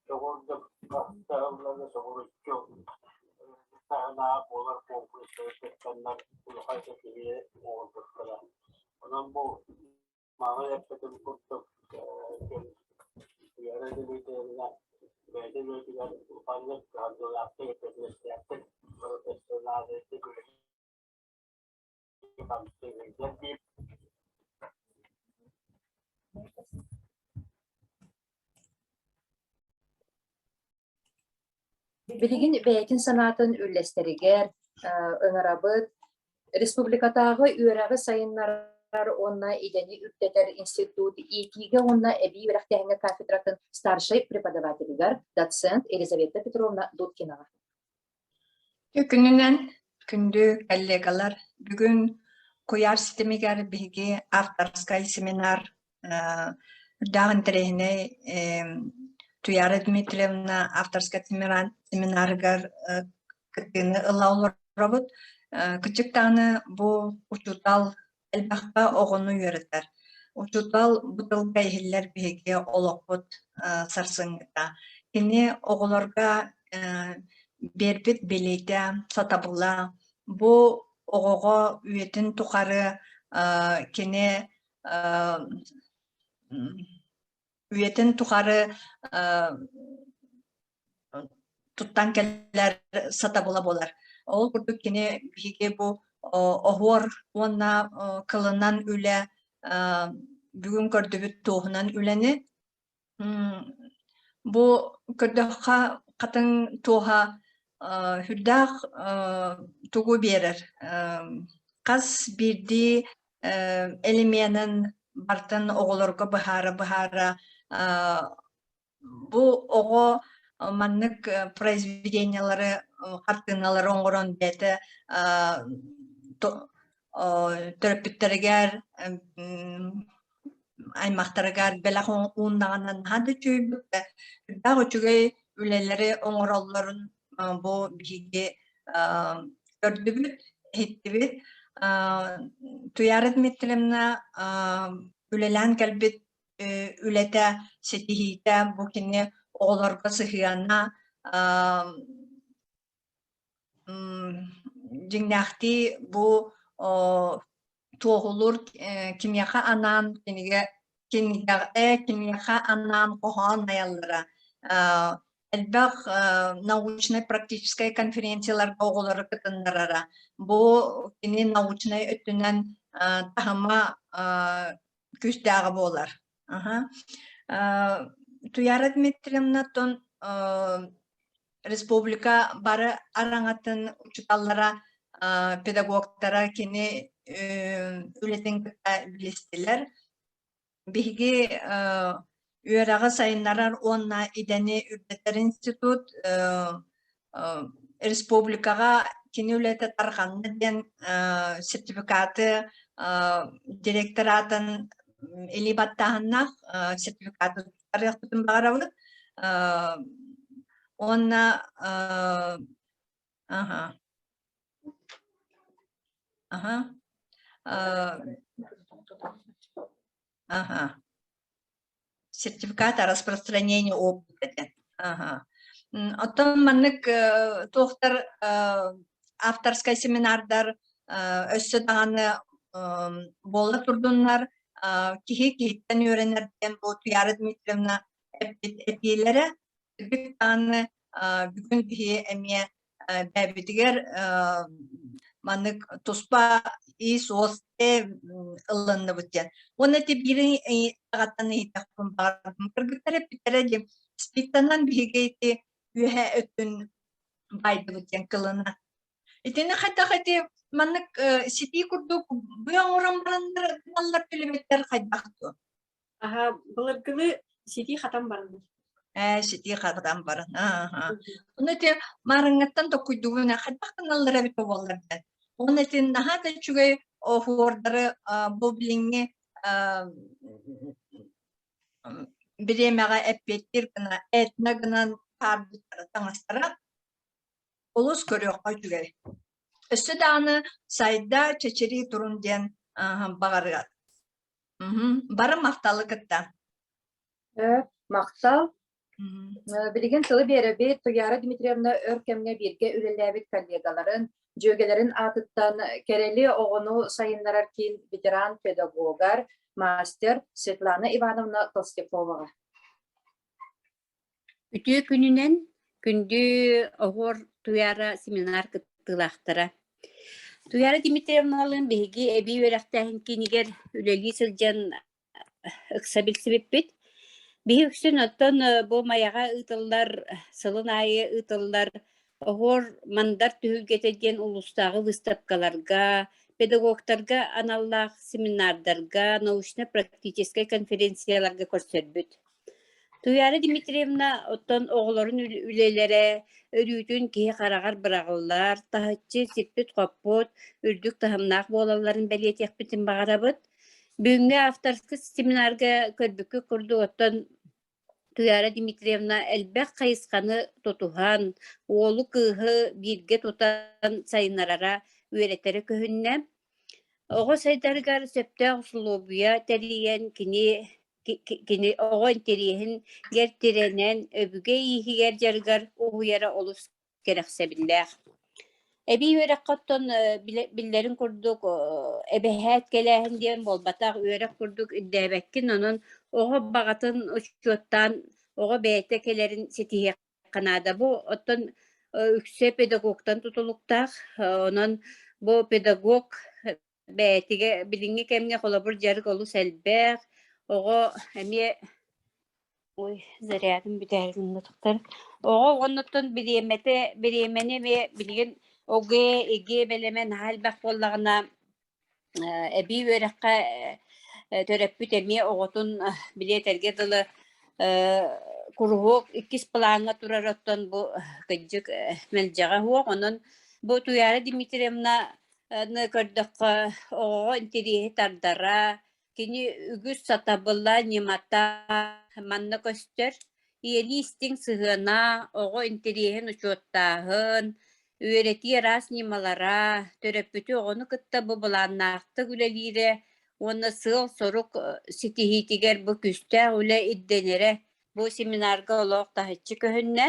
Соҕурдук хастаһыллары соҕуруччу таһынаа буолар куонкурустары кыттаннар улахан ситиһии оҥорбуттара. Онон бу маҥан эппитим курдук Вера Дмитриевна бэйэтин үлэтигэр улаханнык кыһамньылаахтык, эппиэтинэстээхтик, профессиональнайдык үлэлиир. Билигин бэйэтин санаатын үллэстэригэр ыҥырабыт Республикатааҕы үөрэҕи сайыннарар уонна идэни үрдэтэр институт иитиигэ уонна эбии үөрэхтээһиҥҥэ кафедратын старшай преподавателигэр доцент Елизавета Петровна Дудкинаҕа. Күнүнэн, күндү коллегалар, бүгүн куйаар ситимигэр биһиги авторскай семинар үрдээх интэриэһинэй Туяра Дмитриевна авторскай семинарыгар кыттыыны ыла олоробут. Кырдьык даҕаны бу учуутал элбэххэ оҕону үөрэтэр. Учуутал бу тылга иһиллэр биһиги олохпут сарсыҥҥыта. Кини оҕолорго биэрбит билиитэ, сатабыла бу оҕоҕо үйэтин тухары кини үйэтин тухары. туттан кэлэр сатабыла буолар. Ол курдук кини биһиги бу оһуор уонна кылынан үлэ бүгүн көрдүбүт туоһунан үлэни бу көрдөххө хатыҥ туоһа сүрдээх тугу биэрэр хас биирдии элеменин барытын оҕолорго быһаара-быһаара Бу оҕо маннык произведениелары, хартыыналары оҥорон бэйэтэ төрөппүттэригэр, аймахтарыгар бэлэх ууннаҕына наһаа да үчүгэй элбэх үчүгэй үлэлэри оҥороллорун бу биһиги көрдүбүт, иһиттибит. Туйаара Дмитриевна үлэлээн кэлбит үлэтэ, ситиһиитэ бу кини оҕолорго сыһыана дьиҥнээхтии бу туоһулуур кимиэхэ анаан кинигэ кинигэҕэ киниэхэ анаан хоһоон айаллара элбэх научнай-практическай конференцияларга оҕолору кытыннарара. Бу кини научнай өттүнэн таһыма күүстээҕэ буолар. Аха. Туяра Дмитриевнаттан республика бары араҥатын учууталлара, педагогтара кини үлэтин кытта билистилэр. Биһиги үөрэҕи сайыннарар уонна идэни үрдэтэр институт республикаҕа кини үлэтэ тарҕанна диэн сертификаты директор аатын илии баттааһыннаах сертификаты туттарыахпытын баҕарабыт. Уонна аха аха аха Сертификат о распространении опыта диэн. Аха. Оттон маннык туохтар авторскай семинардар өссө даҕаны буола турдуннар киһи киһиттэн үөрэнэр диэн бу Туяра Дмитриевна эппит этиилэрэ Үрдүк даҕаны бүгүн биһи эмиэ бэйэбитигэр маннык туспа иис-уос ылланныбыт диэн. Уонна ити биири аҕаттан ыйытыахпын баҕарбытым. Кыргыттар эппиттэрэ дии, спиттанан биһиги ити үөһэ өттүн баайдыбыт диэн кылына. Итини хайдах ити маннык ситии курдук быа оҥорон бараннар гыналлар билибиттэр хайдах дуо? Аһа, былыргылыы ситии хатан бараннар. Ээ, ситии хатан баран. Ааха. Ону ити маарыҥҥаттан токкуйдугун хайдах гыналлар эбит буоллар диэн. Уонна ити наһаа да үчүгэй оһуордары бу билиҥҥи бириэмэҕэ эппиэттиир гына этно гынан таһаарбыттара таҥастара олус көрүөххэ үчүгэй. Өссө даҕаны сайда чэчирии турун диэн баҕарыа Бары махталы кытта. Махтал. Билигин тылы биэрэбит Туяра Дмитриевна өр кэмҥэ бииргэ үлэлээбит коллегаларын, дьүөгэлэрин аатыттан Кэрэли оҕону сайыннарар киин ветеран-педагогар, мастер Светлана Ивановна Толстяковаҕа. Үтүө күнүнэн күндү Оһуор Туйаара семинар кыттыылаахтара. Туйаара Дмитриевналыын биһиги эбии үөрэхтээһин киинигэр үлэлии сылдьан ыкса билсибиппит. Биһи үксүн оттон бу Майаҕа ыытыллар, сылын аайы ыытыллар Оһуор Мандар түһүлгэтэ диэн улуустааҕы выставкаларга, педагогтарга аналлаах семинардарга, научно-практическай конференцияларга көрсөрбүт. Туйаара Дмитриевна оттон оҕолорун үлэлэрэ өрүүтүн киһи хараҕар быраҕыллар, таһыччы сиппит-хоппут, үрдүк таһымнаах буолалларын бэлиэтиэхпитин баҕарабыт. Бүгүҥҥү авторскай семинарга көрбүккүт курдук оттон Туйаара Дмитриевна элбэх хайысханы тутуһан, уолу-кыыһы бииргэ тутан сайыннарара, үөрэтэрэ көһүннэ. Оҕо сайдарыгар сөптөөх усулуобуйа тэрийэн кини Кини оҕо интэриэһигэр тирэнэн, өбүгэ ииһигэр дьарыгар уһуйара олус кэрэхсэбиллээх. Эбии үөрэххэ оттон биллэрин курдук эбэһээт кэлээһин диэн буолбатах, үөрэх курдук ирдээбэккин, онон оҕо баҕатын учуоттаан оҕо бэйэтэ кэлэрин ситиһиэх. диэххэ наада. Бу оттон үксэ педагогтан тутулуктаах. Онон бу педагог бэйэтигэ билиҥҥи кэмҥэ холобур дьарык олус элбэх. Оҕо эмиэ Ой, зарядым бүтээри гынна тохтор. Оҕо оннуттан бириэмэтэ бириэмэни эмиэ билигин ОГЭ, ЕГЭ бэлэмэ наһаа элбэх буоллаҕына эбии үөрэххэ төрөппүт эмиэ оҕотун били этэргэ дылы куруһуок иккис плаҥҥа турар оттон бу кырдьык мэлдьэҕэ суох. Онон бу Туйаара Дмитриевна көрдөххө оҕоҕо интэриэһи тардара, Кини үгүс сатабыла, ньымата манна көстөр: ийэлии истиҥ сыһыана, оҕо интэриэһин учуоттааһын, үөрэтии араас ньымалара, төрөппүтү оҕону кытта бу былааннаахтык үлэлиирэ уонна сыал-сорук ситиһиитигэр бу күүстээх үлэ ирдэнэрэ бу семинарга олох таһыччы көһүннэ.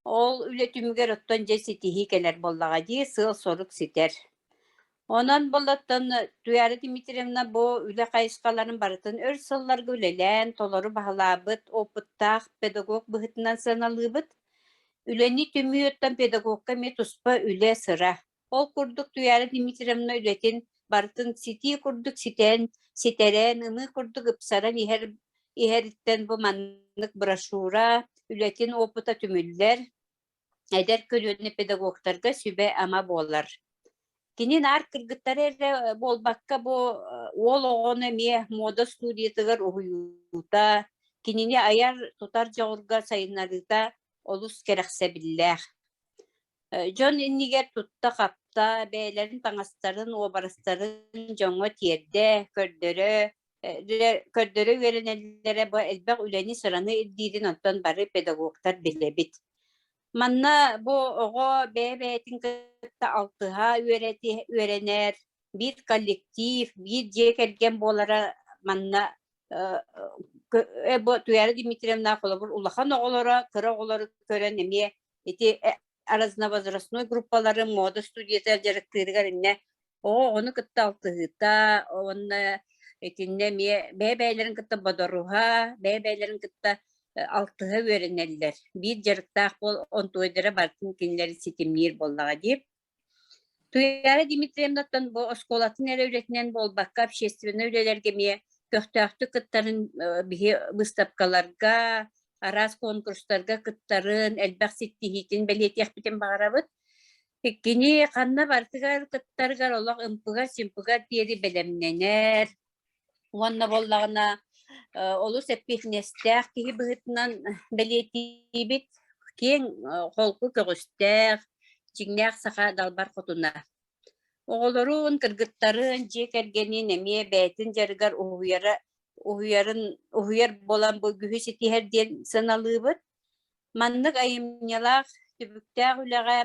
Ол үлэ түмүгэр оттон дьэ ситиһии кэлэр буоллаҕа дии, сыал-сорук ситэр. Онон болоттон Туяра Дмитриевна бу үлэ хайысхаларын барытын өр сылларга үлэлээн, толору баһылаабыт опыттаах педагог быһыытынан сыаналыыбыт. Үлэни түмүү оттон педагогка эмиэ туспа үлэ сыра. Ол курдук Туяра Дмитриевна үлэтин барытын ситии курдук ситэн, ситэрэн, ымыы курдук ыпсаран иһэр иһэриттэн бу маннык брошюра үлэтин опыта түмүллэр, эдэр көлүөнэ педагогтарга сүбэ-ама буолар. Кини наар кыргыттары эрэ буолбакка бу уол оҕону эмиэ муода студиятыгар уһуйуута, кинини айар-тутар дьоҕурга сайыннарыыта олус кэрэхсэбиллээх. Дьон иннигэр тутта-хапта, бэйэлэрин таҥастарын, уобарастарын дьоҥҥо тиэрдэ, көрдөрө, көрдөрө үөрэнэллэрэ бу элбэх үлэни-сыраны ирдиирин онтон бары педагогтар билэбит. Манна бу оҕо бэйэ-бэйэтин кытта алтыһа үөрэти үөрэнэр, биир коллектив, биир дьиэ кэргэн буолара манна бу Туяра Дмитриевна холобур улахан оҕолоро кыра оҕолору көрөн эмиэ ити разновозрастной группалары мода студията дьарыктыырыгар иннэ оҕо оҕону кытта алтыһыыта уонна итиннэ эмиэ бэйэ-бэйэлэрин кытта бодоруһа, бэйэ-бэйэлэрин кытта алтыһа үөрэнэллэр. Биир дьарыктаах буол онтуойдара барытын кинилэри ситимниир буоллаҕа дии. Туяра Дмитриевнаттан бу оскуолатын эрэ үлэтинэн буолбакка, общественнай үлэлэргэ эмиэ көхтөөхтүк кыттарын биһи быыстапкаларга, араас конкурстарга кыттарын, элбэх ситиһиитин бэлиэтиэхпитин баҕарабыт. Кини ханна барытыгар кыттарыгар олох ымпыгар-чымпыгар диэри бэлэмнэнэр, Уонна буоллаҕына олус эппиэтинэстээх киһи быһыытынан бэлиэтиибит, киэҥ холку көҕүстээх, дьиҥнээх саха далбар хотуна. Оҕолорун, кыргыттарын, дьиэ кэргэнин эмиэ бэйэтин дьарыгар уһуйара уһуйарын уһуйар буолан бу үгүһү ситиһэр диэн сыаналыыбыт. Маннык айымньылаах, түбүктээх үлэҕэ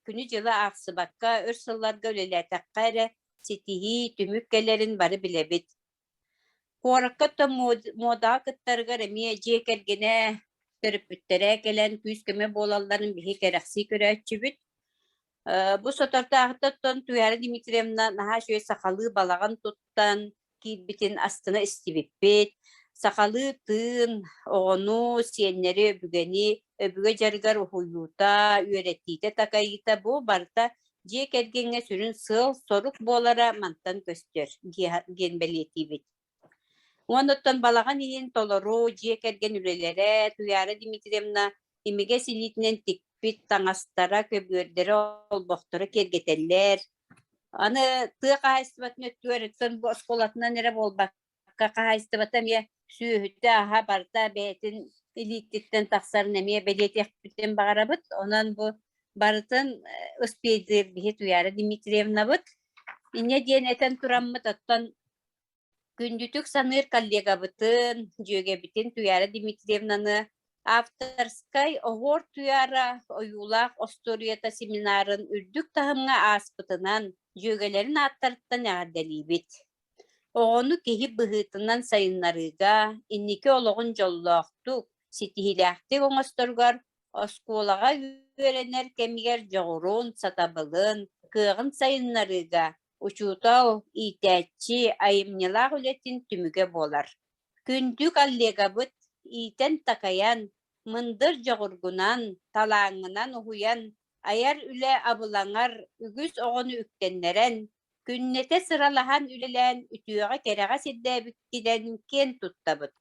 күнү-дьылы аахсыбакка өр сылларга үлэлээтэххэ эрэ ситиһии, түмүк кэлэрин бары билэбит. Куоракка оттон муодаҕа кыттарыгар эмиэ дьиэ кэргэнэ, төрөппүттэрэ кэлэн күүс-көмө буолалларын биһи кэрэхсии көрөөччүбүт. Бу соторутааҕыта оттон Туяра Дмитриевна наһаа үчүгэй сахалыы балаҕан туттан киирбитин астына истибиппит. Сахалыы тыын, оҕону, сиэннэри, өбүгэни, өбүгэ дьарыгар уһуйуута, үөрэтиитэ, такайыыта бу барыта дьиэ кэргэҥҥэ сүрүн сыал-сорук буолара мантан көстөр диэн бэлиэтиибит. Уонна оттон балаҕан иһин толору дьиэ кэргэн үлэлэрэ Туяра Дмитриевна имигэс илиитинэн тикпит таҥастара, көбүөрдэрэ, олбохторо киэргэтэллэр. Аны тыа хаһаайыстыбатын өттүгэр оттон бу оскуолатынан эрэ буолбакка, хаһаайыстыбата эмиэ сүөһүтэ-аһа барыта бэйэтин илиититтэн тахсарын эмиэ бэлиэтиэхпитин баҕарабыт. Онон бу барытын успейдыыр биһи Туяра Дмитриевнабыт. Инньэ диэн этэн тураммыт, оттон Күндүтүк саныыр коллегабытын, дьүөгэбитин Туяра Дмитриевнаны авторскай «Оһуор Туяра» ойуулаах остуоруйата семинарын үрдүк таһымҥа ааспытынан дьүөгэлэрин ааттарыттан эҕэрдэлиибит. Оҕону киһи быһыытынан сайыннарыыга, инники олоҕун дьоллоохтук, ситиһиилээхтик оҥосторугар оскуолаҕа үөрэнэр кэмигэр дьоҕурун, сатабылын, кыаҕын сайыннарыыга Учуутал, иитээччи айымньылаах үлэтин түмүгэ буолар. Күндү коллегабыт иитэн-такайан, мындыр дьоҕургунан, талааҥҥынан уһуйан, айар үлэ абылаҥар үгүс оҕону үктэннэрэн, күннэтэ сыралаһан үлэлээн үтүөҕэ-кэрэҕэ сирдээбиккинэн киэн туттабыт.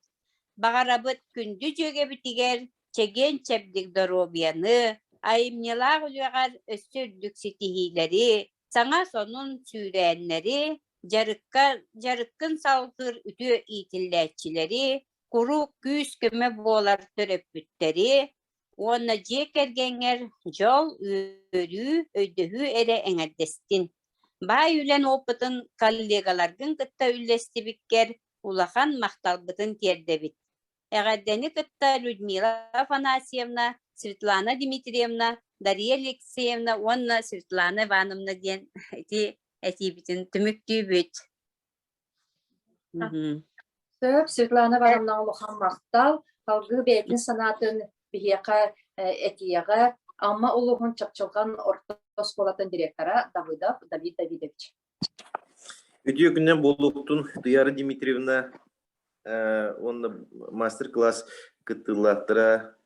Баҕарабыт күндү дьүөгэбитигэр чэгиэн-чэбдик доруобуйаны, айымньылаах үлэҕэр өссө үрдүк ситиһиилэри, саҥа сонун сүүрээннэри, дьарыкка дьарыккын салгыыр үтүө иитиллээччилэри, куруук күүс-көмө буолар төрөппүттэри уонна дьиэ кэргэҥҥэр дьол, үөрүү, өйдөһүү эрэ эҥэрдэстин. Баай үлэн опытын коллегаларгын кытта үллэстибиккэр улахан махталбытын тиэрдэбит. Эҕэрдэни кытта Людмила Афанасьевна, Светлана Дмитриевна, Дария Алексеевна уонна Светлана Ивановна диэн ити этиибитин түмүктүүбүт. Сөп, Светлана Ивановна улахан махтал. Салгыы бэйэтин санаатын биһиэхэ этиэҕэ Амма улууһун Чапчылҕан орто оскуолатын директора Давыдов Давид Давидович. Үтүө күнүнэн буолуохтун Туяра Дмитриевна уонна мастер-класс кыттыылаахтара.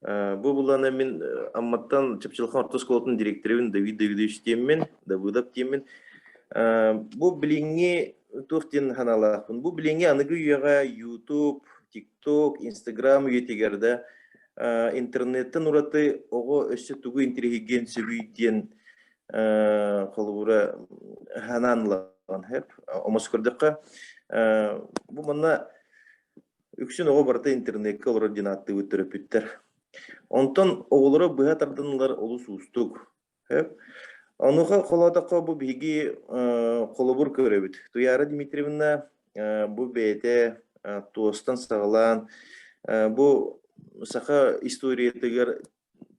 Бу булана мин Амматтан Чапчылхан орто оскуолатын директорыбын Давид Давидович диэммин, Давыдов диэммин. Бу билиҥҥи туох диэн санаалаахпын. Бу билиҥҥи аныгы үйэҕэ YouTube, TikTok, Instagram үйэтигэр да интернеттэн ураты оҕо өссө тугу интириэһиргиэн сөбүй диэн холобура ханаан ылаҕын сөп. Омос көрдөххө, бу манна үксүн оҕо барыта интернеккэ олорор диэн ааттыыбыт төрөппүттэр. Онтон оҕолоро быһа тардынылар олус уустук. Сөп. Онуоха холоотоххо бу биһиги холобур көрөбүт. Туяра Дмитриевна бу бэйэтэ туостан саҕалаан бу саха историятыгар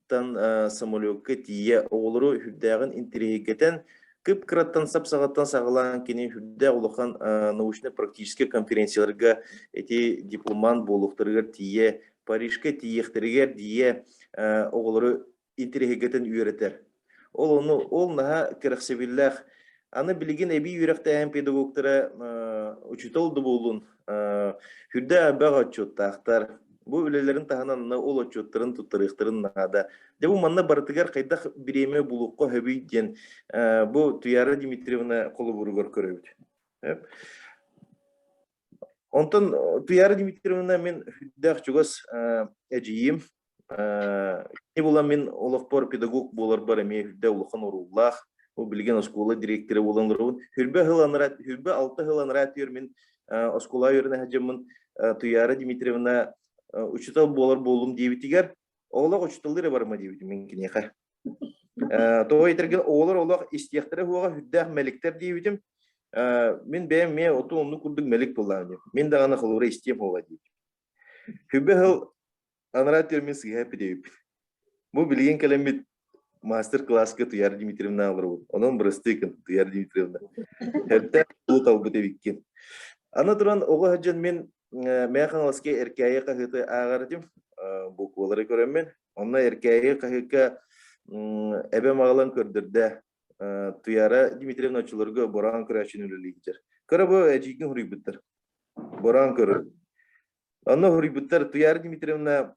тан самолекка тиийэ оҕолору сүрдээҕин интэриэһиргэтэн, кып-кыраттан сап-саҕаттан саҕалаан кини сүрдээх улахан научно-практическай конференцияларга ити дипломант буолуохтарыгар тиийэ, Парижка тиийиэхтэригэр тиийэ оҕолору интэриэһиргэтэн үөрэтэр. Ол ону ол наһаа кэрэхсэбиллээх. Аны билигин эбии үөрэхтээһин педагогтара учуутал да буоллун сүрдээх элбэх отчуоттаахтар. Бу үлэлэрин таһынан аны ол отчуоттарын туттарыахтарын наада. Дьэ бу манна барытыгар хайдах бириэмэ булуохха сөбүй диэн бу Туяра Дмитриевна холобуругар көрөбүт. Онтон Туяра Дмитриевна мин сүрдээх чугас эдьиийим. Кини буолан мин олохпор педагог буоларбар эмиэ сүрдээх улахан оруоллаах. Бу билигин оскуола директора буолан олоробун. Хүрбэ сыл анараа, хүрбэ алта сыл анараа түөр мин оскуолаҕа үөрэнэ сылдьаммын Туяра Дмитриевна учуутал буолар буоллум диэбитигэр, оҕолор учууталлыы эрэ барыма диэбитим мин киниэхэ. Тоҕо этэргин оҕолор олох истиэхтэрэ суоҕа сүрдээх мэликтэр диэбитим. Мин бэйэм эмиэ оту оннук курдук мэлик буоллаҕым диэн. Мин даҕаны холобура истиэм суоҕа диэбитим. Хүбэ сыл анараа өттүгэр мин сыыһа эппит эбиппин. Бу билигин кэлэммит мастер-класска Туяра Дмитриевна олоробут. Онон бырастыы гын, Туяра Дмитриевна. Сөптөөх суолу талбыт эбиккин. Аны туран оҕо сылдьан мин Мэҥэ Хаҥаласка Эркээйи хаһыаты ааҕар этим. Буквалары көрөммүн. Онно Эркээйи хаһыакка эбэм аҕалан көрдөрдө. Туяра Дмитриевна оччолорго бороон көрөөччүнү үлэлии сылдьар. Көрө бу эдьиийгин суруйбуттар. Бороон көрөр. Онно суруйбуттар Туяра Дмитриевна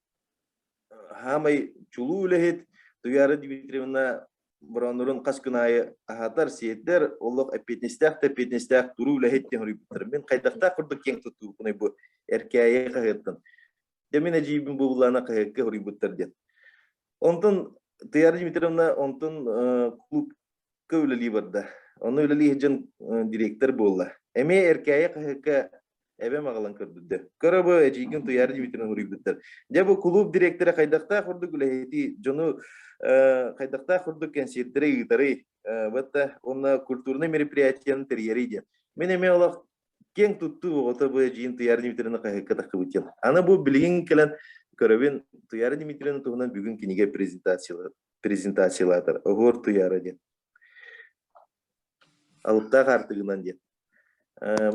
хаамай чулуу үлэһит Туяра Дмитриевна борооннорун хас күн аайы аһатар, сиэтэр, олох эппиэтинэстээх да эппиэтинэстээх туруу үлэһит диэн суруйбуттар. Мин хайдахтаах курдук киэҥ туттуубунай бу Эркээйи хаһыаттан. Дьэ мин эдьиийбин буоллаана хаһыакка суруйбуттар диэн. Онтон Туяра Дмитриевна онтон клубка үлэлии барда. Онно үлэлии сылдьан директор буолла. Эмиэ Эркээйи хаһыакка эбэм аҕалан көрдүрдэ. Көрө бу эдьиийгин Туяра Дмитриевна суруйбуттар. Дьэ бу кулууп директора хайдахтаах курдук үлэһити дьону хайдахтаах курдук кэнсиэртэри ыытарый, батта уонна культурнай мероприятияны тэрийэрий диэн. Мин эмиэ олох киэҥ туттуу оҕото бу эдьиийин Туяра Дмитриевна хаһыакка тахсыбыт диэн. Аны бу билигин кэлэн көрөбүн Туяра Дмитриевна туһунан бүгүн кинигэ презентациялаатар. Оһуор Туяра диэн. Алыптаах аартыгынан диэн.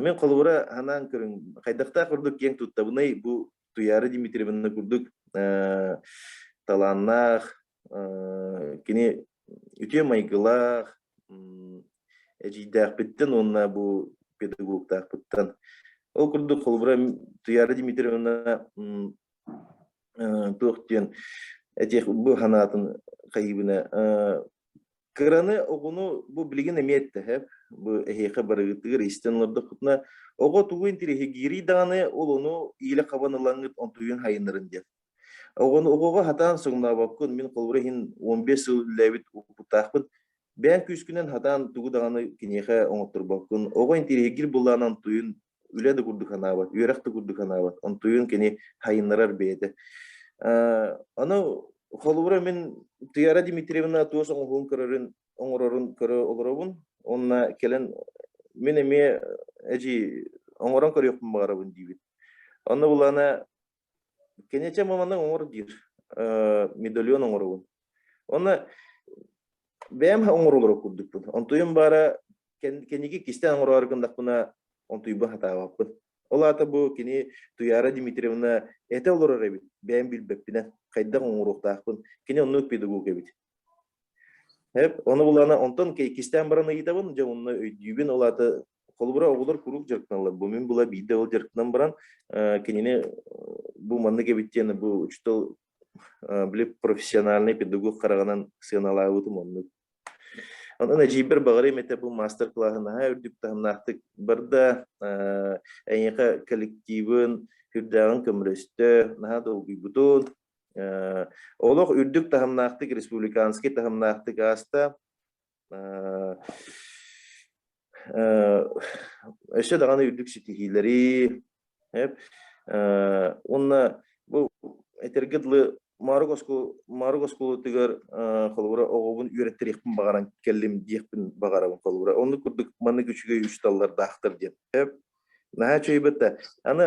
Мин холобура ханаан көрүҥ хайдахтаах курдук киэҥ туттабыный бу Туяра Дмитриевна курдук талааннаах кини үтүө майгылаах эдьиийдээхпиттэн уонна бу педагогтаахпыттан. Ол курдук холобура Туяра Дмитриевна. Туох диэн этиэх бу санаатын хайыыбына кыраны оҕону бу билигин эмиэ эттэһэ бу эһиэхэ барыгытыгар истэн олордохпутуна оҕо тугу интириэһиргиирий даҕаны ол ону иилэ хабан ылаҥҥыт онтуйун хайыннарын диэн. Оҕону оҕоҕо хатаан соҥнообоккун мин холобура иһин 15 сыл үлэлээбит опыттаахпын бэйэҥ күүскүнэн хатаан тугу даҕаны киниэхэ оҥотторбоккун оҕо интириэһиргиир былаан онтуйун үлэ да курдук санаабат, үөрэх да курдук санаабат. Онтуйун кини хайыннарар бэйэтэ. Аны холобура мин Туяра Дмитриевна туос оҥоһугун көрөрүн оҥорорун көрө олоробун. Онно кэлэн мин эмиэ эдьи оҥорон көрүөхпүн баҕарабын диибин. Онно булана Кэнэчэ маманы оҥор диир. Медальон оҥоробун. Онно бэйэм оҥоролоро курдукпун. Онтуйум баара кэнники кистээн оҥороору гыннахпына онтуйбун хатаабаппын. Ол аата бу кини Туяра Дмитриевна этэ олорор эбит. Бэйэм билбэппинэн хайдах оҥоруохтаахпын. Кини оннук педагог эбит. Эп, ону булана онтон кистээн баран ыйытабын, дьэ онно өйдүүбүн. Ол аата холобура оҕолор куруук дьарыктаналлар. Бу мин була биирдэ ол дьарыктанан баран кинини бу маннык эбит диэн бу учуутал били профессиональный педагог хараҕынан сыаналаабытым оннук. Онон эдьиийбэр баҕарыам этэ бу маастар-кылааһы наһаа үрдүк таһымнаахтык барда, эйиэхэ коллективын сүрдээҕин көмөлөстө, наһаа долгуйбутун. Олох үрдүк таһымнаахтык, республиканский таһымнаахтык ааста. Өссө даҕаны үрдүк ситиһиилэри уонна бу этэргэ дылы Маарык оскуолатыгар холобура оҕобун үөрэттэриэхпин баҕаран кэллим диэхпин баҕарабын холобура. Оннук курдук маннык үчүгэй учууталлардаахтар диэн. Наһаа үчүгэй да. Аны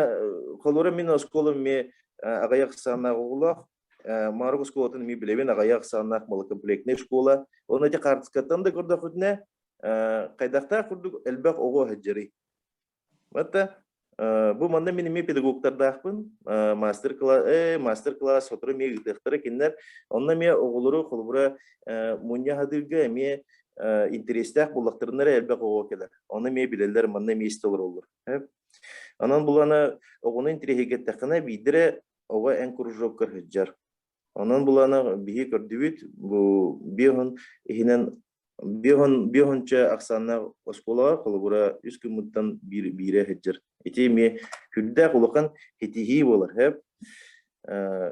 холобура мин оскуолам эмиэ аҕыйах ахсааннаах оҕолоох. Маарык оскуолатын эмиэ билэбин аҕыйах ахсааннаах малокомплектная школа. Онно ити хаартыскаттан да көрдөххүтүнэ хайдахтаах курдук элбэх оҕо сылдьарый. Батта бу манна мин эмиэ педагогтардаахпын. Мастер-класс, мастер-класс сотору эмиэ ыытыахтара кинилэр. Онно эмиэ оҕолору холобура мунньа хатыырга эмиэ интэриэстээх буоллахтарына эрэ элбэх оҕо кэлэр. Ону эмиэ билэллэр, манна эмиэ истэ олороллор. Онон булана оҕону интэриэһиргэттэххинэ биирдэрэ оҕо эн кружоккар сылдьар. Онон булана биһи көрдүбүт бу биоһун иһинэн биоһун биоһунча ахсааннаах оскуолаҕа холобура үс күммуттан биир биирэ сылдьар. Ити эмиэ сүрдээх улахан ситиһии буолар. Хэп.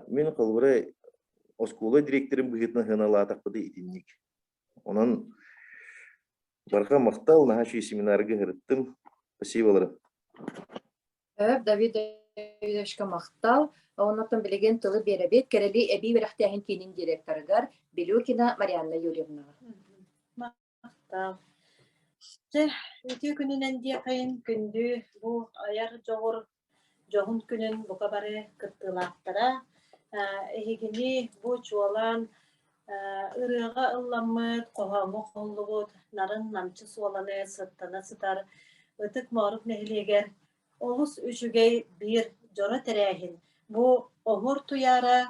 Мин холобура оскуола директорын быһыытынан сыаналаатахпыты итинник. Онон барҕа махтал, наһаа үчүгэй семинарга ыһырыттым. Спасибо Өп, Давид Давидовичка махтал. Оннуттан билигин тылы биэрэбит Кэрэли эбии үөрэхтээһин киинин директорыгар Белюкина Марианна Юрьевнаҕа. Махтал. Дьэ, үтүө күнүнэн диэххин күндү бу айар дьоҕур дьоһун күнүн бука бары кыттыылаахтара. Эһигини бу чуолаан Ырыаҕа ылламмыт, хоһооҥҥо хоһуллубут нарын-намчы суоланы сыттана сытар Ытык Моорук нэһилиэгэр олус үчүгэй биир дьоро тэрээһин бу Оһуор Туйаара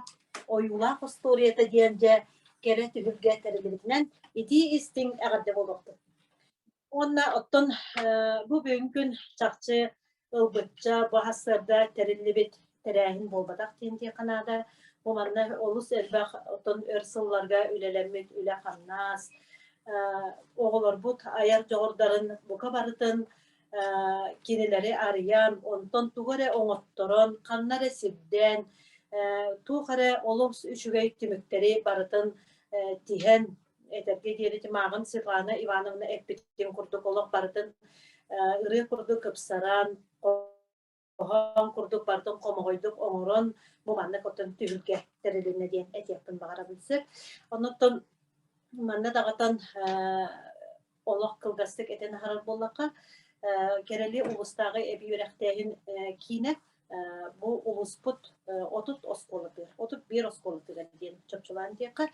ойуулаах остуоруйата диэн дьэ кэрэ түһүлгэ тэриллибитинэн итии-истиҥ эҕэрдэ буолуохтун. Уонна оттон бу бүгүн күн чахчы ылбычча бу сарсыарда тэриллибит тэрээһин буолбатах диэн диэххэ наада. Бу манна олус элбэх оттон өр сылларга үлэлэммит үлэ-хамнас, оҕолорбут айар дьоҕурдарын бука барытын кинилэри арыйан, онтон тугу эрэ оҥотторон, ханна эрэ сирдээн, туох эрэ олус үчүгэй түмүктэри барытын тиһэн этэргэ диэри Тимаҕын Светлана Ивановна эппитин курдук олох барытын ырыа курдук ыпсаран, хоһоон курдук барытын хомоҕойдук оҥорон бу маннык оттон түһүлгэ тэрилиннэ диэн этиэхпин баҕарабын сөп. Оннуттан манна даҕатан олох кылгастык этэн аһарар буоллахха, Кэрэли улуустааҕы эбии үөрэхтээһин киинэ бу улууспут 30 оскуолатыгар, 31 оскуолатыгар диэн чопчулаан диэххэ,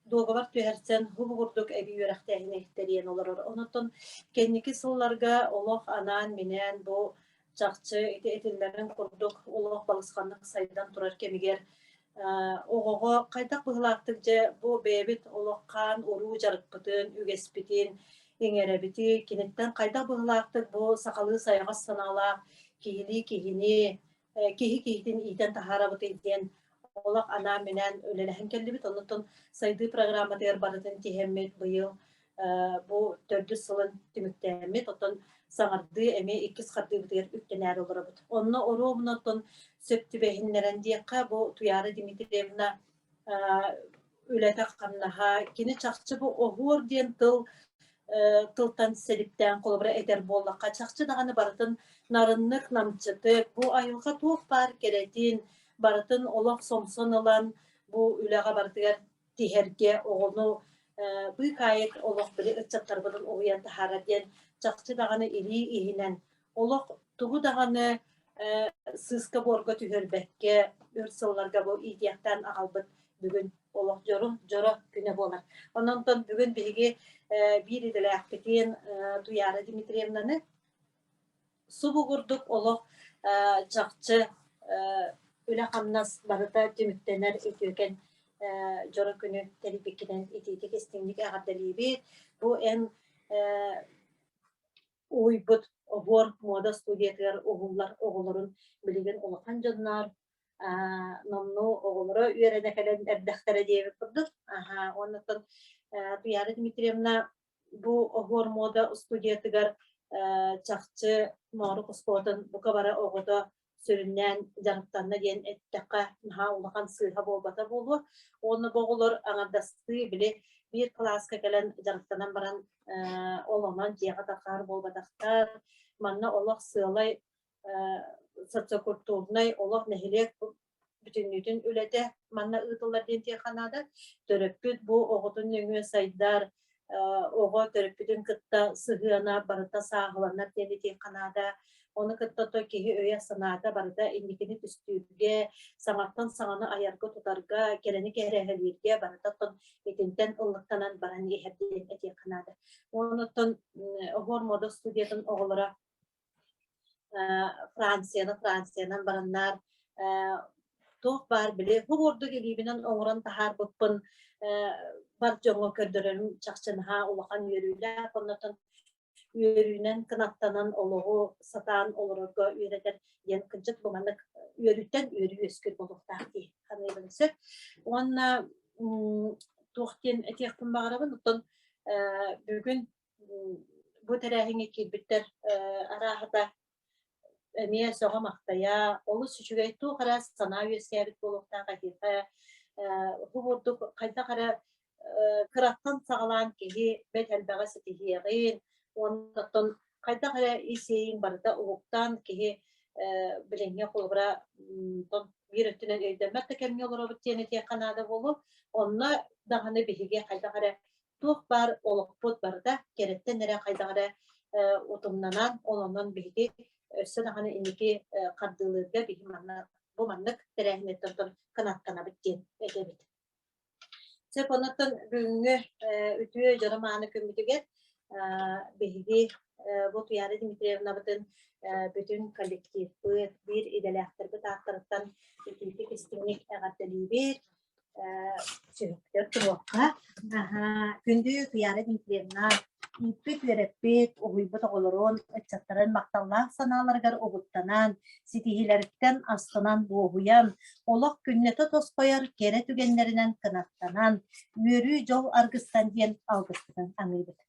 дуогабар түһэрсэн бу курдук эбии үөрэхтээһини тэрийэн олорор. Онон кэнники сылларга олох анаан-минээн бу чахчы ити этиллэрин курдук олох балысханнык сайдан турар кэмигэр оҕоҕо хайдах быһыылаахтык дьэ бу бэйэбит олох хаан уруу дьарыкпытын, үгэспитин иҥэрэбитий, киниттэн хайдах быһыылаахтык бу сахалыы сайаҕас санаалаах киһилии киһини. киһи киһитин иитэн таһаарабытый диэн олох анаан-минээн үлэлэһэн кэллибит. Оннуттан сайдыы программатыгар барытын тиһэммит быйыл бу төрдүс сылын түмүктээммит, оттон саҥардыы эмиэ иккис хардыыбытыгар үктэнээри олоробут. Онно оруобуна оттон сөп түбэһиннэрэн диэххэ, бу Туйаара Дмитриевна үлэтэ-хамнаһа, кини чахчы бу оһуор диэн тыл тылтан сэдиптээн холобура этэр буоллахха, чахчы даҕаны барытын нарыннык, намчытык, бу айылҕа туох баар кэрэтин, барытын олох сомсон ылан, бу үлэҕэ барытыгар тиһэргэ оҕону быыкаайык олох били ыччаттарбытын уһуйан таһаарар диэн чахчы даҕаны илии иһинэн олох тугу даҕаны сыыска-буорга түһэрбэккэ өр сылларга бу иитиэхтээн аҕалбыт бүгүн олох дьоро дьоро күнэ буолар. Онон бүгүн биһиги биир идэлээхпитин Туйаара Дмитриевнаны Субу курдук олох чахчы үлэ-хамнас барыта түмүктэнэр үтүөкэн дьоро күнү тэрийбиккинэн итиитик истиҥник эҕэрдэлиибит. Бу эн уһуйбут оһуор муода студиятыгар уһуллар оҕолорун билигин улахан дьоннор номнуо оҕолоро үөрэнэ кэлэн эрдэхтэрэ диэбит курдук. Аһа, уонна Туйаара Дмитриевна бу оһуор муода студиятыгар чахчы Моорук оскуолатын бука бары оҕото сүрүннээн дьарыктанна диэн эттэххэ наһаа улахан сыыһа буолбата буолуо. Уонна бу оҕолор аҥардастыы били биир кылааска кэлэн дьарыктанан баран ол онон дьиэҕэ тарҕаһар буолбатахтар. Манна олох сыалай социокультурнай олох нэһилиэк бүтүннүүтүн үлэтэ манна ыытыллар диэн тиэхэ наада. Төрөппүт бу оҕотун нөҥүө сайдар, оҕо төрөппүтүн кытта сыһыана барыта сааһыланар диэн этиэххэ наада. Ону кытта то киһи өйө-санаата барыта инникини түстүүргэ, саҥаттан саҥаны айарга-тутарга, кэрэни кэрэһэлииргэ барыта оттон итинтэн ыллыктанан баран иһэр диэн этиэххэ наада. Онуттан Оһуор мода студиятын оҕолоро Францияны Франциянан бараннар туох баар били бу курдук илиибинэн оҥорон таһаарбыппын бар дьоҥҥо көрдөрөрүм чахчы наһаа улахан үөрүүлээх оннотон үөрүүнэн кынаттанан олоҕу сатаан олорорго үөрэтэр диэн кырдьык бу маннык үөрүүттэн үөрүү үөскүүр буолуохтаах дии саныыбын сөп уонна туох диэн этиэхпин баҕарабын оттон бүгүн бу тэрээһиҥҥэ киирбиттэр арааһата эмиэ сөҕө-махтайа, олус үчүгэй туох эрэ санаа үөскээбит буолуохтаах эһиэхэ. Бу курдук хайдах эрэ кыраттан саҕалаан киһи бэрт элбэҕи ситиһиэҕин, уонна оттон хайдах эрэ ис иэйиҥ барыта уһуктаан киһи билиҥҥи холобура биир өттүнэн өйдөммөт да кэмҥэ олоробут диэн этиэххэ наада буолуо. Онно даҕаны биһиги хайдах эрэ туох баар олохпут барыта кэрэттэн эрэ хайдах эрэ утумнанан, ол онон биһиги өссө даҕаны инники хардыылыырга биһи манна бу маннык тэрээһиннэртэн кынаттанабыт диэн этэбит. Сөп онуттан бүгүҥҥү үтүө дьоро мааны күммүтүгэр биһиги бу Туйаара Дмитриевнабытын бүтүн коллективпыт, биир идэлээхтэрбит ааттарыттан итиитик истиҥник эҕэрдэлиибит. Сүһүктэр туруохха. Күндү Туйаара Дмитриевна, ииппит-үөрэппит, уһуйбут оҕолорун, ыччаттарын махталлаах санааларыгар угуттанан, ситиһиилэриттэн астынан дуоһуйан, олох күннэтэ тосхойор кэрэ түгэннэринэн кынаттанан, үөрүү-дьол аргыстан диэн алгыспытын аныыбыт.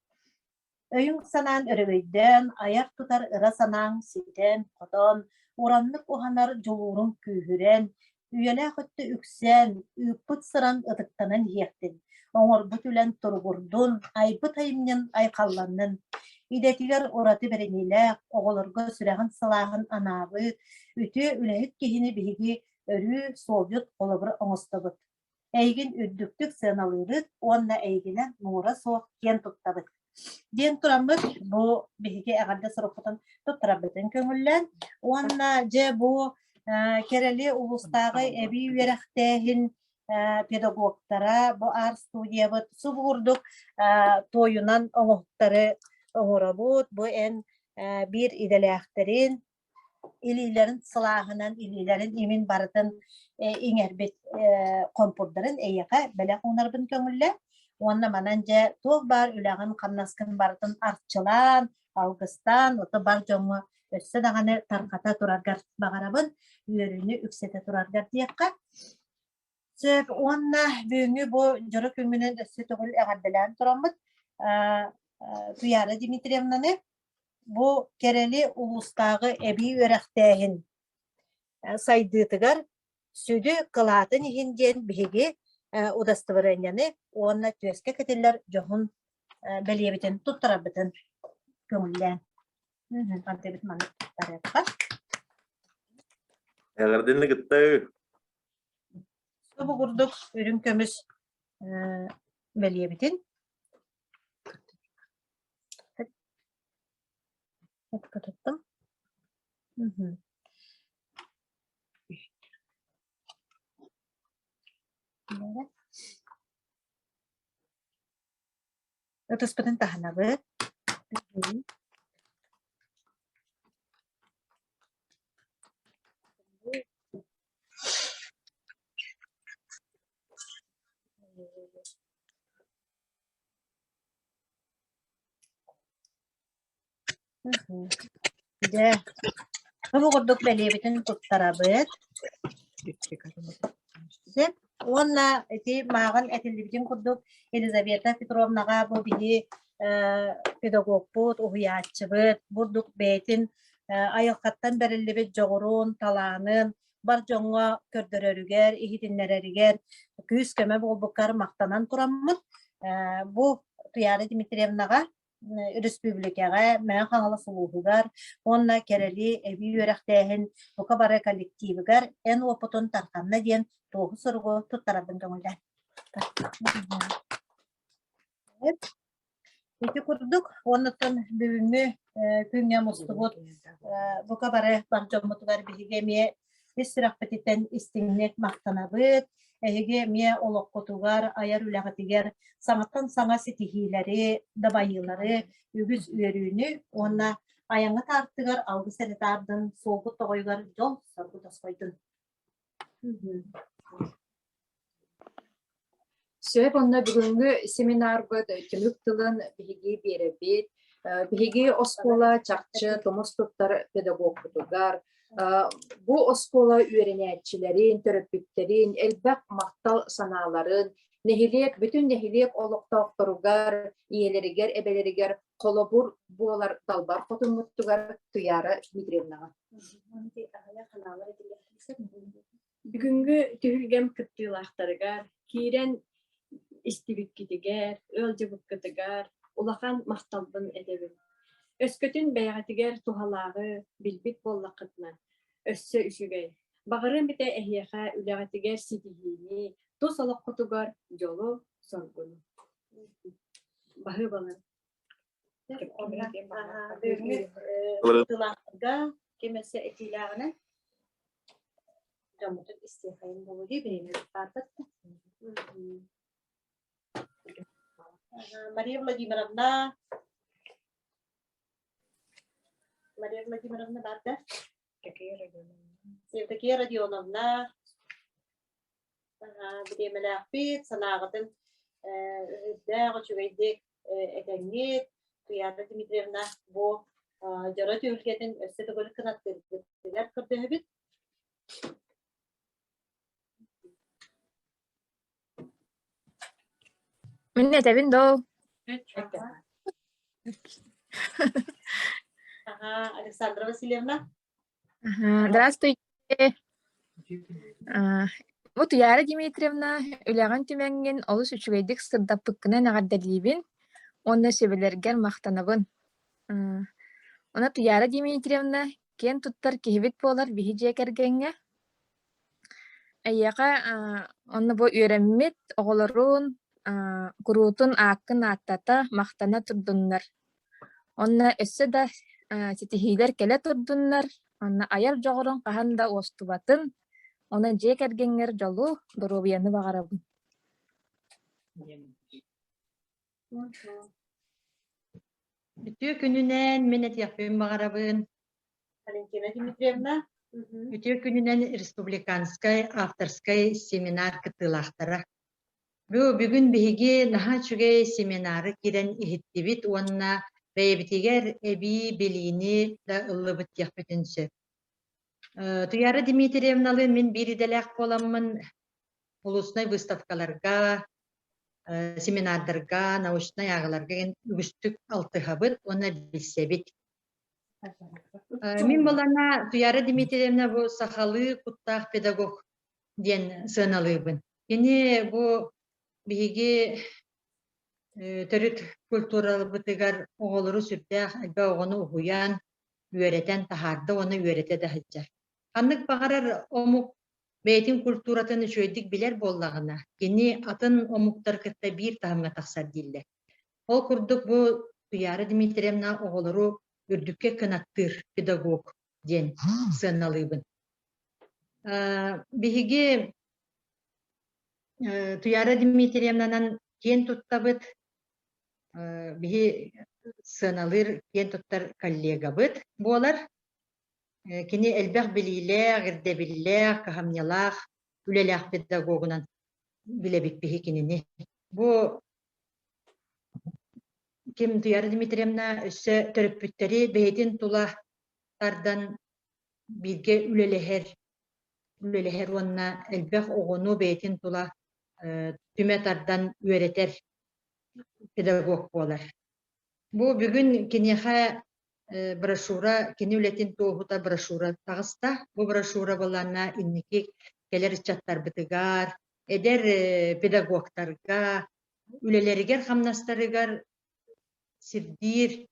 Өйүҥ-санааҥ өрөгөйдөөн, айар-тутар ыра санааҥ ситэн-хотон, ураннык уһанар дьулууруҥ күүһүрэн, үйэлээх өттө үксээн, ыыппыт сыраҥ ытыктанан иһиэхтин, оҥорбут үлэҥ туругурдун, айбыт айымньын айхалланнын. Идэтигэр ураты бэриниилээх, оҕолорго сүрэҕин сылааһын анаабыт, үтүө үлэһит киһини биһиги өрүү суолдьут холобур оҥостобут. Эйигин үрдүктүк сыаналыыбыт уонна эйигинэн муҥура суох киэн туттабыт диэн тураммыт бу биһиги эҕэрдэ сурукпутун туттарарбытын көҥүллээн уонна дьэ бу Кэрэли улуустааҕы эбии үөрэхтээһин педагогтара бу аар студиябыт субу курдук туойунан оҥоһуктары оҥоробут бу эн биир идэлээхтэрин илиилэрин сылааһынан, илиилэрин имин барытын иҥэрбит хомпурдарын эйиэхэ бэлэх уунарбын көҥүллэ. Уонна манан дьэ туох баар үлэҕин-хамнаскын барытын арчылаан, алгыстаан, ото бар дьоҥҥо өссө даҕаны тарҕата тураргар баҕарабын, үөрүүнү үксэтэ тураргар диэххэ. Сөп уонна бүгүҥҥү бу дьоро күҥҥүнэн өссө төгүл эҕэрдэлээн тураммыт Туяра Дмитриевнаны бу Кэрэли улуустааҕы эбии үөрэхтээһин сайдыытыгар сүдү кылаатын иһин диэн биһиги удостоверениены уонна түөскэ кэтиллэр дьоһун бэлиэбитин туттарарбытын көҥүллээн. Антыбыт маны туттарыахха. Эҕэрдэни кытта Бу курдук үрүҥ көмүс бэлиэбитин туттум. Ытыспытын таһынабыт. Дьэ, бу курдук бэлиэбитин туттарабыт. Сөп. Уонна ити мааҕын этиллибитин курдук Елизавета Петровнаҕа бу биһи педагогпут, уһуйааччыбыт бурдук бэйэтин айылҕаттан бэриллибит дьоҕурун, талаанын бар дьоҥҥо көрдөрөрүгэр, иһитиннэрэригэр күүс-көмө буолбуккар махтанан тураммыт бу Туяра Дмитриевнаҕа өрөспүүбүлүкэҕэ, Мэҥэ Хаҥалас улууһугар уонна Кэрэли эбии үөрэхтээһин бука бары коллективыгар эн уопутун тарҕанна диэн туоһу суругу туттарарбын көҥүллээн. Ити курдук, уоннаттан бүгүҥҥү күҥҥэ мустубут бука бары бар дьоммутугар биһиги эмиэ ис сүрэхпититтэн истиҥник махтанабыт. Эһиги эмиэ олоххутугар, айар үлэҕитигэр саҥаттан саҥа ситиһиилэри, дабайыылары, үгүс үөрүүнү уонна айаҥҥыт аартыгар алгыс эрэ таардын, суолгут тоҕойугар дьол-соргу тосхойдун. Сөп, онно бүгүҥҥү семинарбыт түмүк тылын биһиги биэрэбит. Биһиги оскуола чахчы тумус туттар педагогпутугар, бу оскуола үөрэнээччилэрин, төрөппүттэрин элбэх махтал санааларын нэһилиэк, бүтүн нэһилиэк олохтоохторугар, ийэлэригэр, эбэлэригэр холобур буолар далбар хотуммутугар Туяра Дмитриевнаҕа. Бүгүҥҥү түһүлгэм кыттыылаахтарыгар киирэн истибиккитигэр, ыалдьыбыккытыгар улахан махталбын этэбин. Өскөтүн бэйэҕитигэр туһалааҕы билбит буоллаххытына, өссө үчүгэй. Баҕарыам этэ эһиэхэ үлэҕитигэр ситиһиини, тус олоххутугар дьолу-соргуну. Баһыыбалар. Бүгүҥҥү кыттыылаахтарга ким өссө этиилээҕинэн дьоммутун истиэхэйин буолуо дии биһиги баарбыт. Мария Владимировна Мария Владимировна баар да? Евдокия Родионовна Бириэмэлээхпит, санааҕытын үрдээх үчүгэйдик этэҥҥит. Туйаара Дмитриевна бу дьоро түһүлгэтин өссө төгүл кынаттыыргытыгар көрдөһөбүт. Мин этэбин доо. Ага, Александра Васильевна. Здравствуйте. Бу Туйаара Дмитриевна, үлэҕин түмэҥҥин олус үчүгэйдик сырдаппыккынан эҕэрдэлиибин уонна сүбэлэргэр махтанабын. Онон Туйаара Дмитриевна киэн туттар киһибит буолар биһи дьиэ кэргэҥҥэ. Эйиэхэ онно бу үөрэммит оҕолорун куруутун ааккын ааттата, махтана турдуннар. Онно өссө да ситиһиилэр кэлэ турдуннар, онно айар дьоҕуруҥ хаһан да уостубатын, онон дьиэ кэргэҥҥэр дьолу, доруобуйаны баҕарабын. Үтүө күнүнэн мин этиэхпин баҕарабын. Валентина Дмитриевна. Үтүө күнүнэн республиканскай авторскай семинар кыттыылаахтара. Бу бүгүн биһиги наһаа үчүгэй семинары киирэн иһиттибит уонна бэйэбитигэр эбии билиини да ыллыбыт диэхпитин сөп. Туяра Дмитриевналыын мин биир идэлээх буоламмын улуснай выставкаларга, семинардарга, научнай ааҕыларга үгүстүк алтыһабыт уонна билсэбит. Мин буолана Туяра Дмитриевна бу сахалыы куттаах педагог диэн сыаналыыбын. Кини бу биһиги төрүт культурабытыгар оҕолору сүрдээх элбэх оҕону уһуйан, үөрэтэн таһаарда уонна үөрэтэ да сылдьар. Ханнык баҕарар омук бэйэтин культуратын үчүгэйдик билэр буоллаҕына, кини атын омуктар кытта биир таһымҥа тахсар дииллэр. Ол курдук бу Туяра Дмитриевна оҕолору үрдүккэ кынаттыыр педагог диэн сыаналыыбын. Биһиги Туяра Дмитриевнанан киэн туттабыт, биһи сыаналыыр киэн туттар коллегабыт буолар. Кини элбэх билиилээх, ирдэбиллээх, кыһамньылаах үлэлээх педагогунан билэбит биһи кинини. Бу ким Туяра Дмитриевна өссө төрөппүттэри бэйэтин тула тардан бииргэ үлэлэһэр, үлэлэһэр уонна элбэх оҕону бэйэтин тула түмэ тардан үөрэтэр педагог буолар. Бу бүгүн киниэхэ брошюра, кини үлэтин туоһута брошюра таҕыста. Бу брошюра былаана инники кэлэр ыччаттарбытыгар, эдэр педагогтарга, үлэлэригэр-хамнастарыгар сирдиир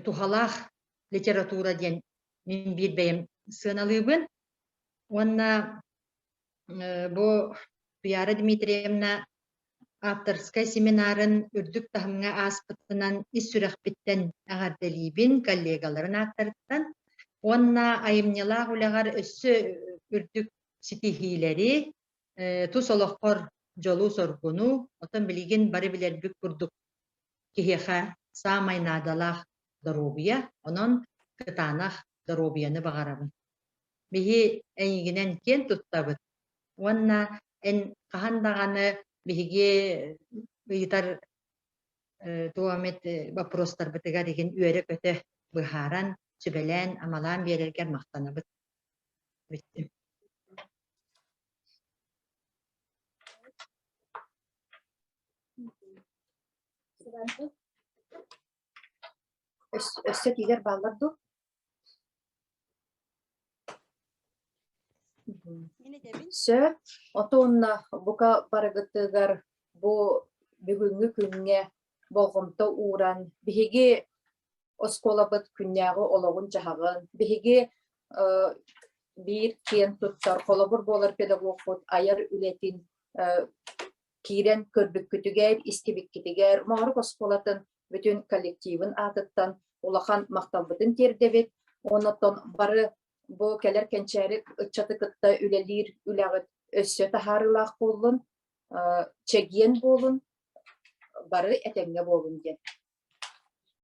туһалаах литература диэн мин биир бэйэм сыаналыыбын. Уонна бу Туяра Дмитриевна авторскай семинарын үрдүк таһымҥа ааспытынан ис сүрэхпиттэн эҕэрдэлиибин коллегаларын ааттарыттан уонна айымньылаах үлэҕэр өссө үрдүк ситиһиилэри, тус олоххор дьолу-соргуну, оттон билигин бары билэрбит курдук киһиэхэ саамай наадалаах доруобуйа, онон кытаанах доруобуйаны баҕарабын. Биһи эйигинэн киэн туттабыт уонна эн хаһан даҕаны биһиги ыйытар туох эмит боппуруостарбытыгар игин үөрэ-көтө быһааран, сүбэлээн-амалаан биэрэргэр махтанабыт. Бүттүм. Өссө этиилэр бааллар дуо? Сөп. Отуонна бука барыгытыгар бу бүгүҥҥү күҥҥэ болҕомто ууран, биһиги оскуолабыт күннээҕи олоҕун-дьаһаҕын, биһиги биир киэн туттар, холобур буолар педагогпут айар үлэтин киирэн көрбүккүтүгэр, истибиккитигэр Моорук оскуолатын бүтүн коллективын аатыттан улахан махталбытын тиэрдэбит. Онон бары бу кэлэр кэнчээри ыччаты кытта үлэлиир үлэҕит өссө таһаарыылаах буоллун, чэгиэн буолун, бары этэҥҥэ буолун диэн.